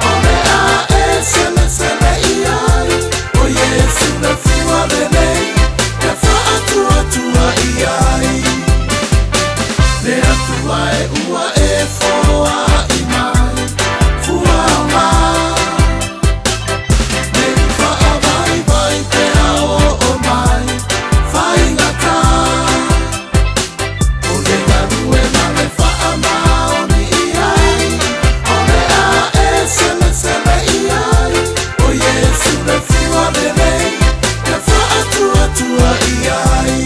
o le a e selesele i ai, o Iesu le fua lelei, e faatuatua i ai. Le Atua e ua e foaʻi mai, fua ma. Nei faavaivai pe a oo mai, faigata. O le galuega le faamaoni i ai, o le a e selesele i ai, o Iesu le fua lelei, e faatuatua i ai.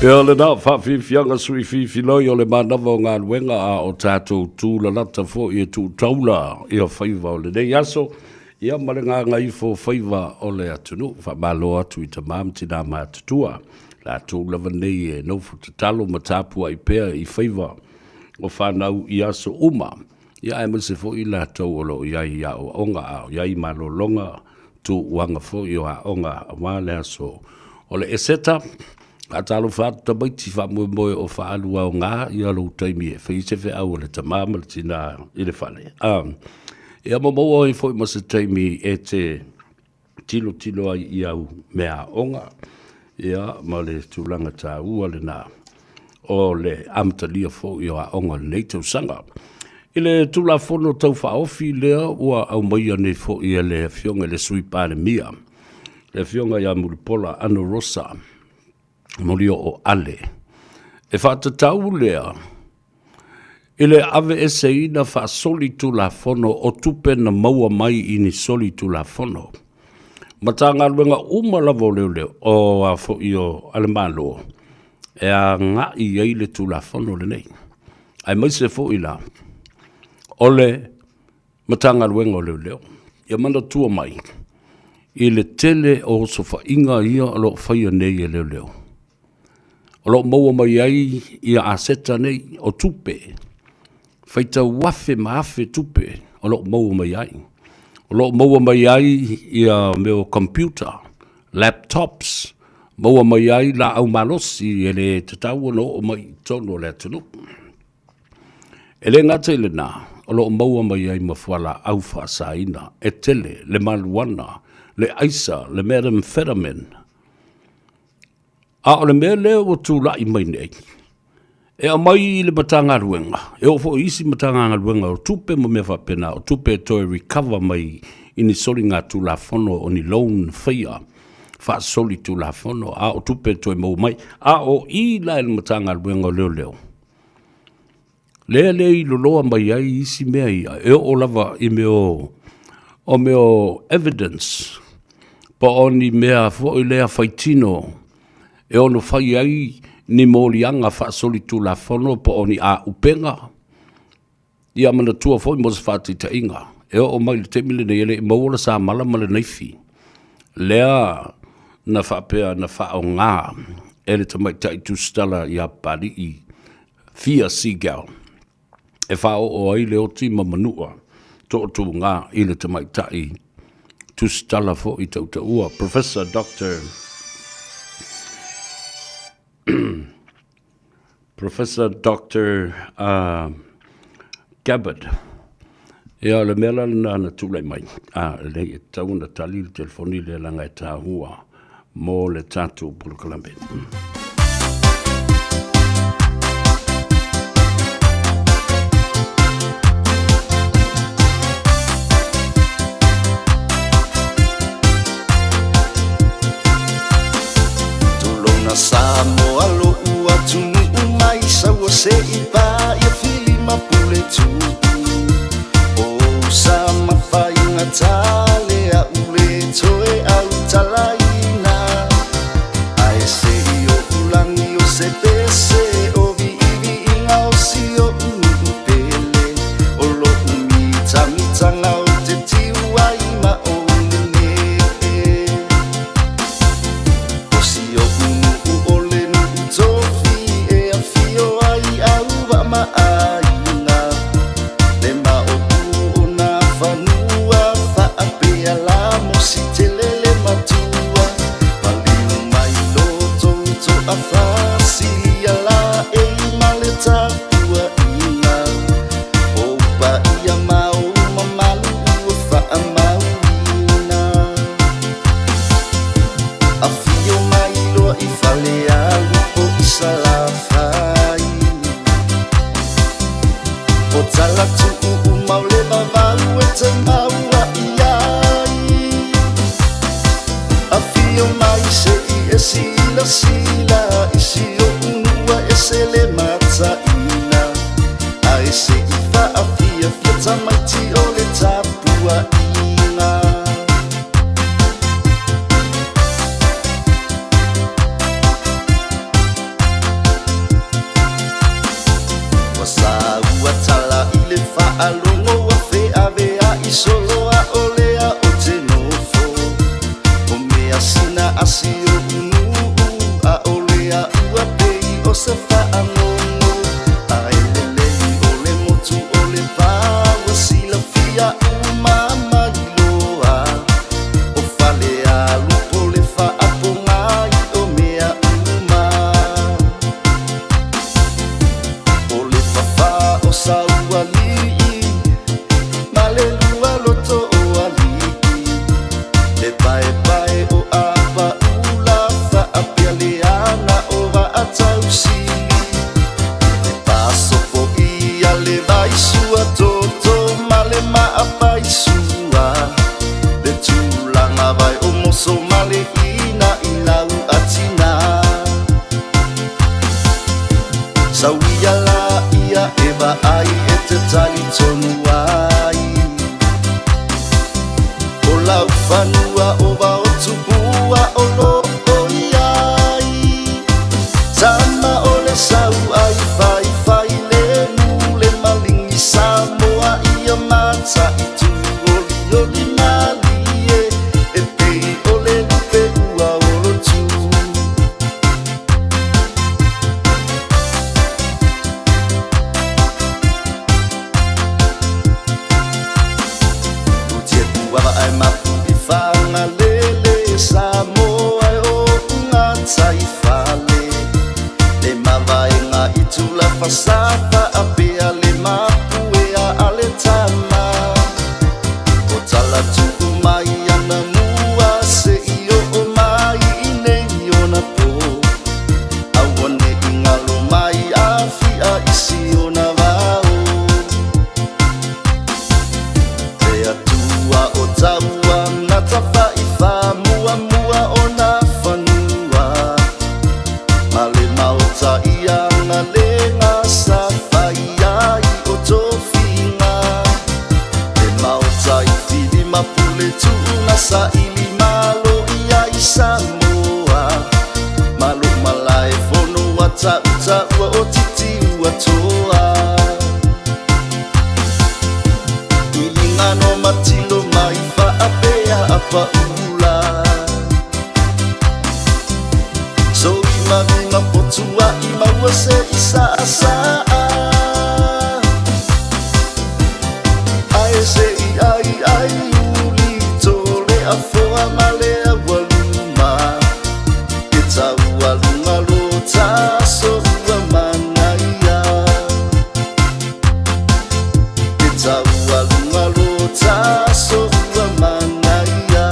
Ia lena faafiafiaga sui fifiloi o le manava o galuega a o tatou tulalata foi e tuu taula ia faiva o lenei aso ia ma le gagaifo o faiva o le atunuu. Faamalo atu i tama ma tina matutua, latou lava nei e nofo tatalo ma tapuai pea i faiva o fanau i aso uma, ia aemaise foi latou o lo o i ai i aoaoga a o i ai i malologa tuuaga foi o aoga aua le aso o le Eseta. Faatalofa atu tamaiti faamoemoe o faaalu aoga ia lou taimi e fai se feau a le tama ma le tina i le fale. Ia ma maua ai foi ma se taimi e te tilotilo ai i au meaaoga, ia ma le tulaga taua lena o le amatalia foi o aoga o lenei tausaga. I le Tulafono Tau Faaofi lea ua aumaia nei foi e le Afioga i le Sui Palemia, le Afioga ia Mulipola Anarosa Molioo Ale, e faatatau lea i le aveeseina faasolitulafono o tupe na maua mai i ni solitulafono. Matagaluega uma lava o leoleo, o a foi o a le Malo, e agai i ai le Tulafono lenei. Aemaise foi la o le Matagaluega o Leoleo. Ia manatua mai i le tele o osofaiga ia o lo o faia nei e leoleo, o lo o maua mai ai ia aseta nei o tupe, faitau afe ma afe tupe o lo o maua mai ai. O lo o maua mai ai ia mea o computer, laptops, maua mai ai laau malosi e le tatau ona oo mai i totonu o le atunuu. E le gata i lena, o lo o maua mai ai ma fualaau faasaina e tele le maluana, le aisa, le methamphetamine. A o le mea lea ua tulai mai nei, e aumai i le Matagaluega, e oo foi i isi Matagaluega o tupe ma mea faapena, o tupe e toe recover mai i ni soligatulafono o ni loan faia faasolitulafono, a o tupe e toe maua mai. A o i la i le Matagaluega o Leoleo, lea le iloloa mai ai isi mea ia, e oo lava i mea o, o mea o evidence, po o ni mea foi lea faitino e ono fai ai ni moliaga faasolitulafono po o ni aupega. Ia manatua foi mo se faataitaiga, e oo mai i le taimi lenei e le i maua le samala ma le naifi lea na faapea na faaaoga e le tamaitai tusitala ia Papalii Fia Seagal e faaoo ai le oti ma manua toatuga i le tamaitai tusitala foi tautaua Professor Doctor Professor Doctor Gabbard. Ia, o le mea la lena na tulai mai, a, lelei, e tatau ona tali le telefoni lea leaga e taua mo le tatou polokalame. Tulona Samoa lo'u atunuu mai Saua se'i paia fili ma pule tu'u O ou sa ma faigata le a'u le toe autalaina Ae se'i o'u lagi o se pese o vi'ivi'iga o si o'u nu'u pele O lo'u mitamitaga o te tiu ai ma ou nene'e O si o'u nu'u o le nu'u tofi e afio ai au ma aiga Le maopu o nā fanua faapea la mosi tele le matua Maliu mai lo touto a fasilia la e ma le tapuaiga O paia ma ou mamalu ua faamauina Afio mai loa i Falealu po i Salafai O Talatu'u uma o le vavau e te maua i ai Afio mai se'i e silasila i si o'u nu'u a ese le mataina Ae se'i faafiafia tamaiti o le tapuaiga. Ua saua tala i le faalogo ua feavea'i solo a'ole a o te nofo O mea sina a si o'u nu'u a'ole a'u a pei o se faanono Ae lelei o le motu o le pa ua silafia uma mai loa O Falealu po le faapogai o mea uma O le fafa o Saualii ma le lua loto o alii Le paepae o Apaula faapea le ana o Vaatausili Le pasofoia le vaisua toto ma le maapaisua Le tulaga vai o moso ma le ina i lau atina Sauia la ia e vaai e te talitonu ai O lau fanua o Vaotupua o lo'o i ai Tama o le sau ai faifai le nu le malingi Samoa ia mataitu olioli malie E pei o le lupe ua olotu. Utiatua ae mapu i Fagalele Samoa e o ugata i fale Le mavaega i Tulafasa faapea le mapu e a ale tama O Talatuu mai ana mua se'i oo mai i nei ona po Aua ne i ngalo mai afia i si ona vao Te Atua o taua na tafaifa muamua ona fanua Ma le maota i agalega sa fai ai o tofiga Le maota i Fili ma Puletu'u na saili malo i ai Samoa Ma lo malae fono a ta'uta'ua o Titiuatoa. saasaa Ae se i ai ai uli to le afoa ma le aualuma Ke taualuga lo taso ua manaia Ke taualuga lo taso ua manaia.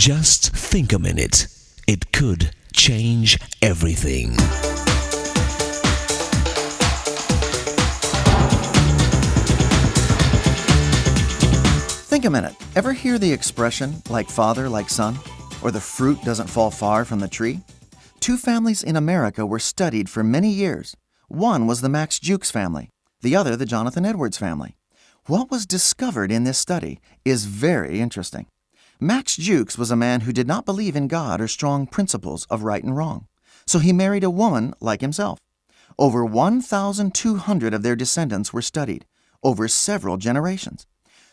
Just think a minute. It could change everything. Think a minute. Ever hear the expression, like father, like son? Or the fruit doesn't fall far from the tree? Two families in America were studied for many years. One was the Max Jukes family, the other the Jonathan Edwards family. What was discovered in this study is very interesting. Max Jukes was a man who did not believe in God or strong principles of right and wrong, so he married a woman like himself. Over 1,200 of their descendants were studied over several generations.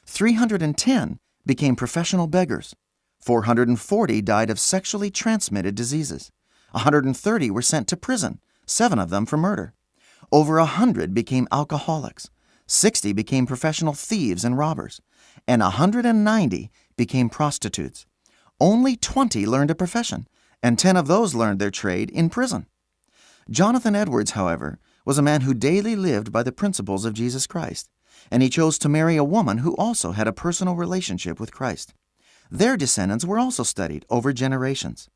310 became professional beggars. 440 died of sexually transmitted diseases. 130 were sent to prison, seven of them for murder. Over 100 became alcoholics. 60 became professional thieves and robbers. And 190 became prostitutes. Only 20 learned a profession, and 10 of those learned their trade in prison. Jonathan Edwards, however, was a man who daily lived by the principles of Jesus Christ, and he chose to marry a woman who also had a personal relationship with Christ. Their descendants were also studied over generations.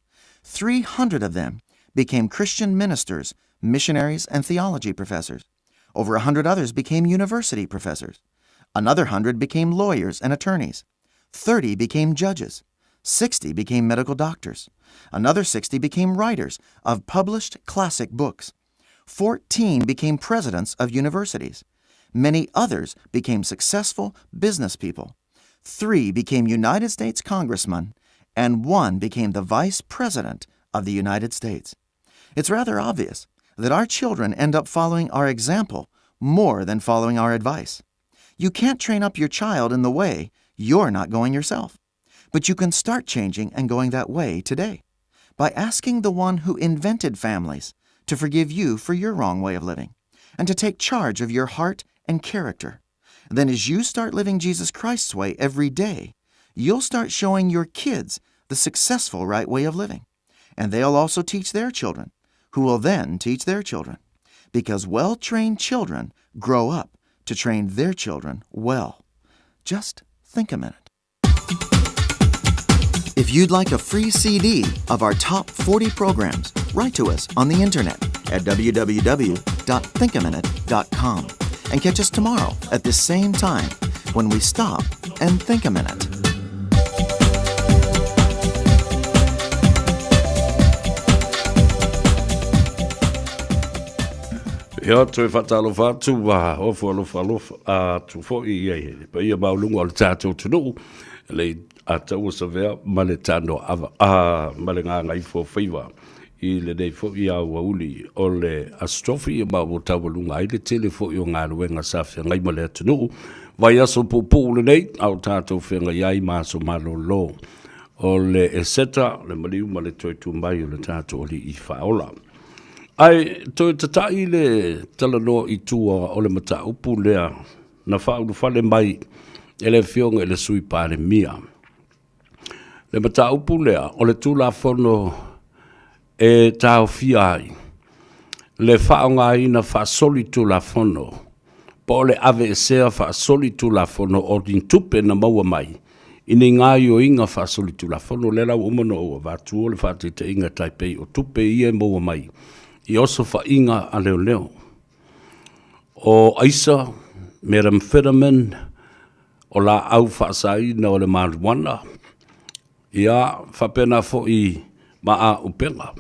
300 of them became Christian ministers, missionaries, and theology professors. Over 100 others became university professors. Another 100 became lawyers and attorneys. 30 became judges. 60 became medical doctors. Another 60 became writers of published classic books. 14 became presidents of universities. Many others became successful business people. 3 became United States congressmen, and 1 became the vice president of the United States. It's rather obvious that our children end up following our example more than following our advice. You can't train up your child in the way you're not going yourself. But you can start changing and going that way today by asking the one who invented families to forgive you for your wrong way of living and to take charge of your heart and character. Then, as you start living Jesus Christ's way every day, you'll start showing your kids the successful right way of living. And they'll also teach their children, who will then teach their children. Because well trained children grow up to train their children well. Just think a minute. If you'd like a free CD of our top 40 programs, write to us on the internet at www.thinkaminute.com and catch us tomorrow at this same time when we stop and think a minute. Ia, toe whaatalofa atu, a ofo alofa alofa atu foi i ai le paia maualuga o le tatou atunuu, le a taua savea ma le tanoa ava, a ma le gagaifo o faiva i lenei foi aoauli o le Aso Tofi, ma ua taualuga ai le tele foi o galuega sa feagai ma le atunuu. Vaiaso puupuu lenei, a o tatou feagai ai ma aso malolo o le Eseta, le maliu ma le toe tu mai o le tatou Alii Faaola. Ae toe tata'i le talanoa i tua o le mataupu lea na faaulufale mai e le Afioga i le Sui Palemia. Le mataupu lea o le Tulafono e taofia ai le faaaogaina faasolitulafono po o le aveesea faasolitulafono o ni tupe na maua mai i ni gaoioiga faasolitulafono. O lea la ua uma ona ou avatua le faataitaiga e tai pei o tupe ia e maua mai i osofaiga a leoleo. O aisa, methamphetamine, o laau faasaina o le marijuana, ia, faapena foi ma aupega.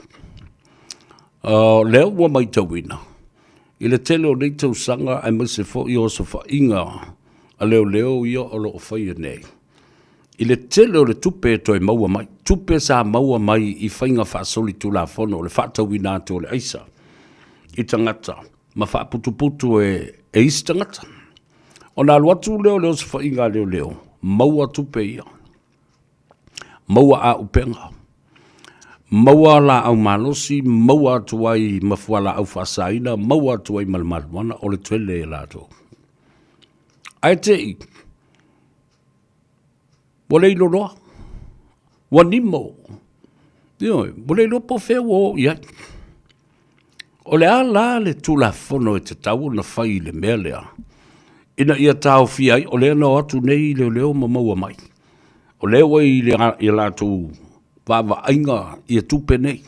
O lea ua matauina i le tele o nei tausaga aemaise foi o osofaiga a leoleo ia o lo o faia nei, i le tele o le tupe e toe maua mai, tupe sa maua mai i faiga faasolitulafono o le faatauina atu o le aisa i tagata ma faaputuputu e isi tagata. Ona alu atu lea o le osofaiga a leoleo, maua tupe ia, maua auupega, maua laau malosi, maua atu ai ma fualaau faasaina, maua atu ai ma le maluana, o le tele e latou. Ae te i, ua le iloloa, ua nimo, ioe, ua le iloa po o fea ua o i ai. O le a la le Tulafono e tatau ona fai i le mea lea ina ia taofia ai, o lea na o atu nei leoleo ma maua mai, o lea ua i a latou vaavaaiga ia tupe nei.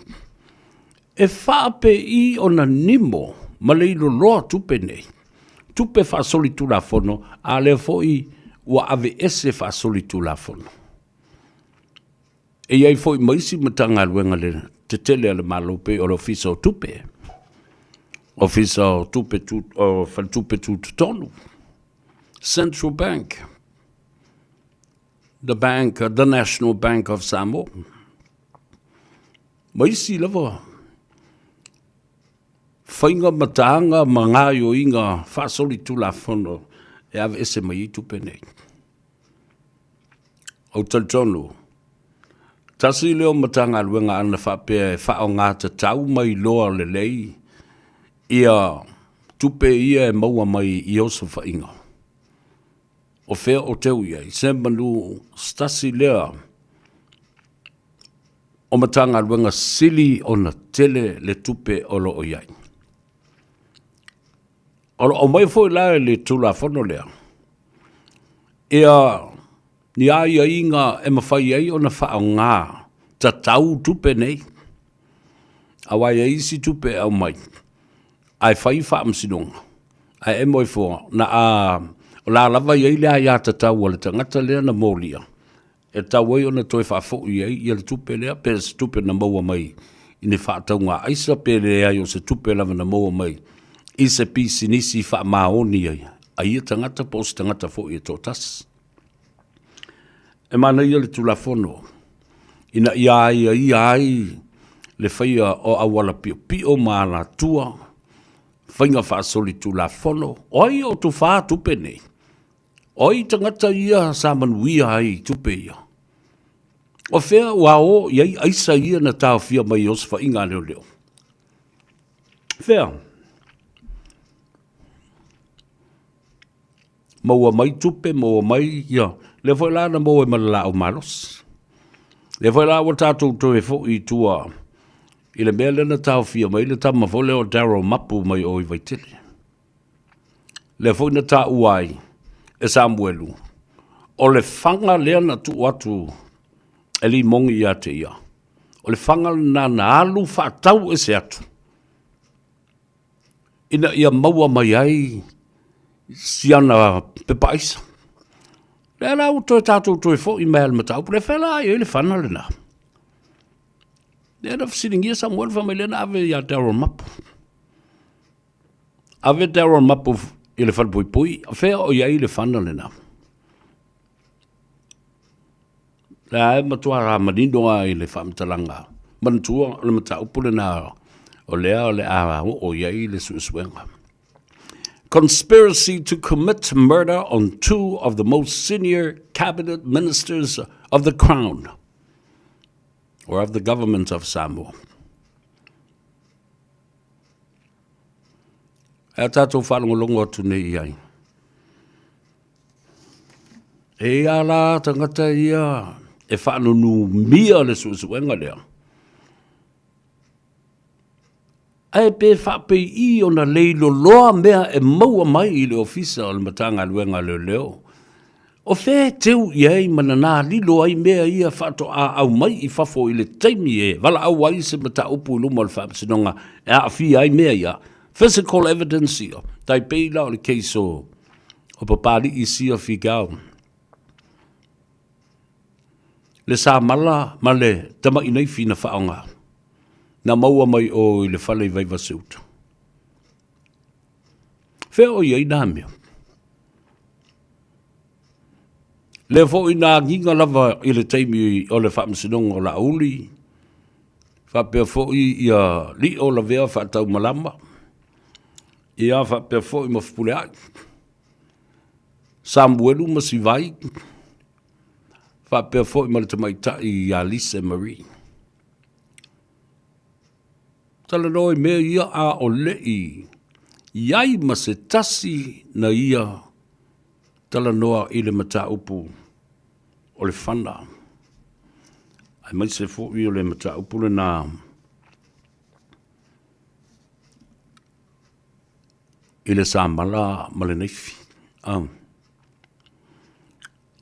E faapei ona nimo ma leiloloa tupe nei, tupe faasolitulafono, a o lea foi ua aveese faasolitulafono. E i ai foi ma isi Matagaluega tetele a le Malo pei o le Ofisa o Tupe, Ofisa o Tupe o Faletupe Tutotonu, Central Bank, the Bank, the National Bank of Samoa, ma isi lava faiga mataaga ma gaoioiga faasolitulafono e aveese mai ai tupe nei. Ou te talitonu, tasi lea o Matagaluega ana faapea e faaaoga tatau ma iloa lelei ia tupe ia e maua mai i osofaiga. O fea o teu i ai? Semanu se tasi lea o Matagaluega sili ona tele le tupe o lo o i ai. O lo o aumai foi la e le Tulafono lea ia ni aiaiga e mafai ai ona faaaoga tatau tupe nei, aua e i ai isi tupe e aumai ae fai faamasinoga, ae emo ifo na a, o la lava e i ai le aiatatau a le tagata lea na molia e tatau ai ona toe faafoi ai ia le tupe lea, pe o se tupe na maua mai i ni faatauga aisa, pe leai o se tupe lava na maua mai i se pisinisi faamaoni ai a ia tagata po o se tagata foi e toatasi. E manaia le Tulafono ina ia aiaia ai le faia o auala piopio ma alatua, faiga faasolitulafono. O ai o tufa tupe nei? O ai tagata ia sa manuia ai i tupe ia? O fea ua o i ai aisa ia na taofia mai i osofaiga a leoleo? Fea? Maua mai tupe, maua mai ia, lea foi la na maua ai ma le laau malosi. Lea foi la ua tatou toe foi i tua i le mea lea na taofia mai le tama foi lea o Daryl Mapu mai o i Vaitele. Lea foi na taua ai e Samuelu, o le faga lea na tuu atu e Limogi ia te ia, o le faga lena na alu faatau ese atu, ina ia maua mai ai si ana pepa aisa. Lea la ua toe tatou toe foi mai lava i le mataupu lea, fea la i ai le fana lena? Lea na fesiligia Samuelu fai mai lea na ave ia Daryl Mapu. Ave Daryl Mapu i le falepuipui, fea o i ai le fana lena? Lea e matua manino lava i le faamatalaga, manatua o le mataupu lena o lea o le a oo i ai le suesuega. Conspiracy to commit murder on two of the most senior cabinet ministers of the crown or of the government of Samoa. Ae a tatou faalogologo atu nei i ai. E ia la tagata ia e faanunumia le suesuega lea. Ae pe faapei ona leiloloa mea e maua mai i le ofisa o le Matagaluega a Leoleo. O fea e teu i ai ma nanā lilo ai mea ia faatoa aumai i fafo i le taimi e valaau ai se mataupu i luma o le Faamasinoga e aafia ai mea ia, physical evidence ia, tai pei la o le case o Papalii Sia Figao, le samala ma le tama'i naifi na faaaoga, na maua mai o i le fale i Vaivase-uta. Fea o i ai nā mea? Lea foi na agiga lava i le taimi o le faamasinoga o Laauli, faapea foi ia Lio Lavea Faataumalama, ia faapea foi ma Fepuleai. Samuelu ma Sivai, faapea foi ma le tamaitai ia Lise Marie. Talanoa i mea ia a o leʻi i ai ma se tasi na ia talanoa i le mataupu o le fana, aemaise foi o le mataupu lena i le samala ma le naifi.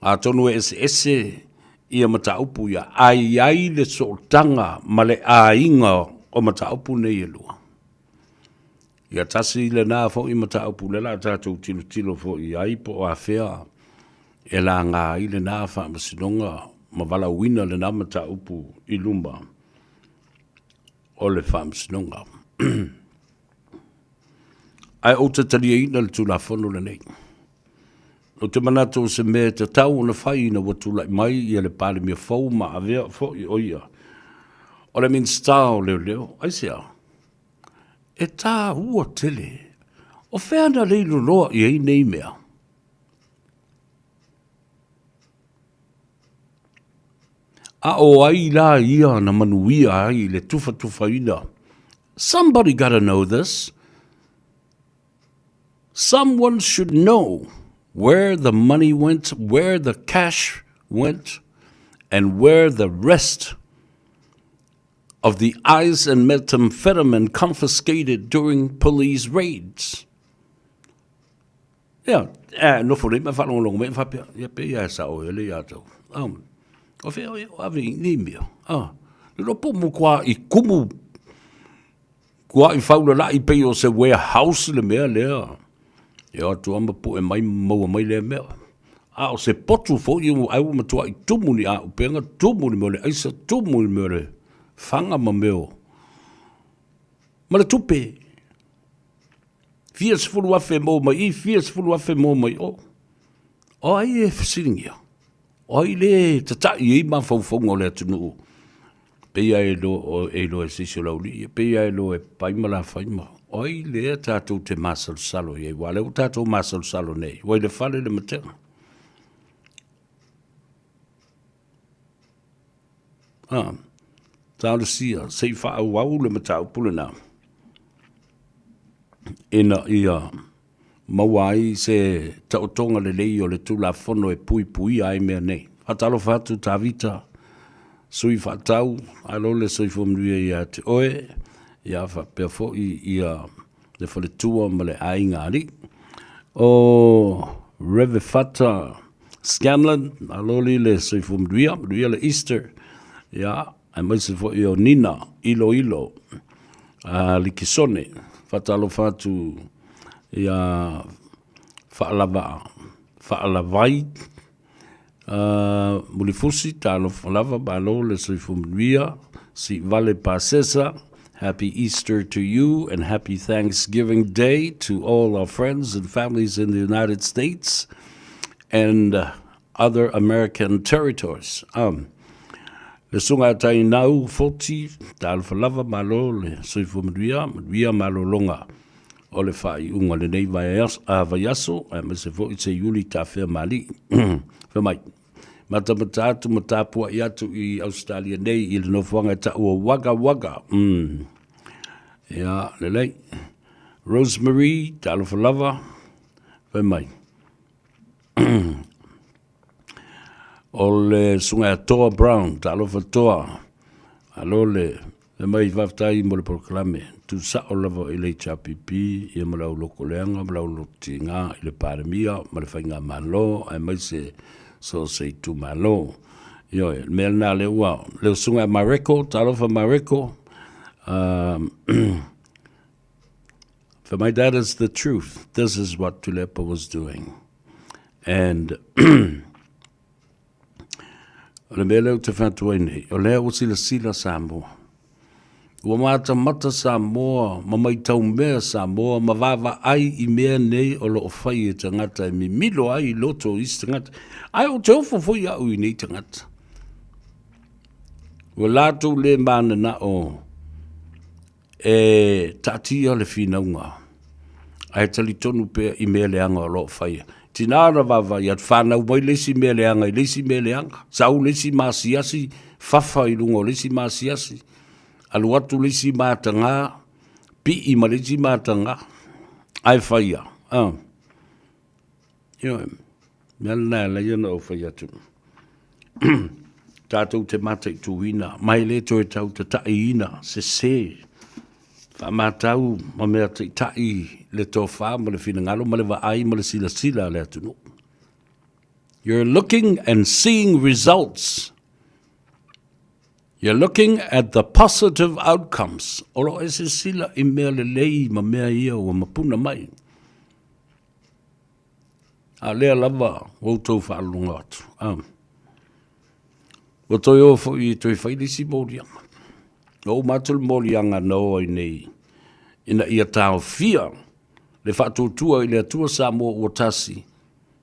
Atonu e eseese ia mataupu ia, ae i ai le sootaga ma le aiga o mataupu nei e lua. Ia tasi lena foi mataupu lea o le a tatou tilotilo foi i ai po o afea e laga ai lena faamasinoga ma valaauina lena mataupu i luma o le faamasinoga. Ae ou te taliaina le Tulafono lenei. Ou te manatu o se mea e tatau ona fai ina ua tulai mai ia le Palemia fou ma avea foi o ia o le Minisita o Leoleo. Aisea? E taua tele. O fea na leiloloa i ai nei mea? A o ai la ia na manuia ai i le tufatufaina? Somebody gotta know this. Someone should know where the money went, where the cash went, and where the rest of the ice and methamphetamine confiscated during police raids. Ia, e nofo nei ma faalogologo mai ma faapea, ia pei lava e sao ea le ia tau. O fea o ave i nei mea? Le iloa po o matua i kumu Kuaʻi faulalai pei o se warehouse le mea lea. E o atu lava ma pue mai ma maua mai lea mea. A o se potu foi ai ua matuai tumu ni auupega, tumu le mea o le aisa, tumu le mea o le faga ma mea o... ma le tupe. Fia 10,000 maua mai i, fia 10,000 maua mai o. O ai e fesiligia? O ai le tataʻi ai mafaufauga o le atunuu? Pei lava e iloa e se isi o le aualii, pei lava e iloa e Pai ma Lafai ma o ai lea tatou te masalosalo i ai, aua o lea ua tatou masalosalo nei, ua i le fale le matega. Ah, talosia, se i faaauau le mataupu lena, ina ia maua ai se taotoga lelei o le Tulafono e puipuia ai mea nei. Faatalofa atu Tavita, sui faatau, malo le soifua manuia ia te oe, ia faapea foi ia le faletua ma le aiga alii. O Revefata Scanlan, malo le soifua manuia, manuia le Easter, ia aemaise foi o Nina Iloilo Likisone. Faatalofa atu ia Faalava Faalavai Mulifusi, talofa lava, malo le soifua manuia. Siivale Pasesa, happy Easter to you and happy Thanksgiving Day to all our friends and families in the United States and other American territories. Um, le susuga a Tainau Foti, talofa lava, malo le soifua manuia, manuia malologa o le faaiuga o lenei vaiaso, aemaise foi se Iuli tafea malii. Fai mai, matamata atu ma tapuai atu i Ausetalia nei i le nofoaga e tau o Wagga Wagga. Mm. Ia, lelei. Rosemary, talofa lava, fai mai. O le susuga ia Toa Brown, talofa Toa, malo le fai mai faafetai mo le polokalame, tuusao lava i le HRPP ia ma le au lokoleaga ma le au lototiga i le Palemia ma le Faigamalo aemaise so o se itumalo. Ioe, le mea lena lea ua, le susuga ia Mareko, talofa Mareko, For my that is the truth. This is what Tuilaepa was doing. And o le mea lea ou te fai atu ai nei, o lea ua silasila Samoa. Ua matamata Samoa ma maitau mea Samoa ma vaavaai i mea nei o lo o fai e tagata e mimilo ai i loto o isi tagata. Ae ou te ofo foi au i nei tagata. Ua latou le mananao E taatia le finauga, ae talitonu pea i mea leaga o lo o faia. Tinā ona vaavaai atu, fanau mai le isi mea leaga i le isi mea leaga. Sau le isi maasiasi, fafa i luga o le isi maasiasi. Alu atu le isi mataga, pii ma le isi mataga. Ae fai a, a. Ioe, mea lena e ala ai ona ou fai atu. Tatou te mataituina, ma e le toe tau tataiina sese faamatau ma mea taitai le tofa ma le finagalo ma le vaai ma le silasila a le atunuu. You're looking and seeing results. You're looking at the positive outcomes. O lo o e silasila i mea lelei ma mea ia ua mapuna mai. A lea lava ua outou faalogo atu. Ah. Ua toe o foi e toe fai le isi moliaga. Ua uma atu le moliaga na o ai nei ina ia taofia le faatuatua i le Atua Samoa ua tasi,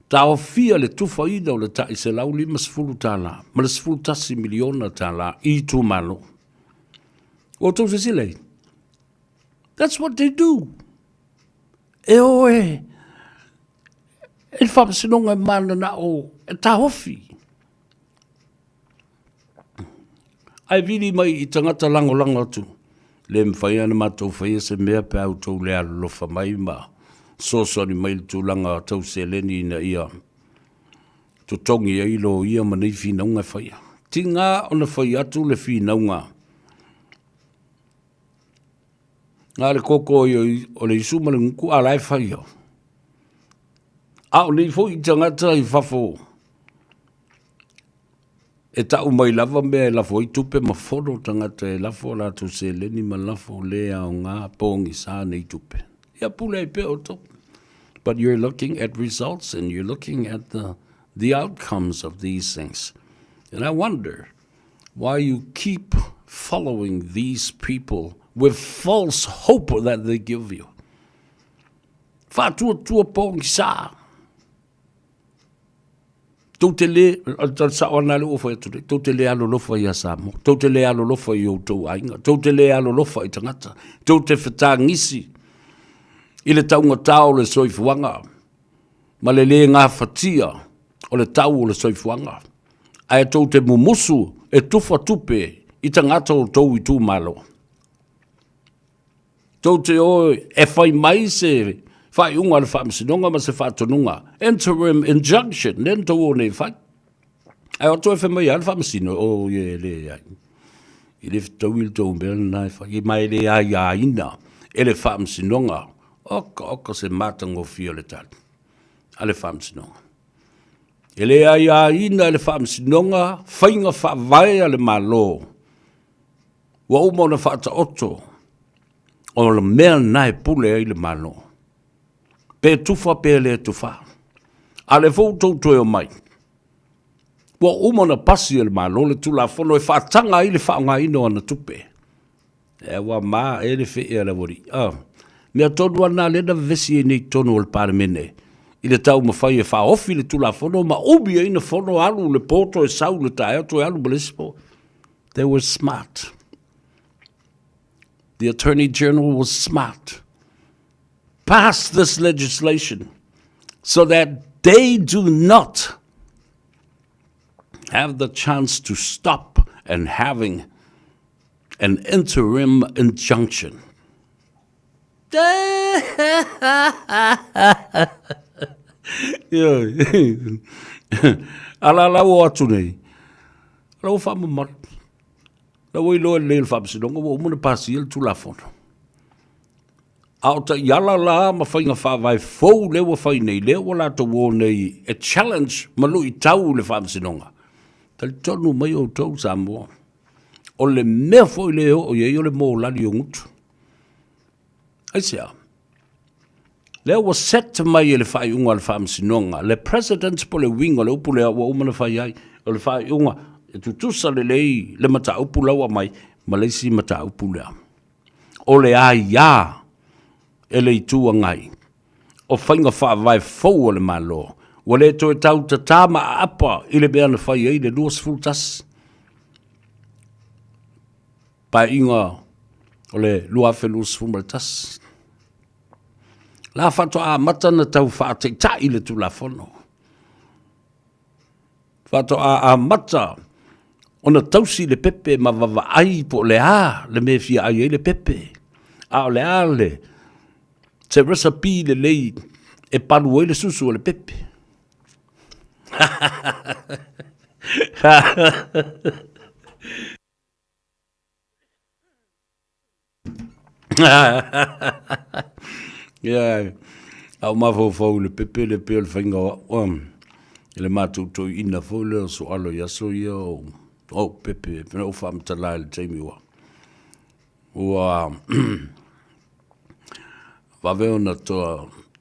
taofia le tufaina o le tai $150 ma le $11 miliona tala i itumalo. Ua outou silasila i ai? That's what they do. E o e, e le faamasinoga e mananao e taofi. Ae vili mai i tagata lagolago atu, le mafai ona matou faia se mea pe a outou le alolofa mai ma fesoasoani mai i le tulaga tau seleni ina ia totogi ai loia ma nei finauga e faia. Tiga ona fai atu le finauga na o le koko o le isu ma le gutu a la e fai au. A o nei foi tagata i fafo e tau mai lava mea e lafo ai tupe ma fono tagata e lafo a latou seleni ma lafo le aoga pogisa nei tupe. Ia pule ai pea outou. But you're looking at results and you're looking at the, the outcomes of these things. And I wonder why you keep following these people with false hope that they give you. Faatuatua pogisa. Tou te le, o le sao lena lea ua fai atu nei, tou te le alolofa ia Samoa, tou te le alolofa i outou aiga, tou te le alolofa i tagata, tou te fetagisi i le taugata o le soifuaga ma le le gafatia o le tau o le soifuaga, ae tou te mumusu e tufa tupe i tagata o tou itumalo. Tou te o e fai mai se faaiuga a le Faamasinoga ma se faatonuga, interim injunction, lea na tou o nei e fai. Ae o atu e fai mai lava le Faamasino, oh e leai, e le fetaui le tou mea lena e fai, ma e le aiaina e le Faamasinoga. Oka oka se matagofie o le tali a le Faamasinoga. E le aiaina e le Faamasinoga faiga faavae a le Malo Ua uma ona faataoto o le mea lena e pule ai le Malo, pe tufa pe le tufa. A o lea foi ua outou toe omai, ua uma ona pasi e le Malo le Tulafono e faataga ai le faaaogaina o ana tupe. E ua ma e le fee a le aualii. Ah, mea tonu lava lena lea na vevesi ai nei i totonu o le Palemene i le taumafai e faaofi le Tulafono ma umi ai na fono alu le po toe sau le taeao toe alu ma le isi po. They were smart. The Attorney General was smart. Pass this legislation so that they do not have the chance to stop and having an interim injunction. A la la ua o atu nei, la ua faamamalu. La ua iloa lelei e le Faamasinoga ua uma ona pasia le Tulafono. A o taiala la ma faiga faavae fou lea ua fai nei, lea ua latou o nei e challenge ma luitau le Faamasinoga. Talitonu mai outou Samoa, o le mea foi lea e oo i ai o le molali o gutu. Aisea? Lea ua set mai e le faaiuga a le Faamasinoga, le President po o le uiga o le upu lea ua uma ona fai ai, o le faaiuga e tutusa lelei le mataupu la ua aumai ma le isi mataupu lea. O le aia e le Itu Agai o faiga faavae fou a le Malo, ua le toe tau tatā ma aapa i le mea na fai ai le 21. Paeaiga o le 2021. La faatoa amata ona tau faataitai le Tulafono. Faatoa amata ona tausi le pepe ma vavaai po o le a le mea e fia ai ai le pepe, a o le a le se recipe lelei e palu ai le susu o le pepe. Ia, a o mafaufau i le pepe le pei o le faiga o au i le matou toeaina foi lea o Soalo i aso ia o ou pepe, pei ona ou faamatala i le taimi ua ua vave ona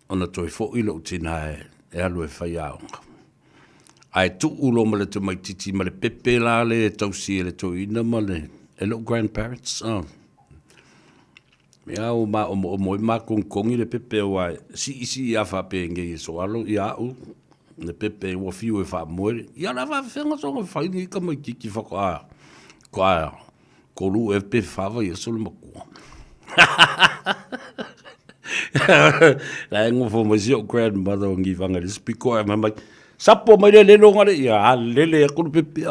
ona toe foi lou tina e alu e faiaoga. Ae tuu loa ma le tamaitiiti ma le pepe la lea e tausi e le toeaina ma le, e lou grandparents. Ia ua maomoomo ai ma kogikogi le pepe aua e siisii lava faapenei e soalo ia au le pepe ua fiu e faamoe. Ia o le a faafefea soona fai lenei tamaitiiti faatoa faatoa 3 ea pe 4 vaiaso le matua. La e nofo mai si ou grandmother o Nivaga i le isi pito ae fai mai, sapo mai le lele ona le, ia a lele atu le pepe.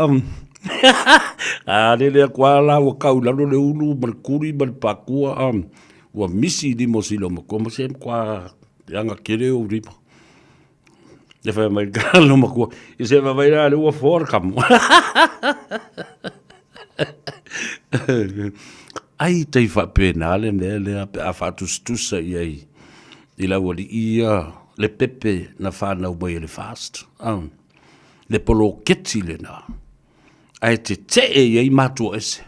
A lele atu lava la ua tau i lalo le ulu ma le tuli ma le pakua, ua misi lima o si loomatua ma se matua leaga tele ou lima. Ia fai mai le loomatua, ia se vaavaai la lea ua foa le kamu. Ai tai faapena le mea lea pe a faatusatusa i ai i le aualii ia le pepe na fanau mai e le FAST, le poloketi lena, ae tetee i ai matua ese.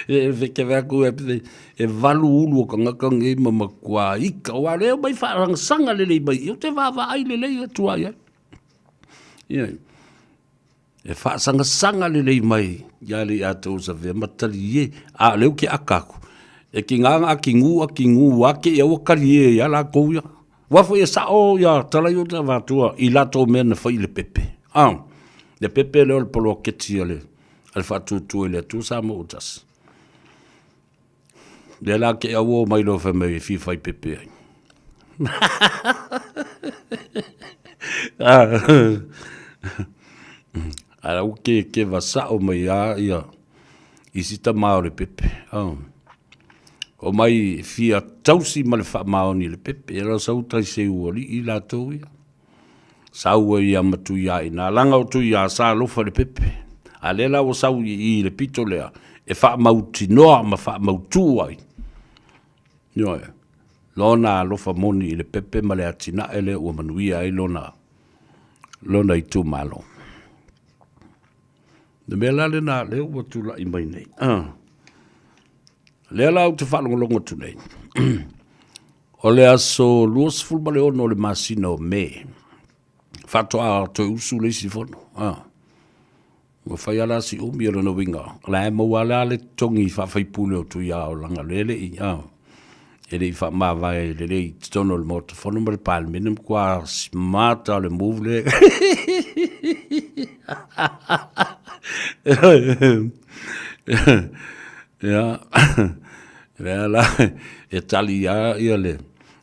E fekeve atu e valu ulu o tagata nei ma matua ika, aua o lea e omai faasagasaga lelei mai i i, ou te vaavaai lelei atu lava i ai. Ioe. E faasagasaga lelei mai ia le iatou savea ma talie, a o lea ou te aka atu, e tiga ona atigu atigu ake ia ua talie ia latou ia. Aua foi e sao ia tala ia ou te avatua i latou mea na fai i le pepe. A, le pepe lea o le poloketi a le a le Faatuatua i le Atua Samoa ua tasi. Lea la te auo mai loa fai mai e fia fai pepe ai. A ua ke keva sao mai a ia isi tama o le pepe. Oh. O mai fia tausi ma le faamaoni i le pepe. E la sau tai se ualii latou ia. Sau ai ia ma Tuia i nā langa o Tuia sa alofa i le pepe. A lea la ua sau i i le pito lea e faamautinoa ma faamautū ai. Ioe, lona alofa moni i le pepe ma le atinae lea ua manuia ai lona, lona itumalo. Le mea la lena lea ua tulai mai nei. Ah. Lea la ou te faalogologo atu nei. O le aso 26 o le masina o Me, faatoa toe usu le isi fono. Ah. Ua fai ala si umi o lona uiga, o la e maua la le totogi faafaipule o Tuiaolaga lea e le i, ah, e le i faamavae lelei i totonu o le Maota Fono ma le Palemene, matua smart lava o le move lea. Ia, lea la e tali lava ia le,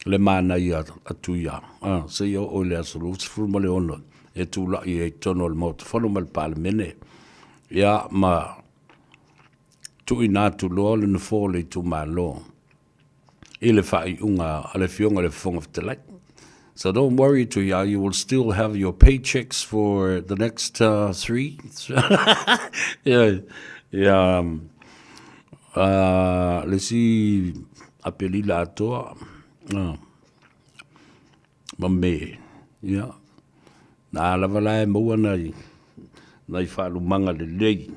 le manaia a Tuia, ah, seia oo i le aso 26 e tulai ai i totonu o le Maota Fono ma le Palemene, ia ma tuuina atu loa le nofoa o le itumalo i le faaiuga a le Afioga i le Fofoga Fetalai. So don't worry Tuia, you will still have your paychecks for the next 3. Yeah, yeah, le isi Aperila atoa, ma Me, ia, na lava la e maua nai, nai faalumaga lelei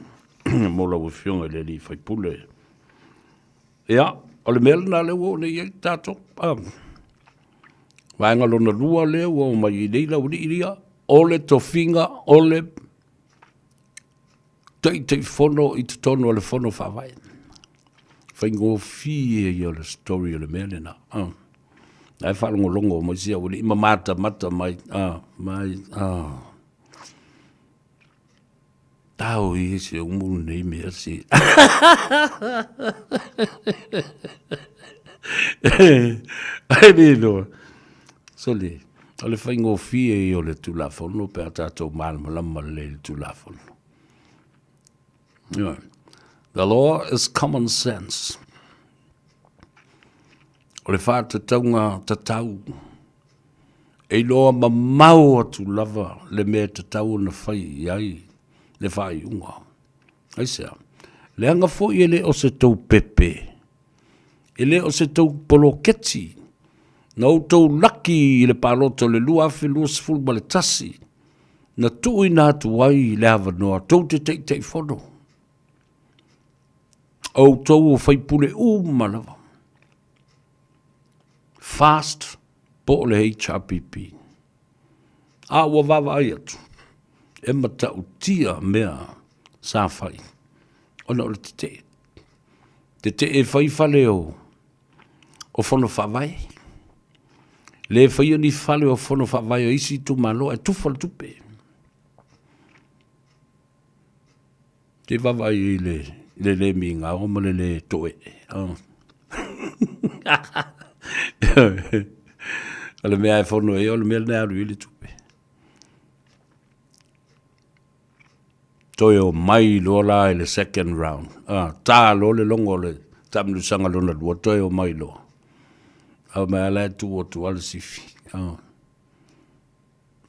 mo lau Afioga i le alii faipule. Ia, o le mea lena lea ua oo nei i ai tatou. Vaega lona lua lea ua oo mai i nei laualii ia, o le tofiga o le Taitaifono i totonu o le Fono Faavae. Faigofie ia o le story o le mea lena. La e faalogologo mai si aualii ma matamata mai, mai, Tao i se umu nei mea si. Ai le iloa. Sole, o le faigofie ia o le Tulafono pe a tatou malamalama lelei i le Tulafono. Ioe. The law is common sense. O le faatatauga tatau e iloa mamao atu lava le mea e tatau ona fai i ai le faaiuga. Aisea? Leaga foi e le o se tou pepe, e le o se tou poloketi na outou laki i le palota o le 2021 na tuuina atu ai le avanoa tou te Taitaifono. Outou o faipule uma lava. FAST po o le HRPP. A ua vaavaai atu, e matautia mea sa fai ona o le tetee. Tetee e fai fale o, o fono faavae. Le faia ni fale o fono faavae o isi itumalo ae tufa le tupe. Te vaavaai i le, i le le migao ma le le toe'e. Oh. o le mea e fono ai, o le mea lena e alu i le tupe. Toe o mai loa la i le second round. Ah, tā loa le logo o le taamilosaga lona lua, toe o mai loa. Au mai ala e tuu atu a le sifi. Ah.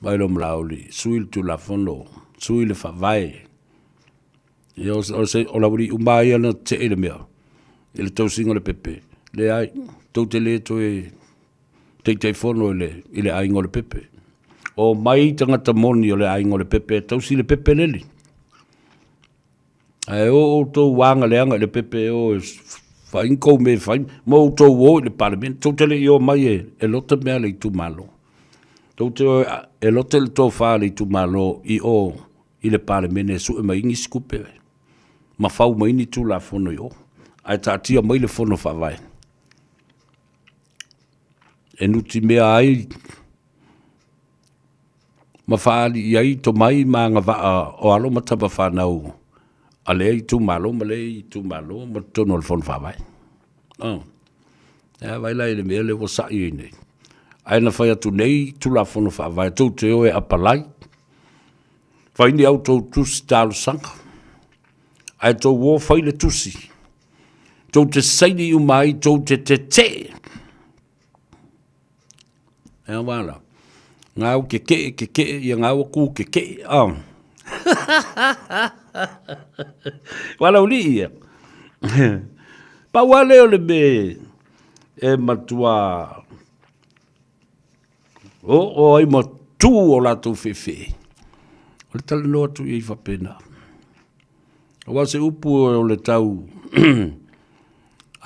Mai lo Malauli, sui le Tulafono, sui le Faavae. Ia, o, o, se, o Lauli uma ia na tetee i le mea, i le tausiga o le pepe. Leai, tou te le toe Taitaifono i le, i le aiga o le pepe. O mai tagata moni o le aiga o le pepe e tausi le pepe lele. Ae o outou agaleaga i le pepe e o e fai ni kou mea e fai, ma outou o i le Palemene. Tou te le i omai e, e lote mea a le itumalo. Tou te o e lote le tofa a le itumalo i o i le Palemene e sue mai nisi tupe ma fau mai ni Tulafono i o. Ae taatia mai le Fono Faavae e nutimea ai ma faaali i ai tomai ma agavaa o alo ma tama fanau a lea itumalo ma lea itumalo ma totonu o le Fono Faavae. Oh. Ea vai la i le mea lea ua sa'i ai nei. Ae na fai atu nei Tulafono Faavae tou te o e apalai, fai ni au tou tusi talosaga, ae tou o fai le tusi, tou te saini uma ai, tou te tetee. Ea wā la. Ngā au ke ke'e, ke ke'e, ia ngā au kū ke ke'e. Oh. Wā lau li ia. Pau a lea o le me e matua o o ai ma tū o lātou whewhe. O le talanoa atu i whapena. Aua se upu o le tau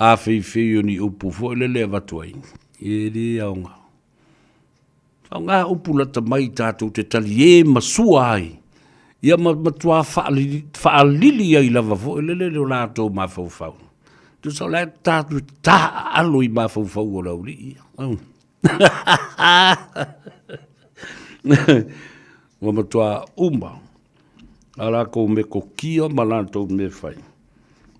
āwheiwhei o ni upu foi lele e avatu ai, e le aoga. Aoga upu lata mai tatou te taliē ma sua ai, ia ma matuā faalili, faalili ai lava foi lele lo latou mafaufau. Tusa o la e tatou taaalo i mafaufau o le aualii ia. Ua matua uma a latou metotia ma latou mea fai,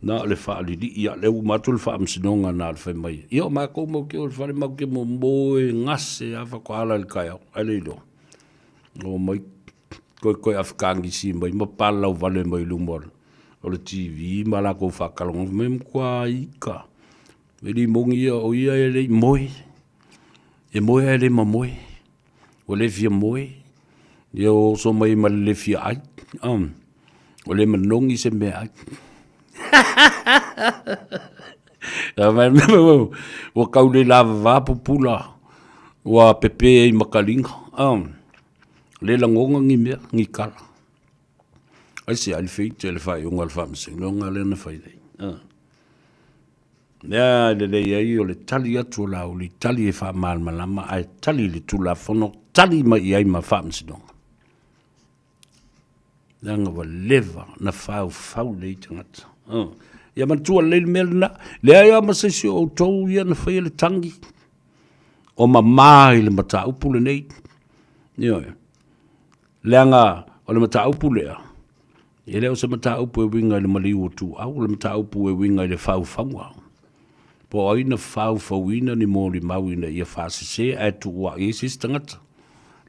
na o le faalilii lava, lea ua uma atu le faamasinoga na o le fai mai, ia o matou matou te o i le fale matou te momoe gase lava faatoa ala i le taeao, ae le iloa. Omai toe Afghanisi mai ma palalau vale mai luma o le TV ma latou faatalanoa, fai mai, matua ita. E le moni ia, o ia e le i moe, e moe ae le mamoe. Ua le fia moe, ia ua oso mai ma le le fia ai. Ua le manogi se mea ai. Ua kau le lavava pupula, ua pepe ai ma kaliga. Le lagona ni mea, ni kala. Aisea, ai le feite le faaiuga o le faamasinoga lea na fai nei. Mea e lelei ai o le tali atu o Laauli, tali e faamalamalama ae tali i le Tulafono, tali mai i ai ma faamasinoga. Leaga ua leva na faufau nei tagata. Oh. Ia manatua lelei le mea lena. Leai lava ma se isi o outou ia na faia le tagi o mamā i le mataupu lenei. Ioe. Leaga o le mataupu lea, E le o se mataupu e uiga i le maliu o Tuuau, o le mataupu e uiga i le faufauga. Po o ai na faufauina ni molimau ina ia faasese ae tuua'i ai se isi tagata.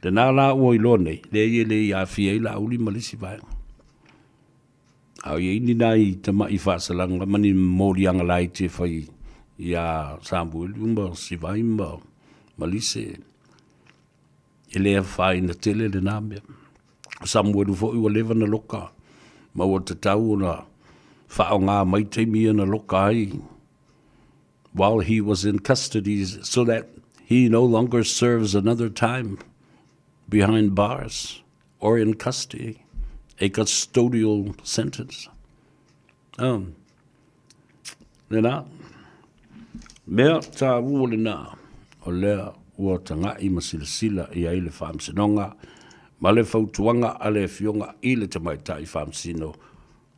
Lena la ua iloa nei, leai e le i aafia ai Laauli ma le isi vaega. A o i ai ni nai tama'i faasalaga ma ni moliaga laiti e fai iā Samuelu ma Sivai ma Malise, e le afaina tele lena mea. O Samuelu foi ua leva na loka ma ua tatau ona faaaoga mai taimi ia na loka ai while he was in custody so that he no longer serves another time behind bars or in custody, a custodial sentence. Um, lena, mea tāua lena, o lea ua taga'i ma silasila i ai le Faamasinoga ma le fautuaga a le Afioga i le Tamaitai Faamasino,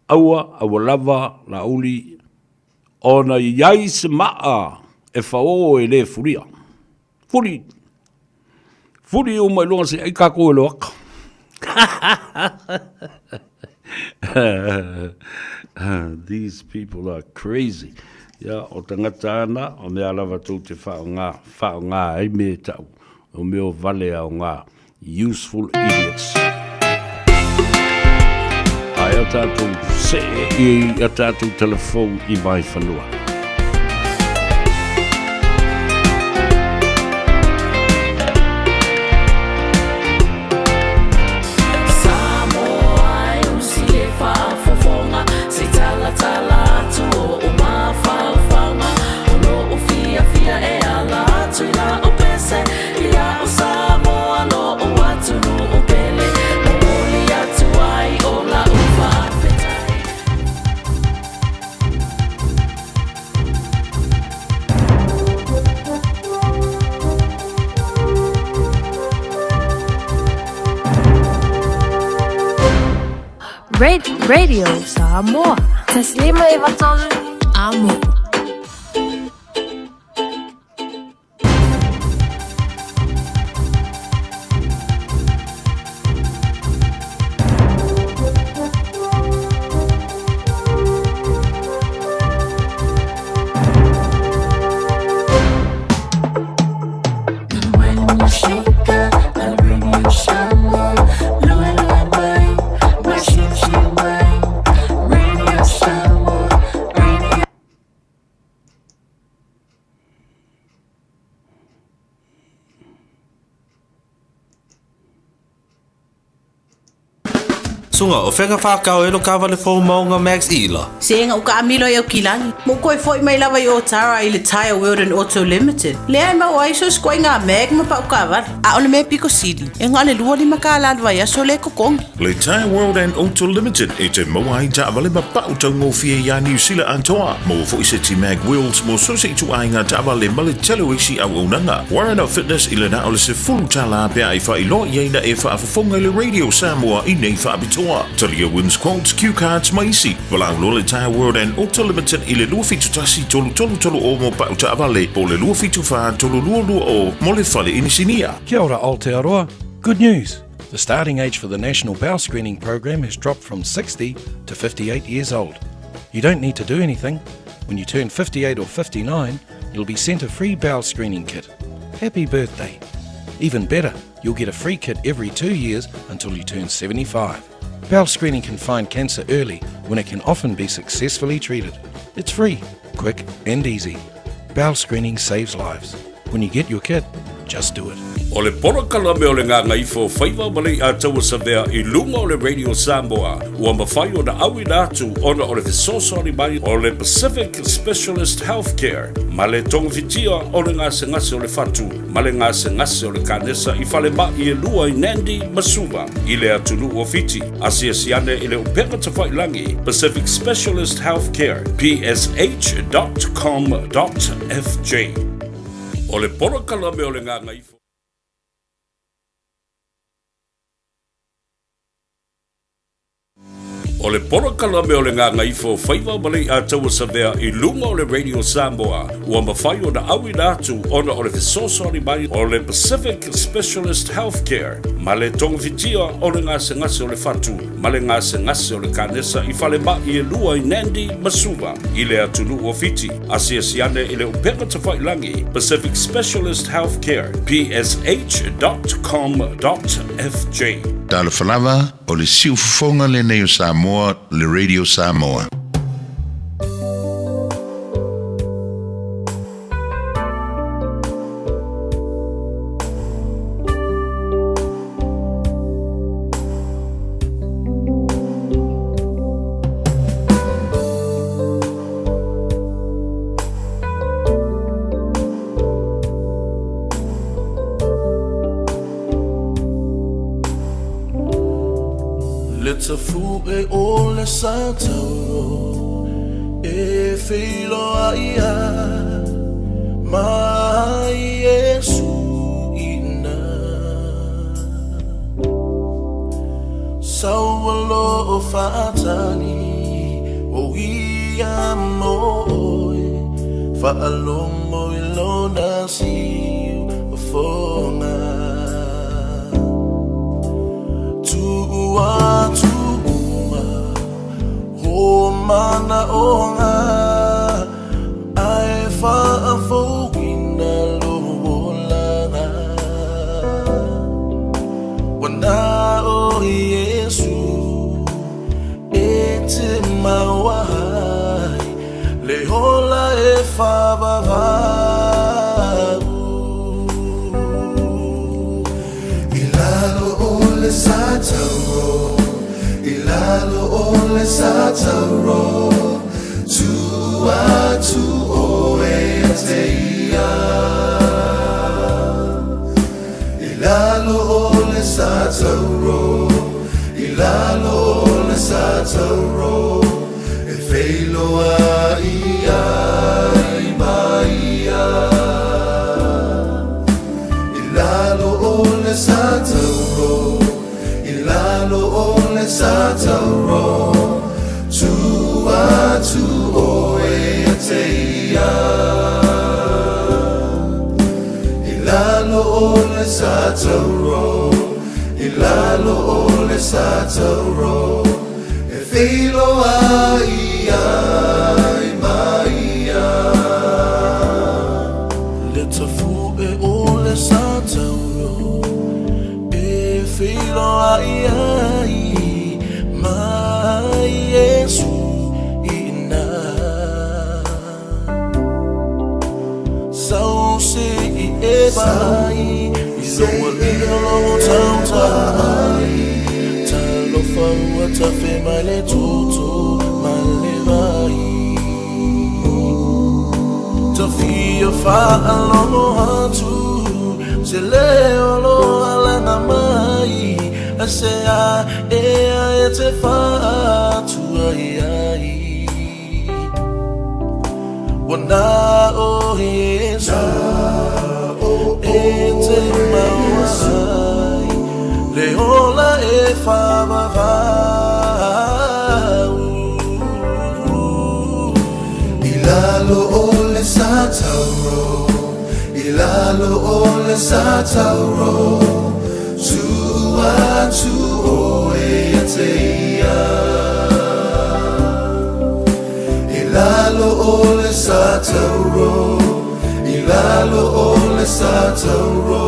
aua, aua lava Laauli ona i ai se maa e faoō e le fulia. Fuli! Fuli uma i luga se ai kākou e loaka. These people are crazy. Ia, o tagata ana, o mea lava tou te whaonga, whaonga ai me tau, o mea o vale a o ngā useful idiots. Ai a tātou se i a tātou telefou i Vaifanua. Radio Samoa. 153 Amo. Suga, o fea ka whākau e lo kāwale fō maunga Max Ila? Se nga uka amilo i au kilagi. Mo koe foi mai lava i Otara i le Tyre World and Auto Limited. Lea e mau ai so skoe ngā mag ma pau kāwale. A o le mea piko sili, e ngā le 25 kāla le vaiaso le kokongi. Le Tyre World and Auto Limited e te maua ai taavale ma pa'u taugofie iā Niu Sila atoa. Maua fo'i se ti Mag Wheels mo so se ituaiga taavale ma le tele o isi auaunaga. Warren of Fitness i le na o le $10 pe a e faailoa i ai na e faafofoga i le Radio Samoa i nei faapitoa. Talia Wins Quotes, Cue Cards ma isi. Valaau loa le Tyre World and Auto Limited i le 271 3330 mo pa'u taavale po o le 274 3220 mo le fale inisinia. Kia ora Aotearoa, good news! The starting age for the National Bowel Screening Program has dropped from 60 to 58 years old. You don't need to do anything. When you turn 58 or 59, you'll be sent a free bowel screening kit. Happy birthday! Even better, you'll get a free kit every two years until you turn 75. Bowel screening can find cancer early when it can often be successfully treated. It's free, quick, and easy. Bowel screening saves lives. When you get your kit, just do it. O le polokalame o le Gagaifo o Faiva ma Lei'ataua Savea i luga o le Radio Samoa ua mafai ona auina atu ona o le fesoasoani mai o le Pacific Specialist Healthcare ma le togafitia o le gasegase o le fatu ma le gasegase o le kanesa i falema'i e lua i Nandi ma Suva i le atunuu o Fiti. Asiasi ane i le upega tafailagi Pacific Specialist Healthcare, psh.com.fj. O le polokalame o le Gagaifo. O le polokalame o le Gagaifo Faiva ma Leiataua Savea i luga o le Radio Samoa ua mafai ona auina atu ona o le fesoasoani mai o le Pacific Specialist Healthcare ma le togafitia o le gasegase o le fatu ma le gasegase o le kanesa i falemai e lua i Nandi ma Suva i le atunuu o Fiti. Asiasi ane i le upega tafailagi Pacific Specialist Healthcare, psh.com.fj. Talofa lava, o le siufofoga lenei o Samoa, le Radio Samoa. Le tafu'e o le satauro e feiloai ai ma Iesu i ina. Sau o faatali o ia mo oe faalogo i lona siufofoga. Tuu atu uma o manaoga ae faafouina lou olaga. Ua na o Iesu e te maua ai le ola e faavavau. I lalo o le satauro, i lalo o le satauro, tuu atu oe ia te ia. I lalo o le satauro, i lalo o le satauro, e feiloai ai ma ia. I lalo o le satauro, i lalo o le satauro, tuu atu oe ia te ia. I lalo o le satauro, i lalo o le satauro, e feiloai ai ma ia. Le tafu'e o le satauro e feiloai ai ma Iesu i ina. Sau se'i e vaai i lou alii o lo o tautai. Talofa ua tafe mai le toto ma le vai. Ta fia faalogo atu se leo o lo o alaga mai. Aisea ea e te faatuai ai. Ua na o Iesu e te maua ai le ola e faavavau. I lalo o le satauro, i lalo o le satauro, tuu atu oe ia te ia. I lalo o le satauro, i lalo o le satauro,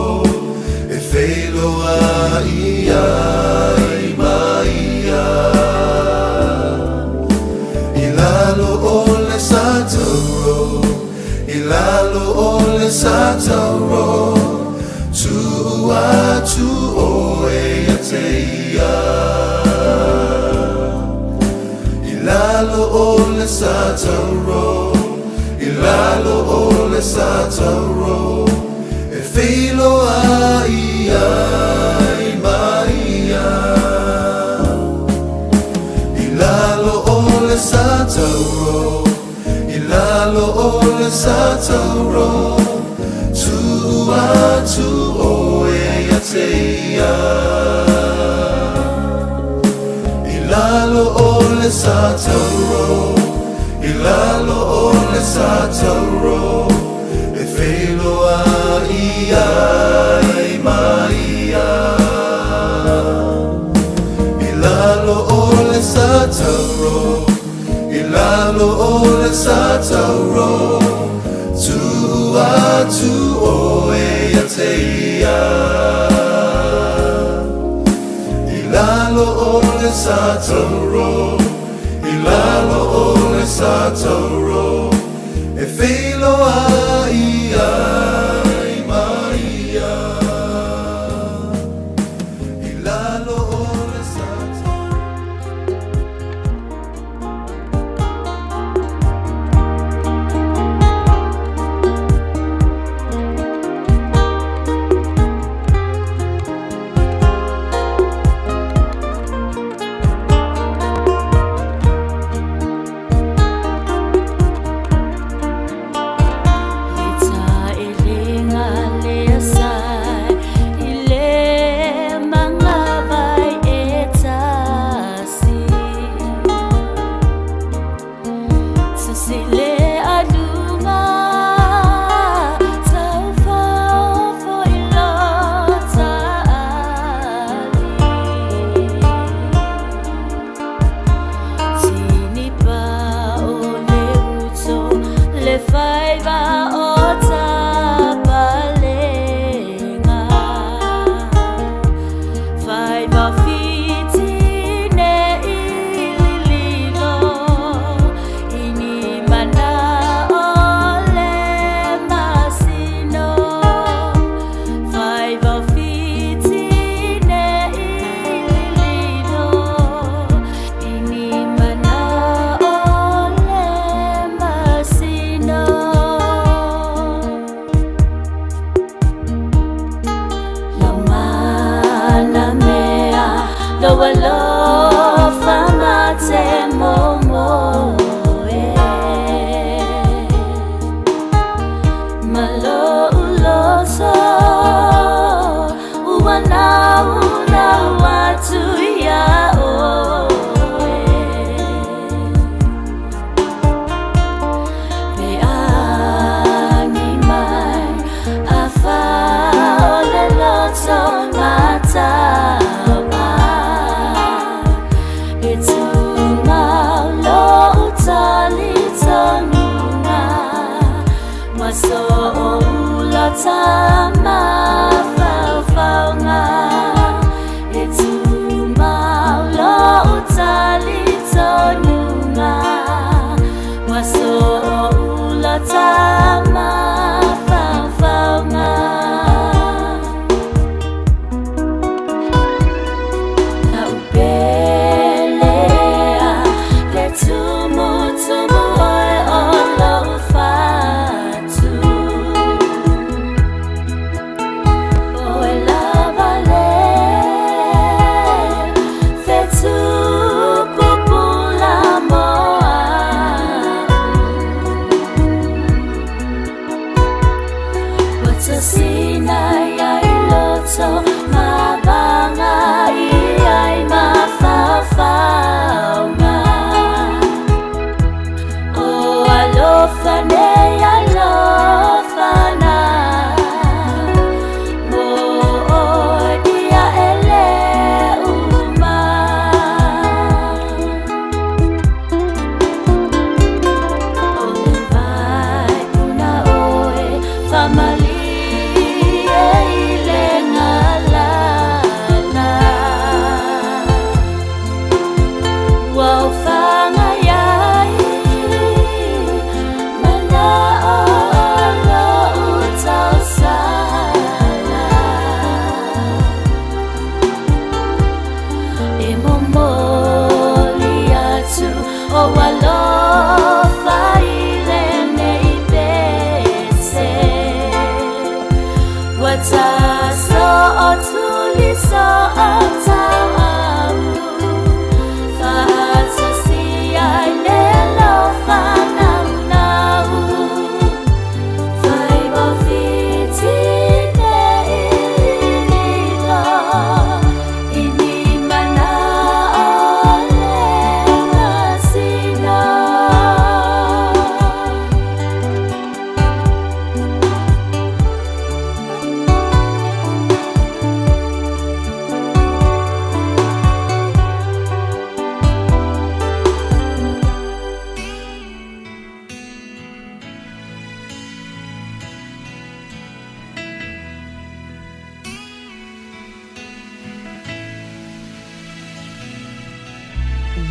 e feiloai ai ma ia. I lalo o le satauro, i lalo o le satauro, tuu atu oe ia te ia. I lalo o le satauro, i lalo o le satauro, e feiloai ai ma ia. I lalo o le satauro, i lalo o le satauro, tuu atu oe ia te ia. I lalo o le sa tauro, i lalo o le sa tauro, e feiloai ai ma ia. I lalo o le sa tauro, i lalo o le sa tauro, tuu atu oe ia te ia. I lalo o le sa tauro, i lalo o le sa tauro, e feiloai ai ma ia. I lalo o le sa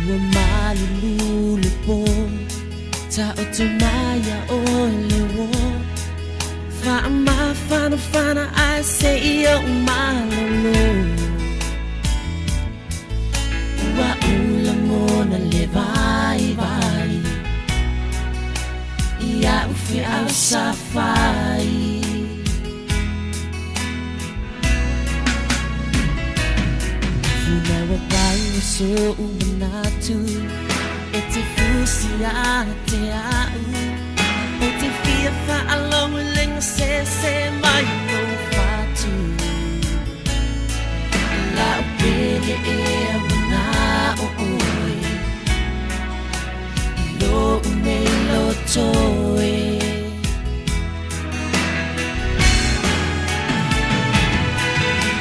Ua malulu le po Taoto mai ia oe le uō Faamafanafana ae seia ou malolo Ua ou lagona le vaivai I a'u feau sa fai Funa ua pau so'u manatu E te fusi ia te a'u Ou te fia faalogo i le gasese mai lou fatu La'u pele ea ua na o ʻoe I lo'u nei loto e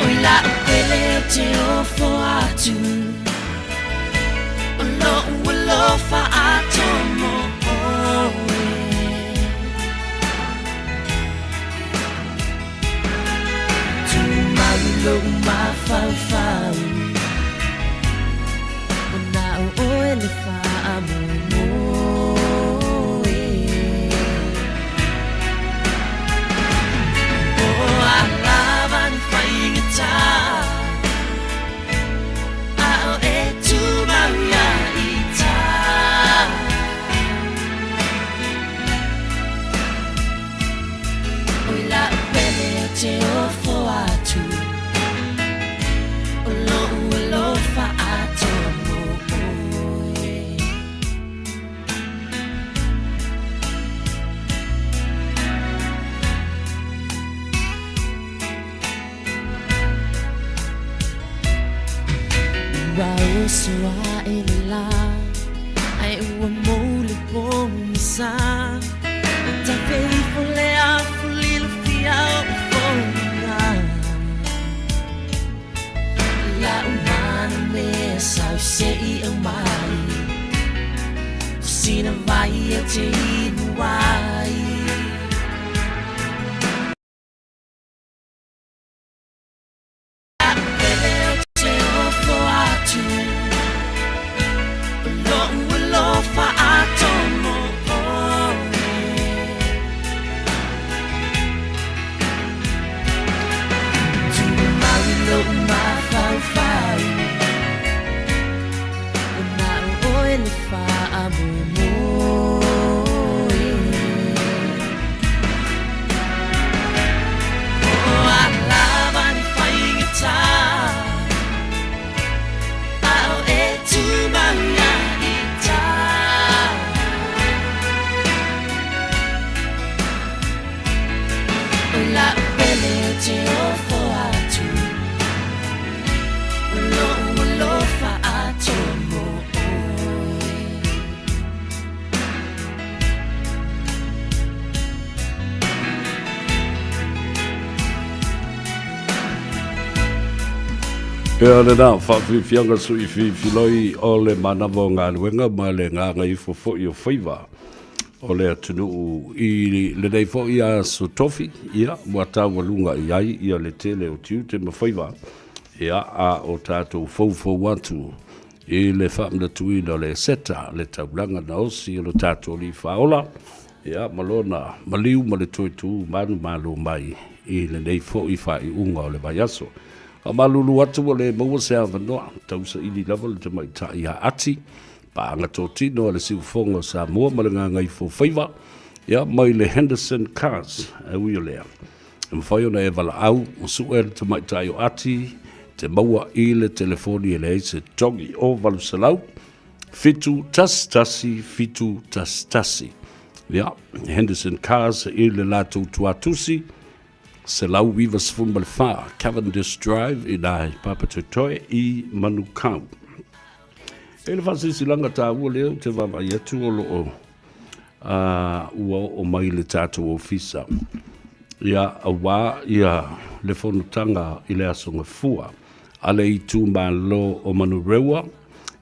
Oi la'u pele ou te ofo atu O lo'u alofa atoa mo ʻoe Tumau i lou mafaufau Ua na o ʻoe le faamoemoe O a lava ni faigata A o e tumau ia ita Oi la'u pele ou te ofo atu O lo'u alofa atoa mo ʻoe. Ua oso aʻe le lā Ae ua mou le pogisa O tafe ifo le afu lilofia oʻu foliga La'u mana mea sau se i aumai O sina vai ou te inu ai. Ea lena, faafiafiaga sui filifiloi o le manava o galuega ma le gagaifo foi o faiva o le atunuu i lenei foi aso tofi, ia, ua taualuga i ai ia le tele o tiute ma faiva, ia, a o tatou foufou atu i le faamanatuina o le Eseta, le taulaga na osi e lo tatou Alii Faaola, ia, ma lona maliu ma le toe tu manumalo mai i lenei foi faaiuga o le vaiaso. Faamalulu atu ua le maua se avanoa, tausaili lava le tamaitai ia Ati, paaga totino a le Siufofoga o Samoa ma le Gagaifo Faiva, ia, mai le Henderson Cars, e ui o lea, e mafai ona e valaau ma sue le tamaitai o Ati te maua i le telefoni e leai se togi o 800 711 711. Ia, Henderson Cars i le latou tuatusi, 194 Cavendish Drive i nā Papatoetoe i Manukau. E le faasilasilaga taua lea ou te vaavaai atu o lo o ua oo mai le tatou ofisa ia auā ia le fonotaga i le Aso Gafua a le itumalo o Manurewa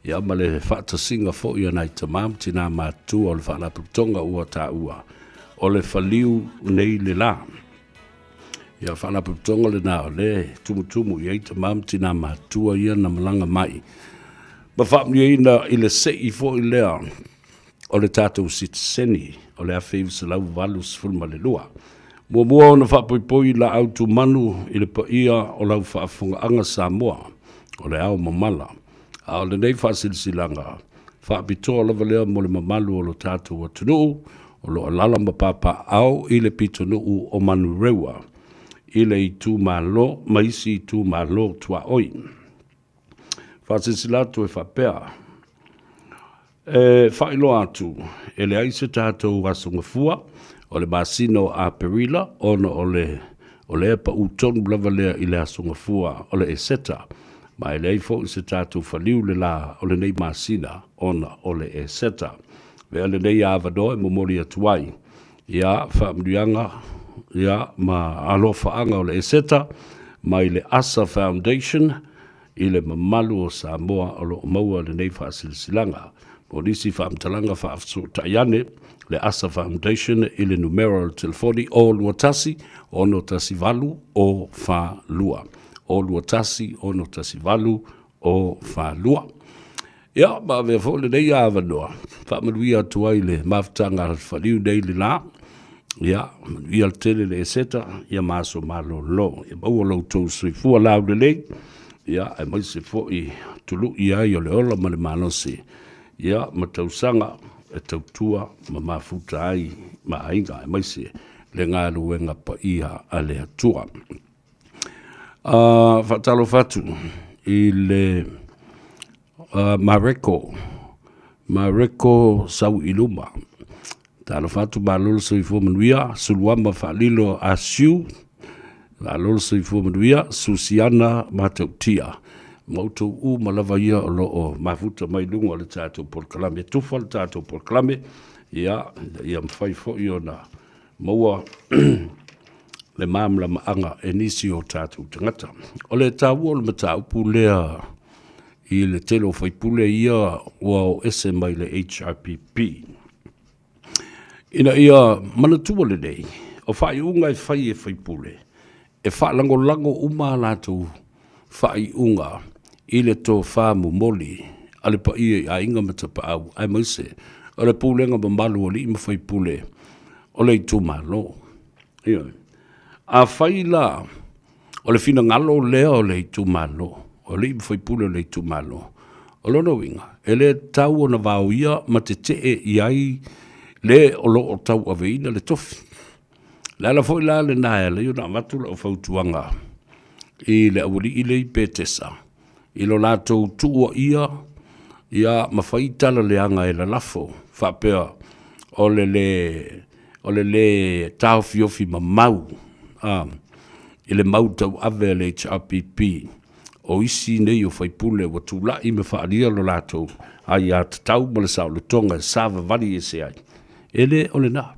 ia ma le faatasiga foi a nai tamā ma tinā matutua o le Faalapotopotoga ua taua o le faliu nei le la. Ia Faalapotopotoga lena o le tumutumu i ai tamā ma tinā matutua ia na malaga mai. Ma faamanuiaina i le sei foi lea o le tatou sitiseni o le 1982. Muamua ona faapoipoi laau tumanu i le paia o lau faafofogaaga Samoa o le ao mamala, a o lenei faasilasilaga faapitoa lava lea mo le mamalu o lo tatou atunuu o lo o alaala ma papaaao i le pitonuu o Manurewa i le itumalo ma isi itumalo tuaoi. Faasilasila atu e faapea, E faailoa atu, e leai se tatou Aso Gafua o le masina o Aperila ona o le o lea e pau tonu lava lea i le Aso Gafua o le Eseta, ma e leai foi se tatou faliu le la o lenei masina ona o le Eseta. Avea lenei avanoa e momoli atu ai ia faamanuiaga ia ma alofaaga o le Eseta mai le Asa Foundation i le mamalu o Samoa o lo o maua lenei faasilasilaga. Mo nisi faamatalaga faafesootai ane le Asa Foundation i le numera o le telefoni 021 618 042. 021 618 042. Ia, ma avea foi lenei avanoa, faamanuia atu ai le mafutaga a le faliu nei le la, ia, manuia le tele le eseta, ia ma aso malolo. Ia maua lo outou soifua laulelei, ia, aemaise foi tului ai o le ola ma le malosi, ia, ma tausaga e tautua ma mafuta ai ma aiga, aemaise le galuega paia a le Atua. Faatalofa atu i le Mareko, Mareko Sauiluma. Talofa atu malo le soifua manuia, Suluama Faalilo Asiu, malo le soifua manuia, Susiana Matautia. Ma outou uma lava ia o lo o mafuta mai luga o le tatou polokalame. E tufa le tatou polokalame, ia, ia mafai foi ona maua le malamalamaaga e nisi o tatou tagata. O le taua o le mataupu lea i le tele o faipule ia ua o ese mai le HRPP. Ina ia manatua lelei, o faaiuga e fai e faipule, e faalagolago uma a latou faaiuga i le tofa momoli a le paia i aiga ma tapaau aemaise o le pulega mamalu a alii ma faipule o le itumalo. Ioe. Afai la o le finagalo lea o le itumalo, o alii ma faipule o le itumalo, o lona uiga, e le tatau ona vaoia ma tetee i ai le o lo o tauaveina le tofi. O le ala foi la lena e ala ai ona avatu lau fautuaga i le aualii lea i Petesa, i lo latou tuuaia ia ma fai tala leaga e lalafo faapea o le lē o le lē taofiofi mamau a i le mau tauave a le HRPP o isi nei o faipule ua tulai ma faaalia lo latou aiatatau ma le saolotoga e savavali ese ai. E le o lena.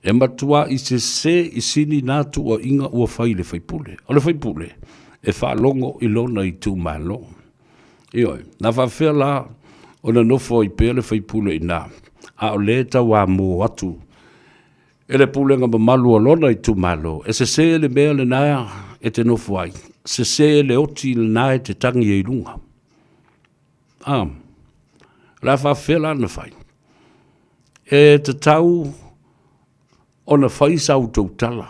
E matua'i sese i sini na tuuaiga ua fai i le faipule. O le faipule, e faalogo i lona itumalo. Ioe, na faafefea la ona nofo ai pea le faipule i ina, a o lea e tauamo atu e le pulega mamalu a lona itumalo, e sese le mea lena e te nofo ai, sese le oti lena e te tagi ai i luga. A, o le a faafefea la ona fai? E tatau ona fai sa outou tala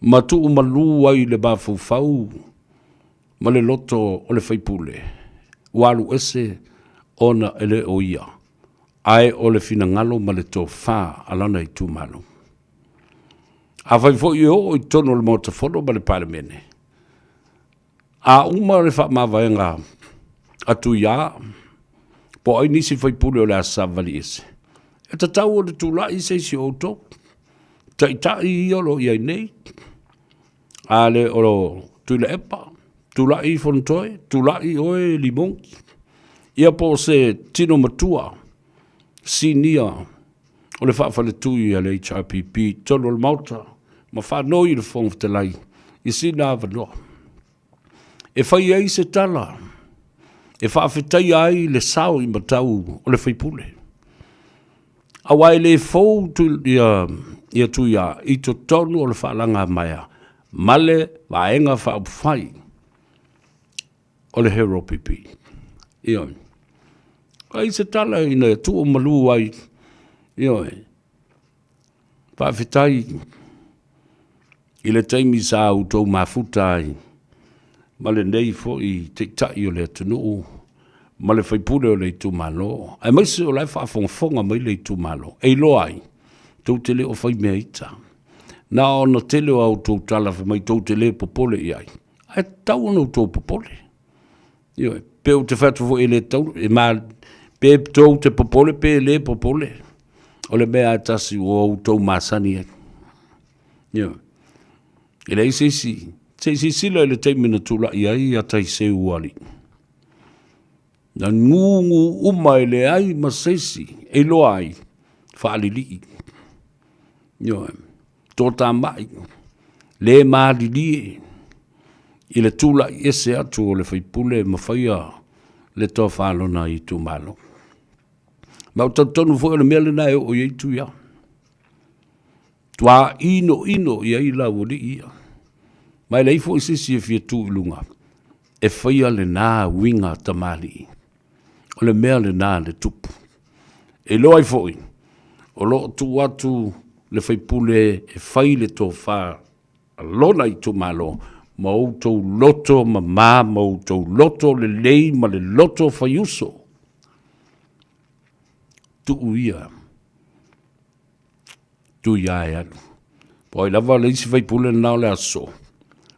ma tuumalu ai le mafaufau ma le loto o le faipule ua alu ese ona e le o ia, ae o le finagalo ma le tofa a lana itumalo. Afai foi e oo i totonu o le Maota Fono ma le Palemene, A uma le faamavaega a Tuiā, po o ai nisi faipule o le a savali ese, e tatau ona tulai se isi o outou, taitai ia o lo o i ai nei, a le o Tuilaepa, tulai Fonotoe, tulai oe Limogi, ia po o se tino matua, sinia o le faafaletui a le HRPP i totonu o le Maota ma faanoi i le Fofoga Fetalai i sina avanoa e fai ai se tala e faafetaia ai le sao i matau o le faipule. Aua e le fou ia, ia Tuia i totonu o le faalagamaea ma le Vaega Faaupufai o le HRPP. Ioe. Ai se tala ina e tuu malu ai. Ioe. Faafetai i le taimi sa outou mafuta ai ma lenei foi Taitai o le atunuu ma le sui usufono o le itumalo, aemaise o la e faafogafoga mai le itumalo, e iloa ai tou te le o fai mea ita. Na ona tele o a outou tala fai mai tou te le popole i ai, ae tatau ona outou popole. Ioe, pe ou te fai atu foi e le tatau, e ma, pe tou te popole pe le popole, o le mea lava e tasi ua outou masani ai. Ioe. E leai se isi, se i silasila i le taimi na tulai ai Taiseu alii. Na gugu uma e leai ma se isi e iloa ai, faalilii. Ioe. Toatamai, le malilie i le tulai ese atu o le faipule ma faia le tofa lona itumalo. Ma ou talitonu foi o le mea lena e oo i ai Tuia. Tua inoino i ai lau alii ia. Ma e leai foi se isi e fia tu i luga e faia lena uiga tamalii. O le mea lena le tupu. E iloa ai foi, o lo o tuu atu le faipule e fai le tofa a lona itumalo ma outou loto mama ma outou loto lelei ma le loto faiuso. Tuu ia Tuia e alu. Po o ai lava le isi faipule lena o le aso,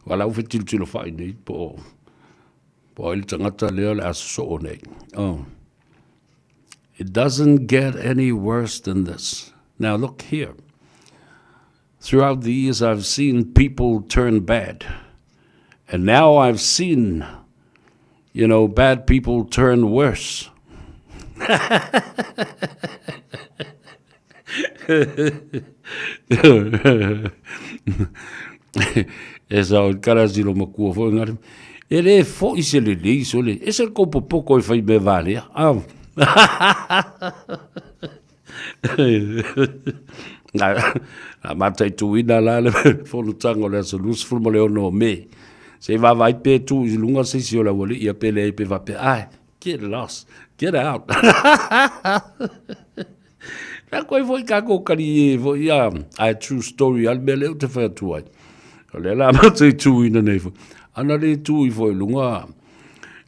aua o la ua fia tilotilo fai nei po o po o ai le tagata lea o le a sosoo nei. Oh. It doesn't get any worse than this. Now look here. Throughout the years I've seen people turn bad. And now I've seen, you know, bad people turn worse. E sao i karasi lo makua foi ngari. E le foi se lelei sole. E se kou popoko e fai me valea. Ah. A mataituina la le fonotaga o le aso 26 o Me. Se i vaavaai pe tu i luga se isi o le aualii ia pe leai pe faapea, ai, get lost, get out. Nā koe foi kākou kari e foi ia, ai true story a le mea lea ou te whai atu ai. O lea la mataituina nei foi. Ana le tu i foi lunga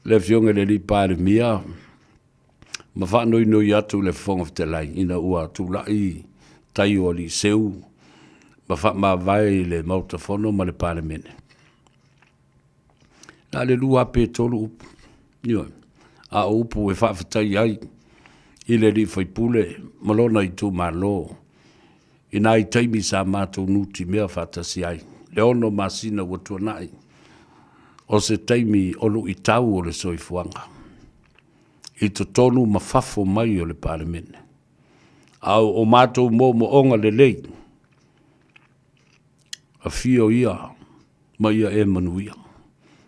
le afioga i le alii Palemia, ma faanoinoi atu le Fofoga Fetalai ina ua tulai tai o Alii Seu ma faamavae i le Maota Fono ma le Palemene. Na le lua pe tolu upu, ioe, a o upu e faafetai ai i le alii faipule ma lona itumalo i nai taimi sa matou nutimea faatasi ai, le 6 masina ua tuanai, o se taimi o luitau o le soifuaga i totonu ma fafo mai o le Palemene. A o matou moomooga lelei, afio ia ma ia e manuia,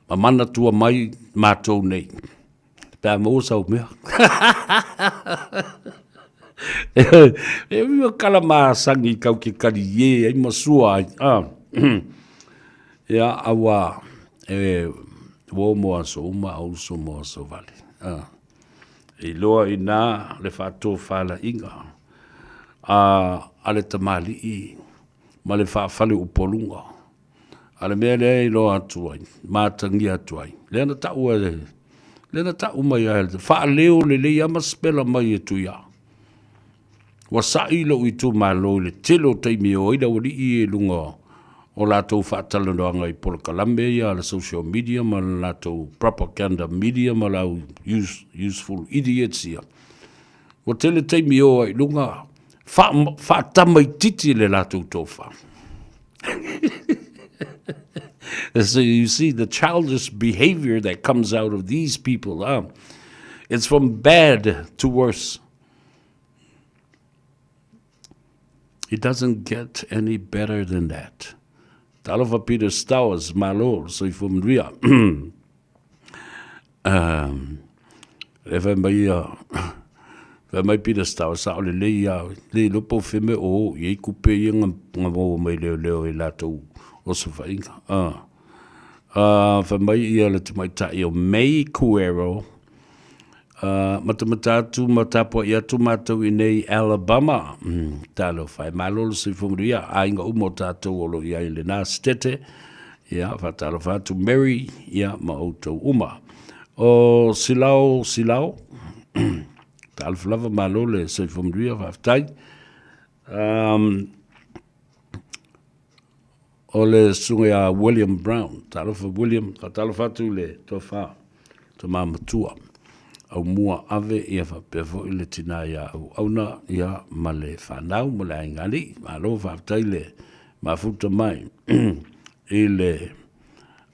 ma manatua mai matou nei, pe a maua sau mea. E ui o kala masani kau ke kari ye ai ma sua ai. Ah. Ia, aua e uo mo aso uma a uso mo aso vale. Ah. E iloa inā le faatofalaiga a, a le tamalii ma le faafaleupoluga. A le mea lea e iloa atu ai, matagia atu ai, lea na taua e, lea na tau mai ai, faaleo lelei lava ma sipela mai e Tuia. Ua sa'i lou itumalo i le tele o taimi e o ai le aualii i luga o latou faatalanoaga i polokalame ia a le social media ma le latou propaganda media ma le au useful idiots ia. Ua tele taimi e o ai i luga, faatamaitiiti le latou tofa. So you see the childish behavior that comes out of these people, ah, it's from bad to worse. It doesn't get any better than that. Talofa Peter Stowers, malo, soifua manuia. Um, e fai mai ia, fai mai Peter Stowers, sa o lelei ia, le iloa po o fea mea o o i ai kupe ia nga, nga maua mai leoleo i latou osofaiga. Ah. Uh, fai mai ia le tamaitai o May Kuero, Matamata atu ma tapuaʻi atu mātou i nei Alabama. Talofa e, malo le soifua manuia, aiga uma o tātou o lo o i ai i lenā sitete. Ia, faatalofa atu Mary, ia, ma outou uma. O Silao, Silao, talofa lava, malo le soifua manuia, faafetai. Um, O le susuga ia William Brown. Talofa William, faatalofa atu i le tofa tama matua. Aumua ave ia faapea foi le tina ia Auauna ia ma le fanau ma le aiga alii. Malo faafetai le mafuta mai i le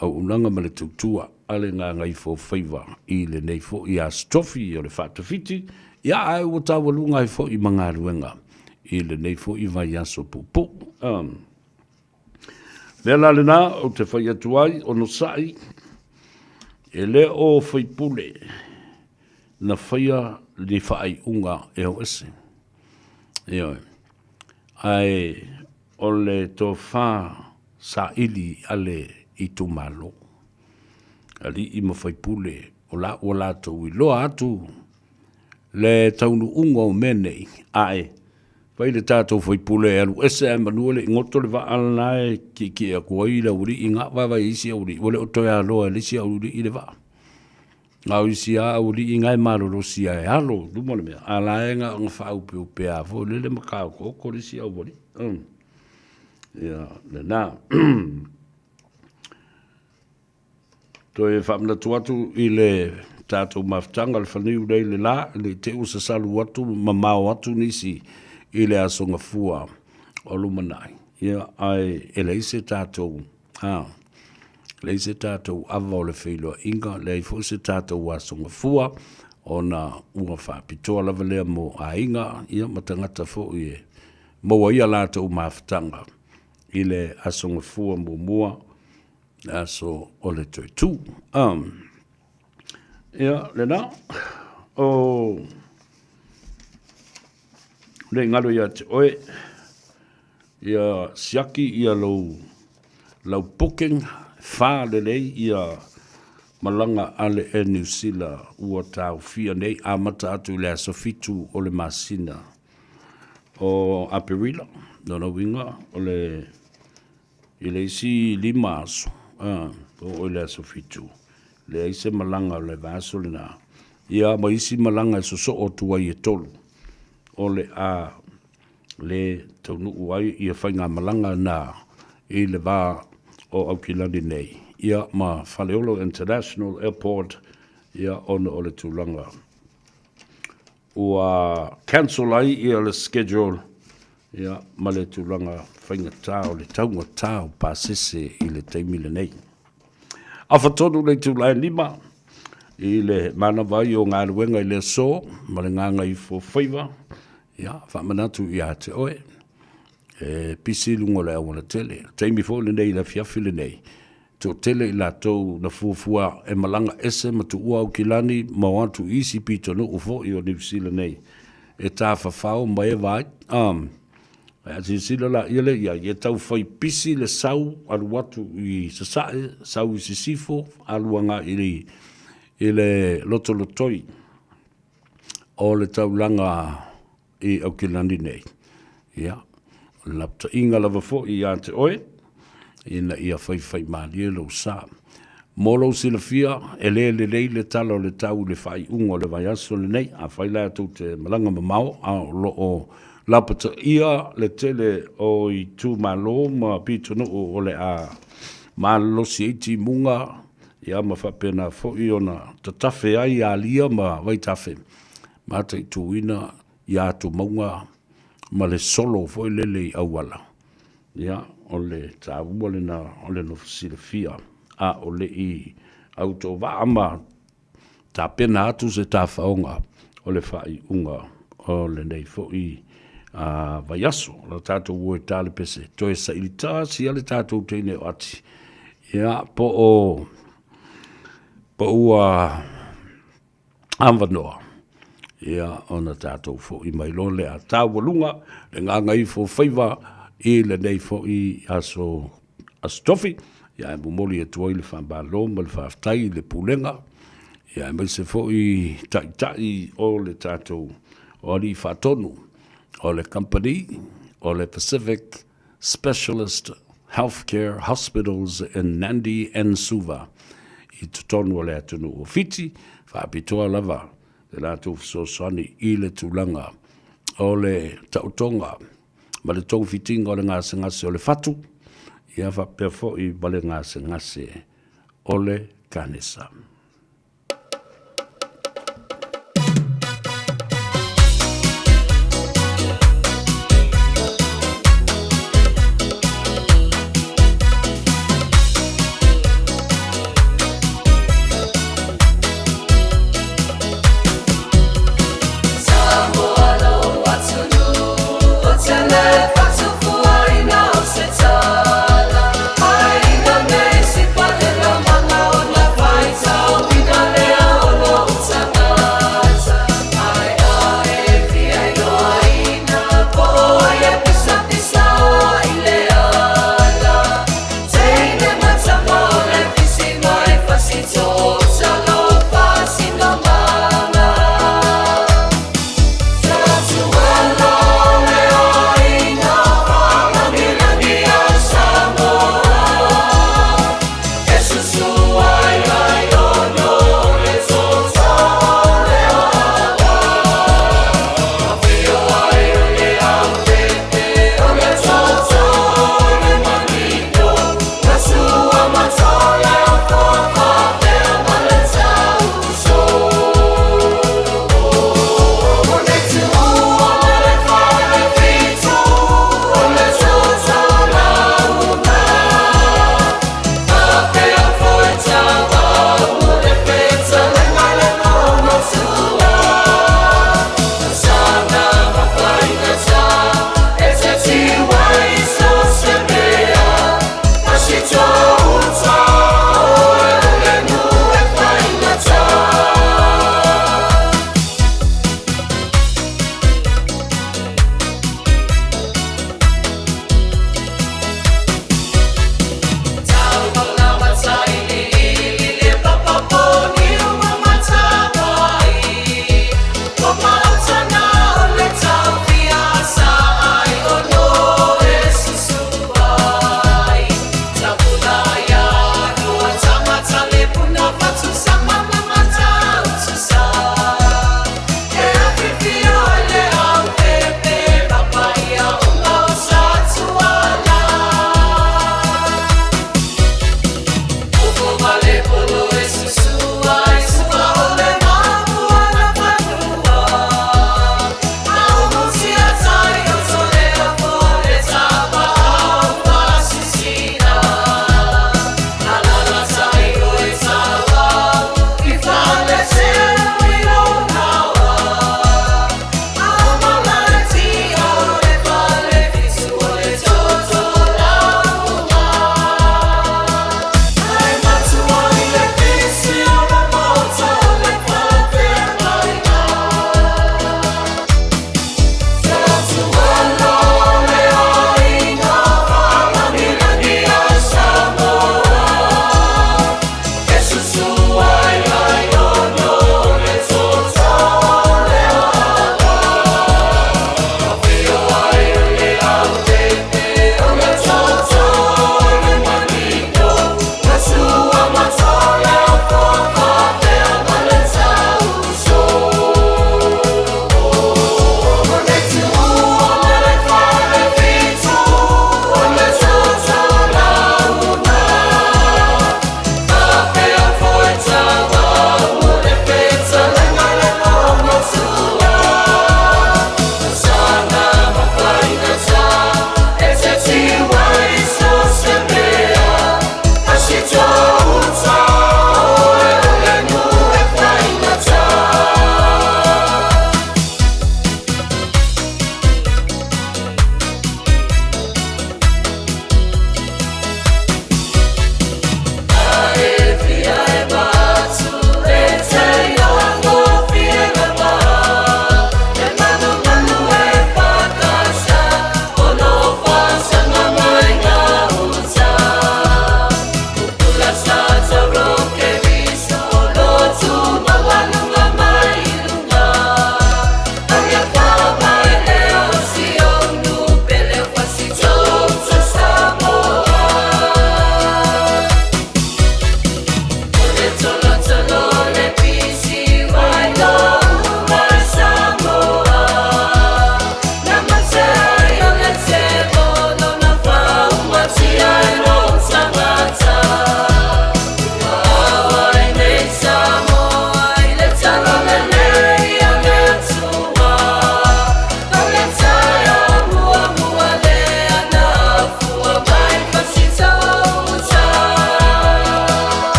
auaunaga ma le tautua a le Gagaifofaiva i lenei foi Aso Tofi o le Faatafiti, ia ae ua taualuga ai foi ma galuega i lenei foi vaiaso puupuu. Mea la lena ou te fai atu ai, onosai, e le o faipule na faia ni faaiuga e o ese. Ioe. Ae o le tofa saili a le itumalo, alii ma faipule, o la ua latou iloa atu le taunuuga o mea nei, ae Fai le tatou faipule e alu ese ae manu e le i goto le vaa lena e kiekie atu ai le aualii na vaavaai e isi aualii ua le o toe aloa e le isi aualii le vaa. A o isi lava aualii na e malolosi lava e alo i luma le mea, a o la e na ona faaopeopea lava foi lele ma taotooto le isi aualii. Ia, lena. Toe faamanatu atu i le tatou mafutaga o le faniu nei i le la, ne i te i ua sasalu atu ma mamao atu nisi i le Aso Gafua o lumanai. Ia, ae e leai se tatou, a, leai se tatou ava o le feiloaiga, leai foi se tatou Aso Gafua, ona ua faapitoa lava lea mo aiga, ia, ma tagata foi e maua ai a latou mafutaga i le Aso Gafua muamua le aso o le toe tū. Ia, lena, o le galo ia te oe, ia siaki ia lou, lau booking, whā lelei ia malaga a le Air New Zealand ua taofia nei, amata atu i le aso 7 o le masina o Aperila, lona uiga o le I le isi 5 aso, po o i le aso 7, leai se malaga o le vaiaso lena, ia ma isi malaga e sosoo atu ai e tolu, o le a le taunuu ai ia faigamalaga na i le va o Aukilani nei, ia ma Faleolo International Airport, ia ona o le tulaga ua cancel ai ia le schedule ia ma le tulaga faigata o le taugata o pasese i le taimi lenei. Afa tonu le itula e 5 i le manava ai o galuega i le aso ma le gagaifo faiva, ia faamanatu ia te oe e pisi i luga o le auala tele. Taimi foi lenei i le afiafi lenei, Toatele i latou na fuafua e malaga ese ma tuua Aukilani ma o atu i isi pitonuu foi o Niu Sila nei e tafafao ma e vaai. A silasila la ia lea i ai, e tau fai pisi le sau alu atu i Sasae, sau i Sisifo, alu agai i le lotolotoi o le taulaga i Aukilani nei. Ia, o le lapataiga lava foi ia te oe, ina ia faifaimalie lou sa. Mo lou silafia, e le lelei le tala o le tau i le faaiuga o le vaiaso lenei. Afai la tou te malaga mamao a o lo o lapataia le tele o itumalo ma pitonuu o le a malolosi ai timuga, ia ma faapena foi ona tatafe ai alia ma vaitafe, mataituina ia atumauga ma le solo foi lele i auala, ia, o le taua lena o le nofo silafia, a o le i autovaa ma tapena atu se tafaoga o le faaiuga o lenei foi vaiaso. O le tatou o e ta le pese, toe saili tasi lava le tatou teine o Ati, ia, po o, po ua avanoa, ia ona tatou foi mai loa lea. Taualuga le gagaifo faiva i lenei foi aso, Aso Tofi, ia ae momoli atu ai le faamalo ma le faafetai i le Pulega, Ia, aemaise foi taitai o le tatou o alii faatonu o le kamupani o le Pacific Specialist Healthcare Hospitals in Nandi and Suva i totonu o le atunuu o Fiti, faapitoa lava le latou fesoasoani i le tulaga o le taotoga ma le togafitiga o le gasegase o le fatu, ia faapea foi ma le gasegase o le kanesa.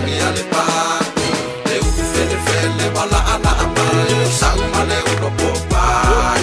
kangi a le pako Le ulu felefele walaalaa mai O sau ma le ulo popai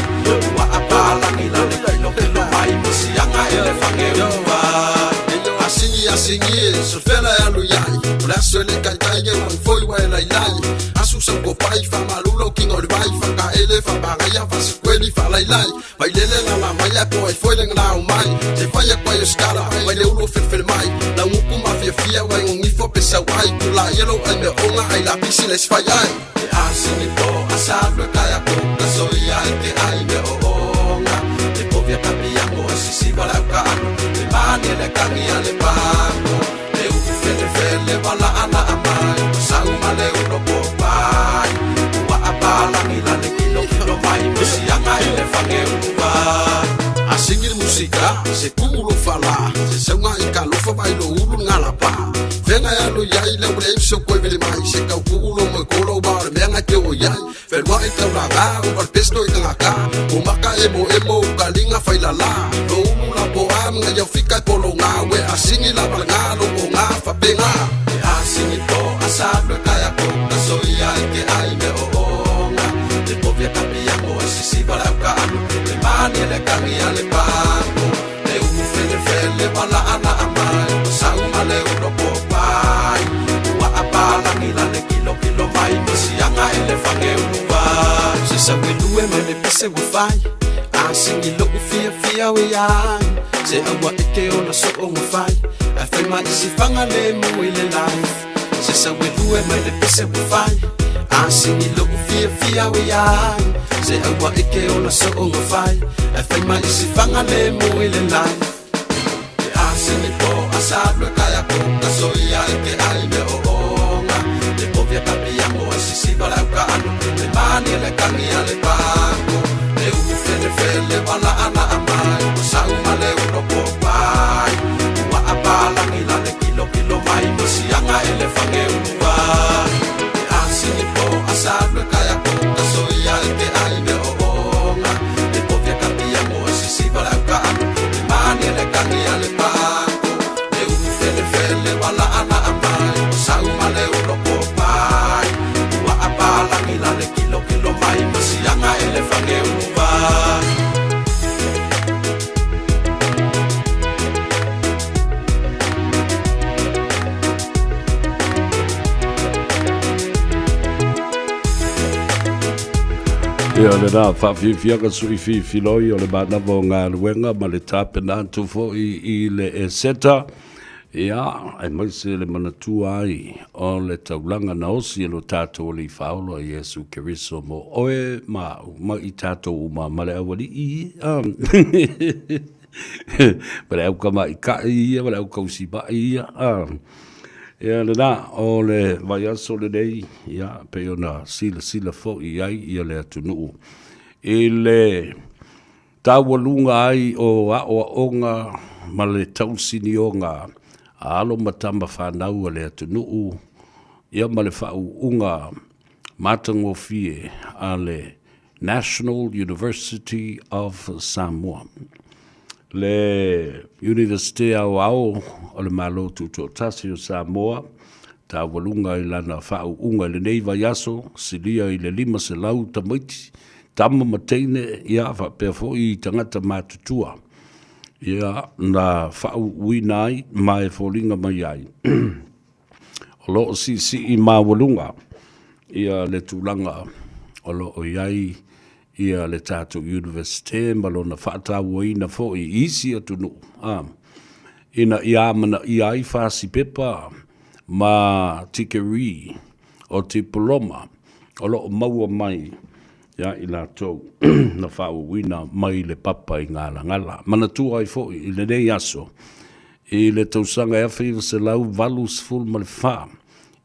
Ua apalangi la le kilokilo mai Ma siaga e le fage uvai Asingi asingi e solofela e alu iai O le aso e le taitai e ua foi ua e lailai Asu sau kopai faamalu lou kiga o le vai Faakaele faapagaia faasekueli faalailai Vailele lala mai ae po ai foi le galao mai Se fai atu ai o se tala mai le ulu felefele mai Laugutu mafiafia wai gogifo pe sau ai Tulaia lou ai meaoga ai lapisi le isi fai ai E asini po asalu e kaya ko ka soia e ke ai me oonga E povia kapiango e sisiva lau ka anu E mani le kangi a le pako Le ulu felefele walaalaa mai O sau ma le ulo popai Ua apalangi la le kilokilo mai Ma siaga e le fage uluai Asingi le musika se kumu lo fala Se sauga i ka lofa vai lo ulu ngalapa Fenga e alu iai le ule so koe vele mai Se kau kuu lo moe kolo wa o le mea ngai te o iai Whenua i taulaga o le pesto i kangaka O maka emo emo o ka linga whailala Lo ulu la po a mga iau fika e polo ngā We asingi la balanga lo o ngā whapenga E asingi po asalu e kaya ko Ka soia e ke ai me o onga E povia kapiango e sisiva lau ka anu E mani e le kangi a le pako Le ulu felefele walaalaa mai O sau ma le ulo popai Ua apalangi la le kilokilo mai Ma siaga e le fage uluai Se sau e lue mai le pese ua fai Asingi lou fiafia o iai Se aua e ke ona sooga fai Ae fai ma isi faga le mu i le life Se sau e lue mai le pese ua fai Asingi lou fiafia o iai Se aua e ke ona sooga fai Ae fai ma isi faga le mu i le life E asini po asalu e kaya ko ka soia e ke ai me oonga E povia kapiango e sisiva lau ka anu E mani e le kangi a le pako Le ulu felefele walaalaa mai O sau ma le ulo popai Ua apalangi la le kilokilo mai Ma siaga e le fage uluai E asini po asalu e kaya ko ka soia e ke ai me oonga E povia kapiango e sisiva lau ka anu E mani e le kangi a le pako Le ulu felefele walaalaa mai O sau ma le ulo popai Ua apalangi la le kilokilo mai Ma siaga e le fage uluai Ia lena faafiafiaga suififiloi o le manava o galuega ma le tapena atu foi i le Eseta, ia, aemaise le manatua ai o le taulaga na osi e lo tatou Alii Faaola o Iesu Keriso mo oe ma au ma i tatou uma ma le aualii ia, ma le aukamaʻikaʻi ia ma le aukausimaʻi ia. Ia lena, o le vaiaso lenei, ia, pei ona silasila foi i ai ia le atunuu i le taualuga ai o aoaoga ma le tausinioga a alo ma tama fanau a le atunuu, ia ma le faauuga matagofie a le National University of Samoa. Le Iunivesite Aoao o le Malo Tutoatasi o Samoa, taualuga i lana faauuga i lenei vaiaso, silia i le 500 tamaiti, tama ma teine, ia faapea foi i tagata matutua, ia na faauuina ai ma e foliga mai ai o lo o siisii maualuga ia le tulaga o lo o i ai ia le tatou Iunivesite ma lona faatauaina foi i isi atunuu, a, ina ia amanaia ai fasi pepa ma tikeri o tipoloma o lo o maua mai ia i latou na faaauauina mai le papa i Galagala. Manatua ai foi i lenei aso i le tausaga e 1984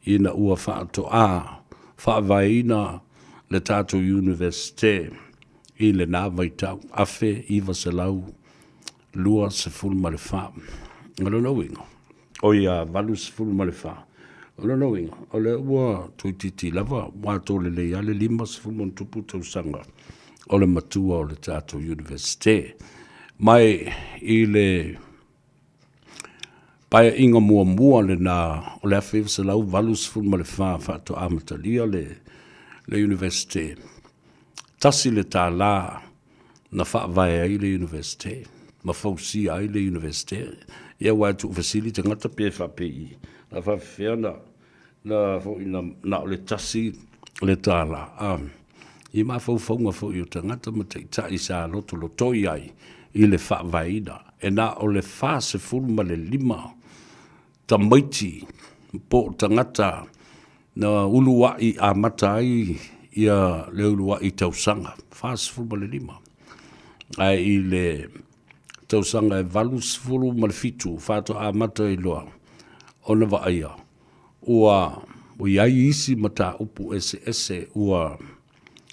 ina ua faatoa faavaeina le tatou Iunivesite i lena vaitau, 1924. O lona uiga, oi a 84. O lona uiga, o lea ua toeitiiti lava ua atoa lelei lava le 50+ tausaga o le matua o le tatou Iunivesite. Ma i le Paeaiga muamua lena o le 1984 faatoa amatalia le le Iunivesite. Tasi le tālā na faavae ai le Iunivesite ma fausia ai le Iunivesite. Ia aua e tuufesili tagata pe faapei na faafefea na na foi na na o le tasi le tālā. A, i mafaufauga foi o tagata ma taitai sa lotolotoi ai i le faavaeina. E na o le 45 tamaiti po o tagata na uluai amata ai ia le uluai tausaga, 45. Ae i le tausaga e 87 faatoa amata ai loa ona vaaia ua i ai isi mataupu eseese ua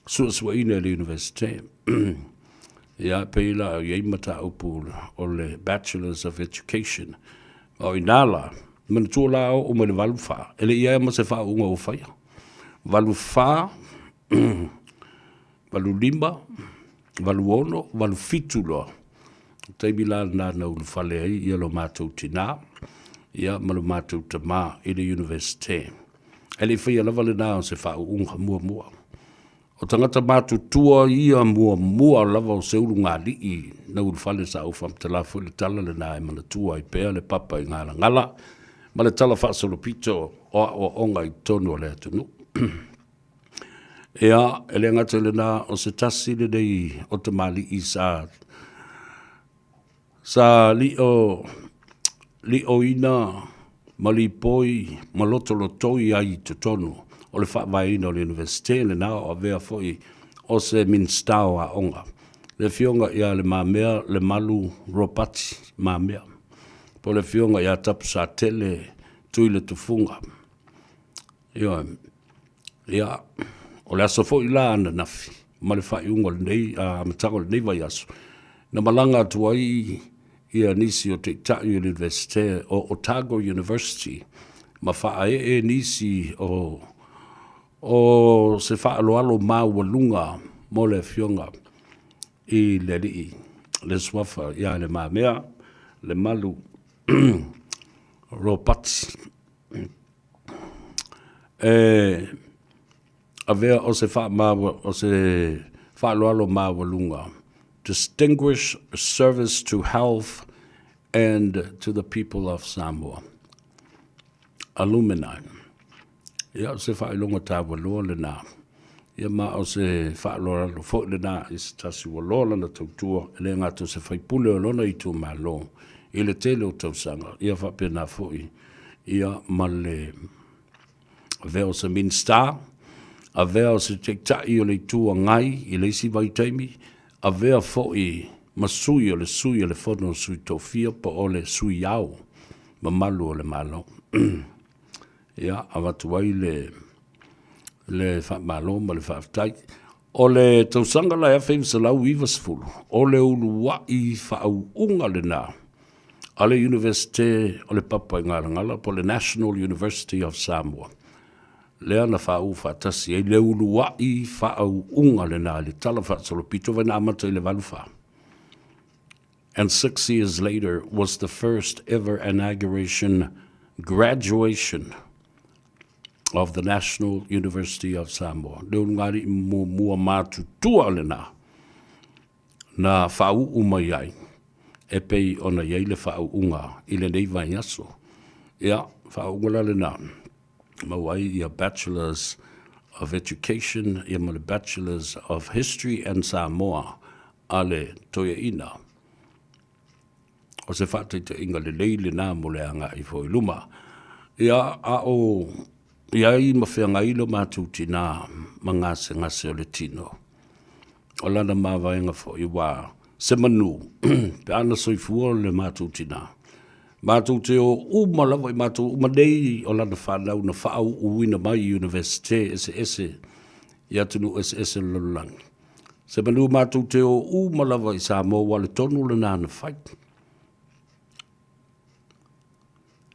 suesueina e le Iunivesite. Ia, pei la i ai mataupu o le Bachelors of Education. A o i ina la, manatua la oo mai le 84, e le i i ai ma se faauuga ua faia. 84, 85, 86, 87 loa. O taimi la lena na ulufale ai ia lo matou tinā, ia ma lo matou tamā i le Iunivesite. E le i faia lava lena o se faauuga muamua. O tagata matutua ia muamua lava o se ulugalii na ulufale sa ou faamatala foi le tala lena e manatua ai pea le papa i Galagala ma le tala faasolopito o aoaoga i totonu o le atunuu. Ia, e le gata i lena, o se tasi lenei o tamalii sa sa lio lioina ma lipoi ma lotolotoi ai i totonu o le faavaeina o le Iunivesite lena o avea foi o se Minisita o Aoga, le Afioga ia Le Mamea Lemalu Ropati Mamea, po o le Afioga ia Tapusatele Tuiletufuga. Ioe. Ia, o le aso foi la ananafi ma le faaiuga o lenei amataga o lenei vaiaso, na malaga atu ai ia nisi o taitai o le Iunivesite o Otago University ma faaee nisi o o se faaaloalo maualuga mo le Afioga i le Alii le Suafa ia Le Mamea Lemalu Ropati. E avea o se o se faaaloalo maualuga, Distinguished Service to Health and to the People of Samoa. Alumni. Ia, o se faailoga taua loa lena. Ia ma o se faaaloalo foi lena i se tasi ua loa lana tautua, e le gata o se faipule o lona itumalo i le tele o tausaga, ia faapena foi ia ma le avea o se Minisita, avea o se Taitai o le Itu Agai i le isi vaitaimi, avea foi ma sui o le Sui o le Fono a Sui Tofia po o le Sui Ao mamalu o le Malo. Ia, avatu ai le, le faamalo ma le faafetai. O le tausaga la e 1990, o le uluai faauuga lena a le Iunivesite o le Papaigalagala po o le National University of Samoa, lea na faauu faatasi ai le uluai faauuga lena i le Tala Faasolopito vai na amata i le 84. And 6 years later was the first ever inauguration graduation of the National University of Samoa. Le ulugalii muamua matutua lena na faauu mai ai e pei ona i ai le faauuga i lenei vaiaso. Ia, faauuga la lena, maua ai ia Bachelors of Education ia ma le Bachelors of History and Samoa a le toeaina. O se faataitaiga lelei lena mo le agai ifo i luma. Ia, a o i ai ma feagai lo matou tinā ma gasegase o le tino. O lana mavaega foi ua se manu pe ana soifua le matou tinā. Matou te o uma lava i matou uma nei o lana fanau na faauuina mai i Iunivesite eseese i atunuu eseese o le lalolagi. Se manu matou te o uma lava i Samoa ua le tonu lena na fai.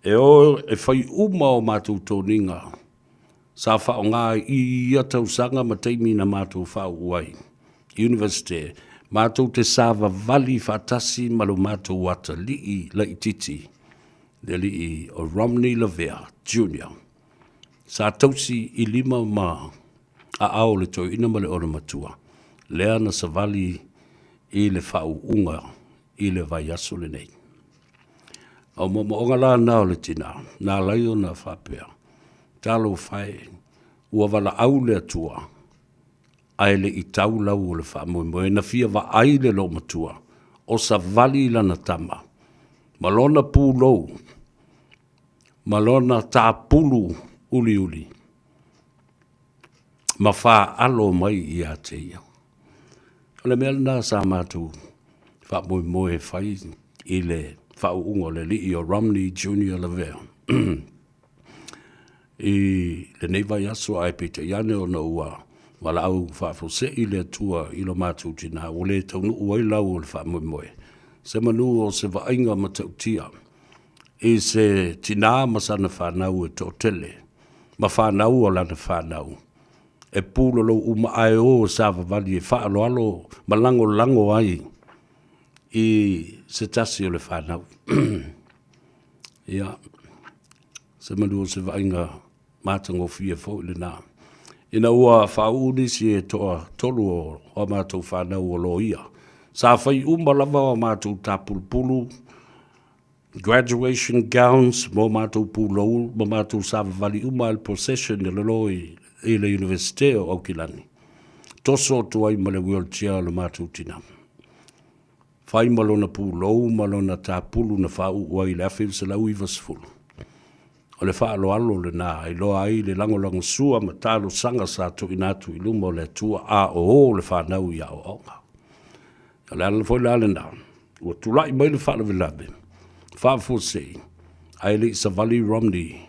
E o e fai uma o matou toniga sa faaaoga i ia tausaga ma taimi na matou faauu ai i Universite, matou te savavali faatasi ma lo matou atalii laitiiti. Le alii o Romney Lavea Junior sa tausi i lima ma aao o le toeaina ma le olomatua, lea na savali i le faauuga i le vaiaso lenei. O moomooga la na o le tina, na ala ai ona faapea, Talofa e, ua valaau le Atua, ae le i tau lau o le faamoemoe, na fia vaai le loomatua o savali lana tama ma lona pulou ma lona tapulu uliuli ma faalo mai ia te ia. O le mea lena sa matou faamoemoe e fai i le faauuga o le alii o Romney Junior Lavea i lenei vaiaso, ae peitai ane ona ua valaau faafuasei le Atua i lo matou tinā, ua le taunuu ai lau o le faamoemoe, se manu o se vaaiga matautia i se tinā ma sana fanau e toatele, ma fanau o lana fanau, e pulolou uma ae o e savavali e faaaloalo ma lagolago ai i se tasi o le fanau. Ia, se manu o se vaaiga matagofie foi lena. Ina ua faauu nisi e toatolu o a matou fanau o loia, sa fai uma lava a matou tapulupulu, graduation gowns mo matou pulou ma matou savavali uma i le procession i lalo i le Iunivesite o Aukilani. Toso atu ai ma le wheelchair o le matou tina. Fai ma lona pulou ma lona tapulu na faauu ai i le 1990. O le faaaloalo lena e iloa ai le lagolagosua ma talosaga sa tuuina atu i luma o le Atua a o o le fanau i aoaoga. O le ala foi la lena, ua tulai mai le faalavelave faafuasei ae le i savali Romney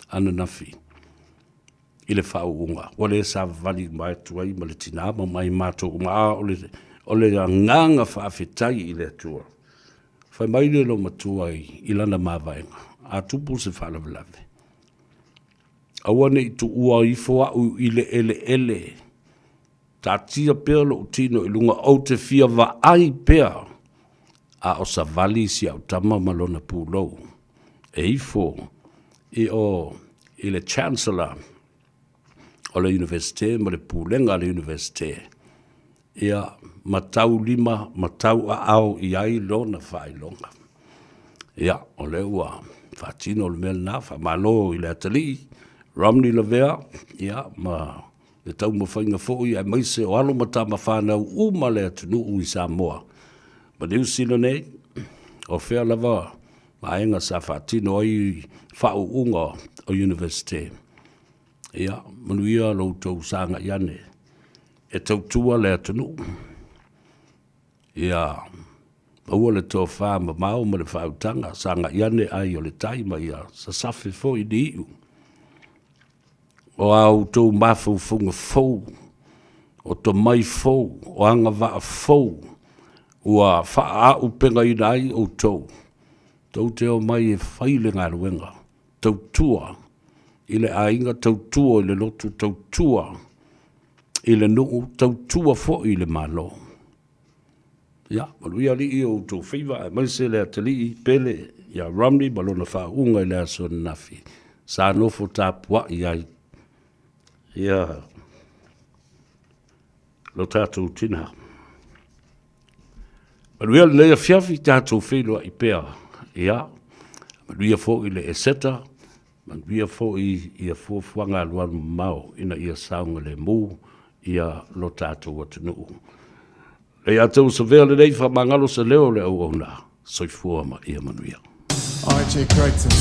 ananafi i le faauuga, ua le savavali uma atu ai ma le tinā ma mai matou uma, a o le agaga faafetai i le Atua. Fai mai le loomatua i lana mavaega, a tupu se faalavelave, aua ne i tuua ifo au i le eleele, taatia pea lou tino i luga, ou te fia vaai pea a o savali si au tama ma lona pulou e ifo i o i le Chancellor o le Iunivesite ma le Pulega a le Iunivesite, ia ma taulima ma tauaao i ai lona faailoga. Ia, o lea ua faatino le mea lena, faamalo i le atalii Romney Lavea, ia, ma le taumafaiga foi aemaise o alo ma tama fanau uma le atunuu i Samoa ma Niu Sila nei, o fea lava vaega sa faatino ai faauuga o Iunivesite. Ia, manuia lo outou sagai ane e tautua le atunuu. Ia maua le tofa mamao ma le faautaga, sagai ane ai o le tai ma ia sasafe foi ni iu o a outou mafaufauga fou, o tomai fou, o agavaa fou ua faaaupegaina ai outou, tou te omai e fai le galuega, tautua i le aiga, tautua i le lotu, tautua i le nuu, tautua foi i le Malo. Ia, manuia alii o outou faiva, aemaise le atalii pele ia Romney ma lona faauuga i le aso ananafi sa nofo tapuai ai ia lo tatou tina. Manuia lenei afiafi, tatou feiloai pea. Ia, manuia foi le Eseta, manuia foi ia fuafuaga alualu mamao ina ia saogalemu ia lo tatou atunuu. E ia te usavea lenei faamagalo se leo o le auauna. Soifua ma ia manuia. RJ Crichton.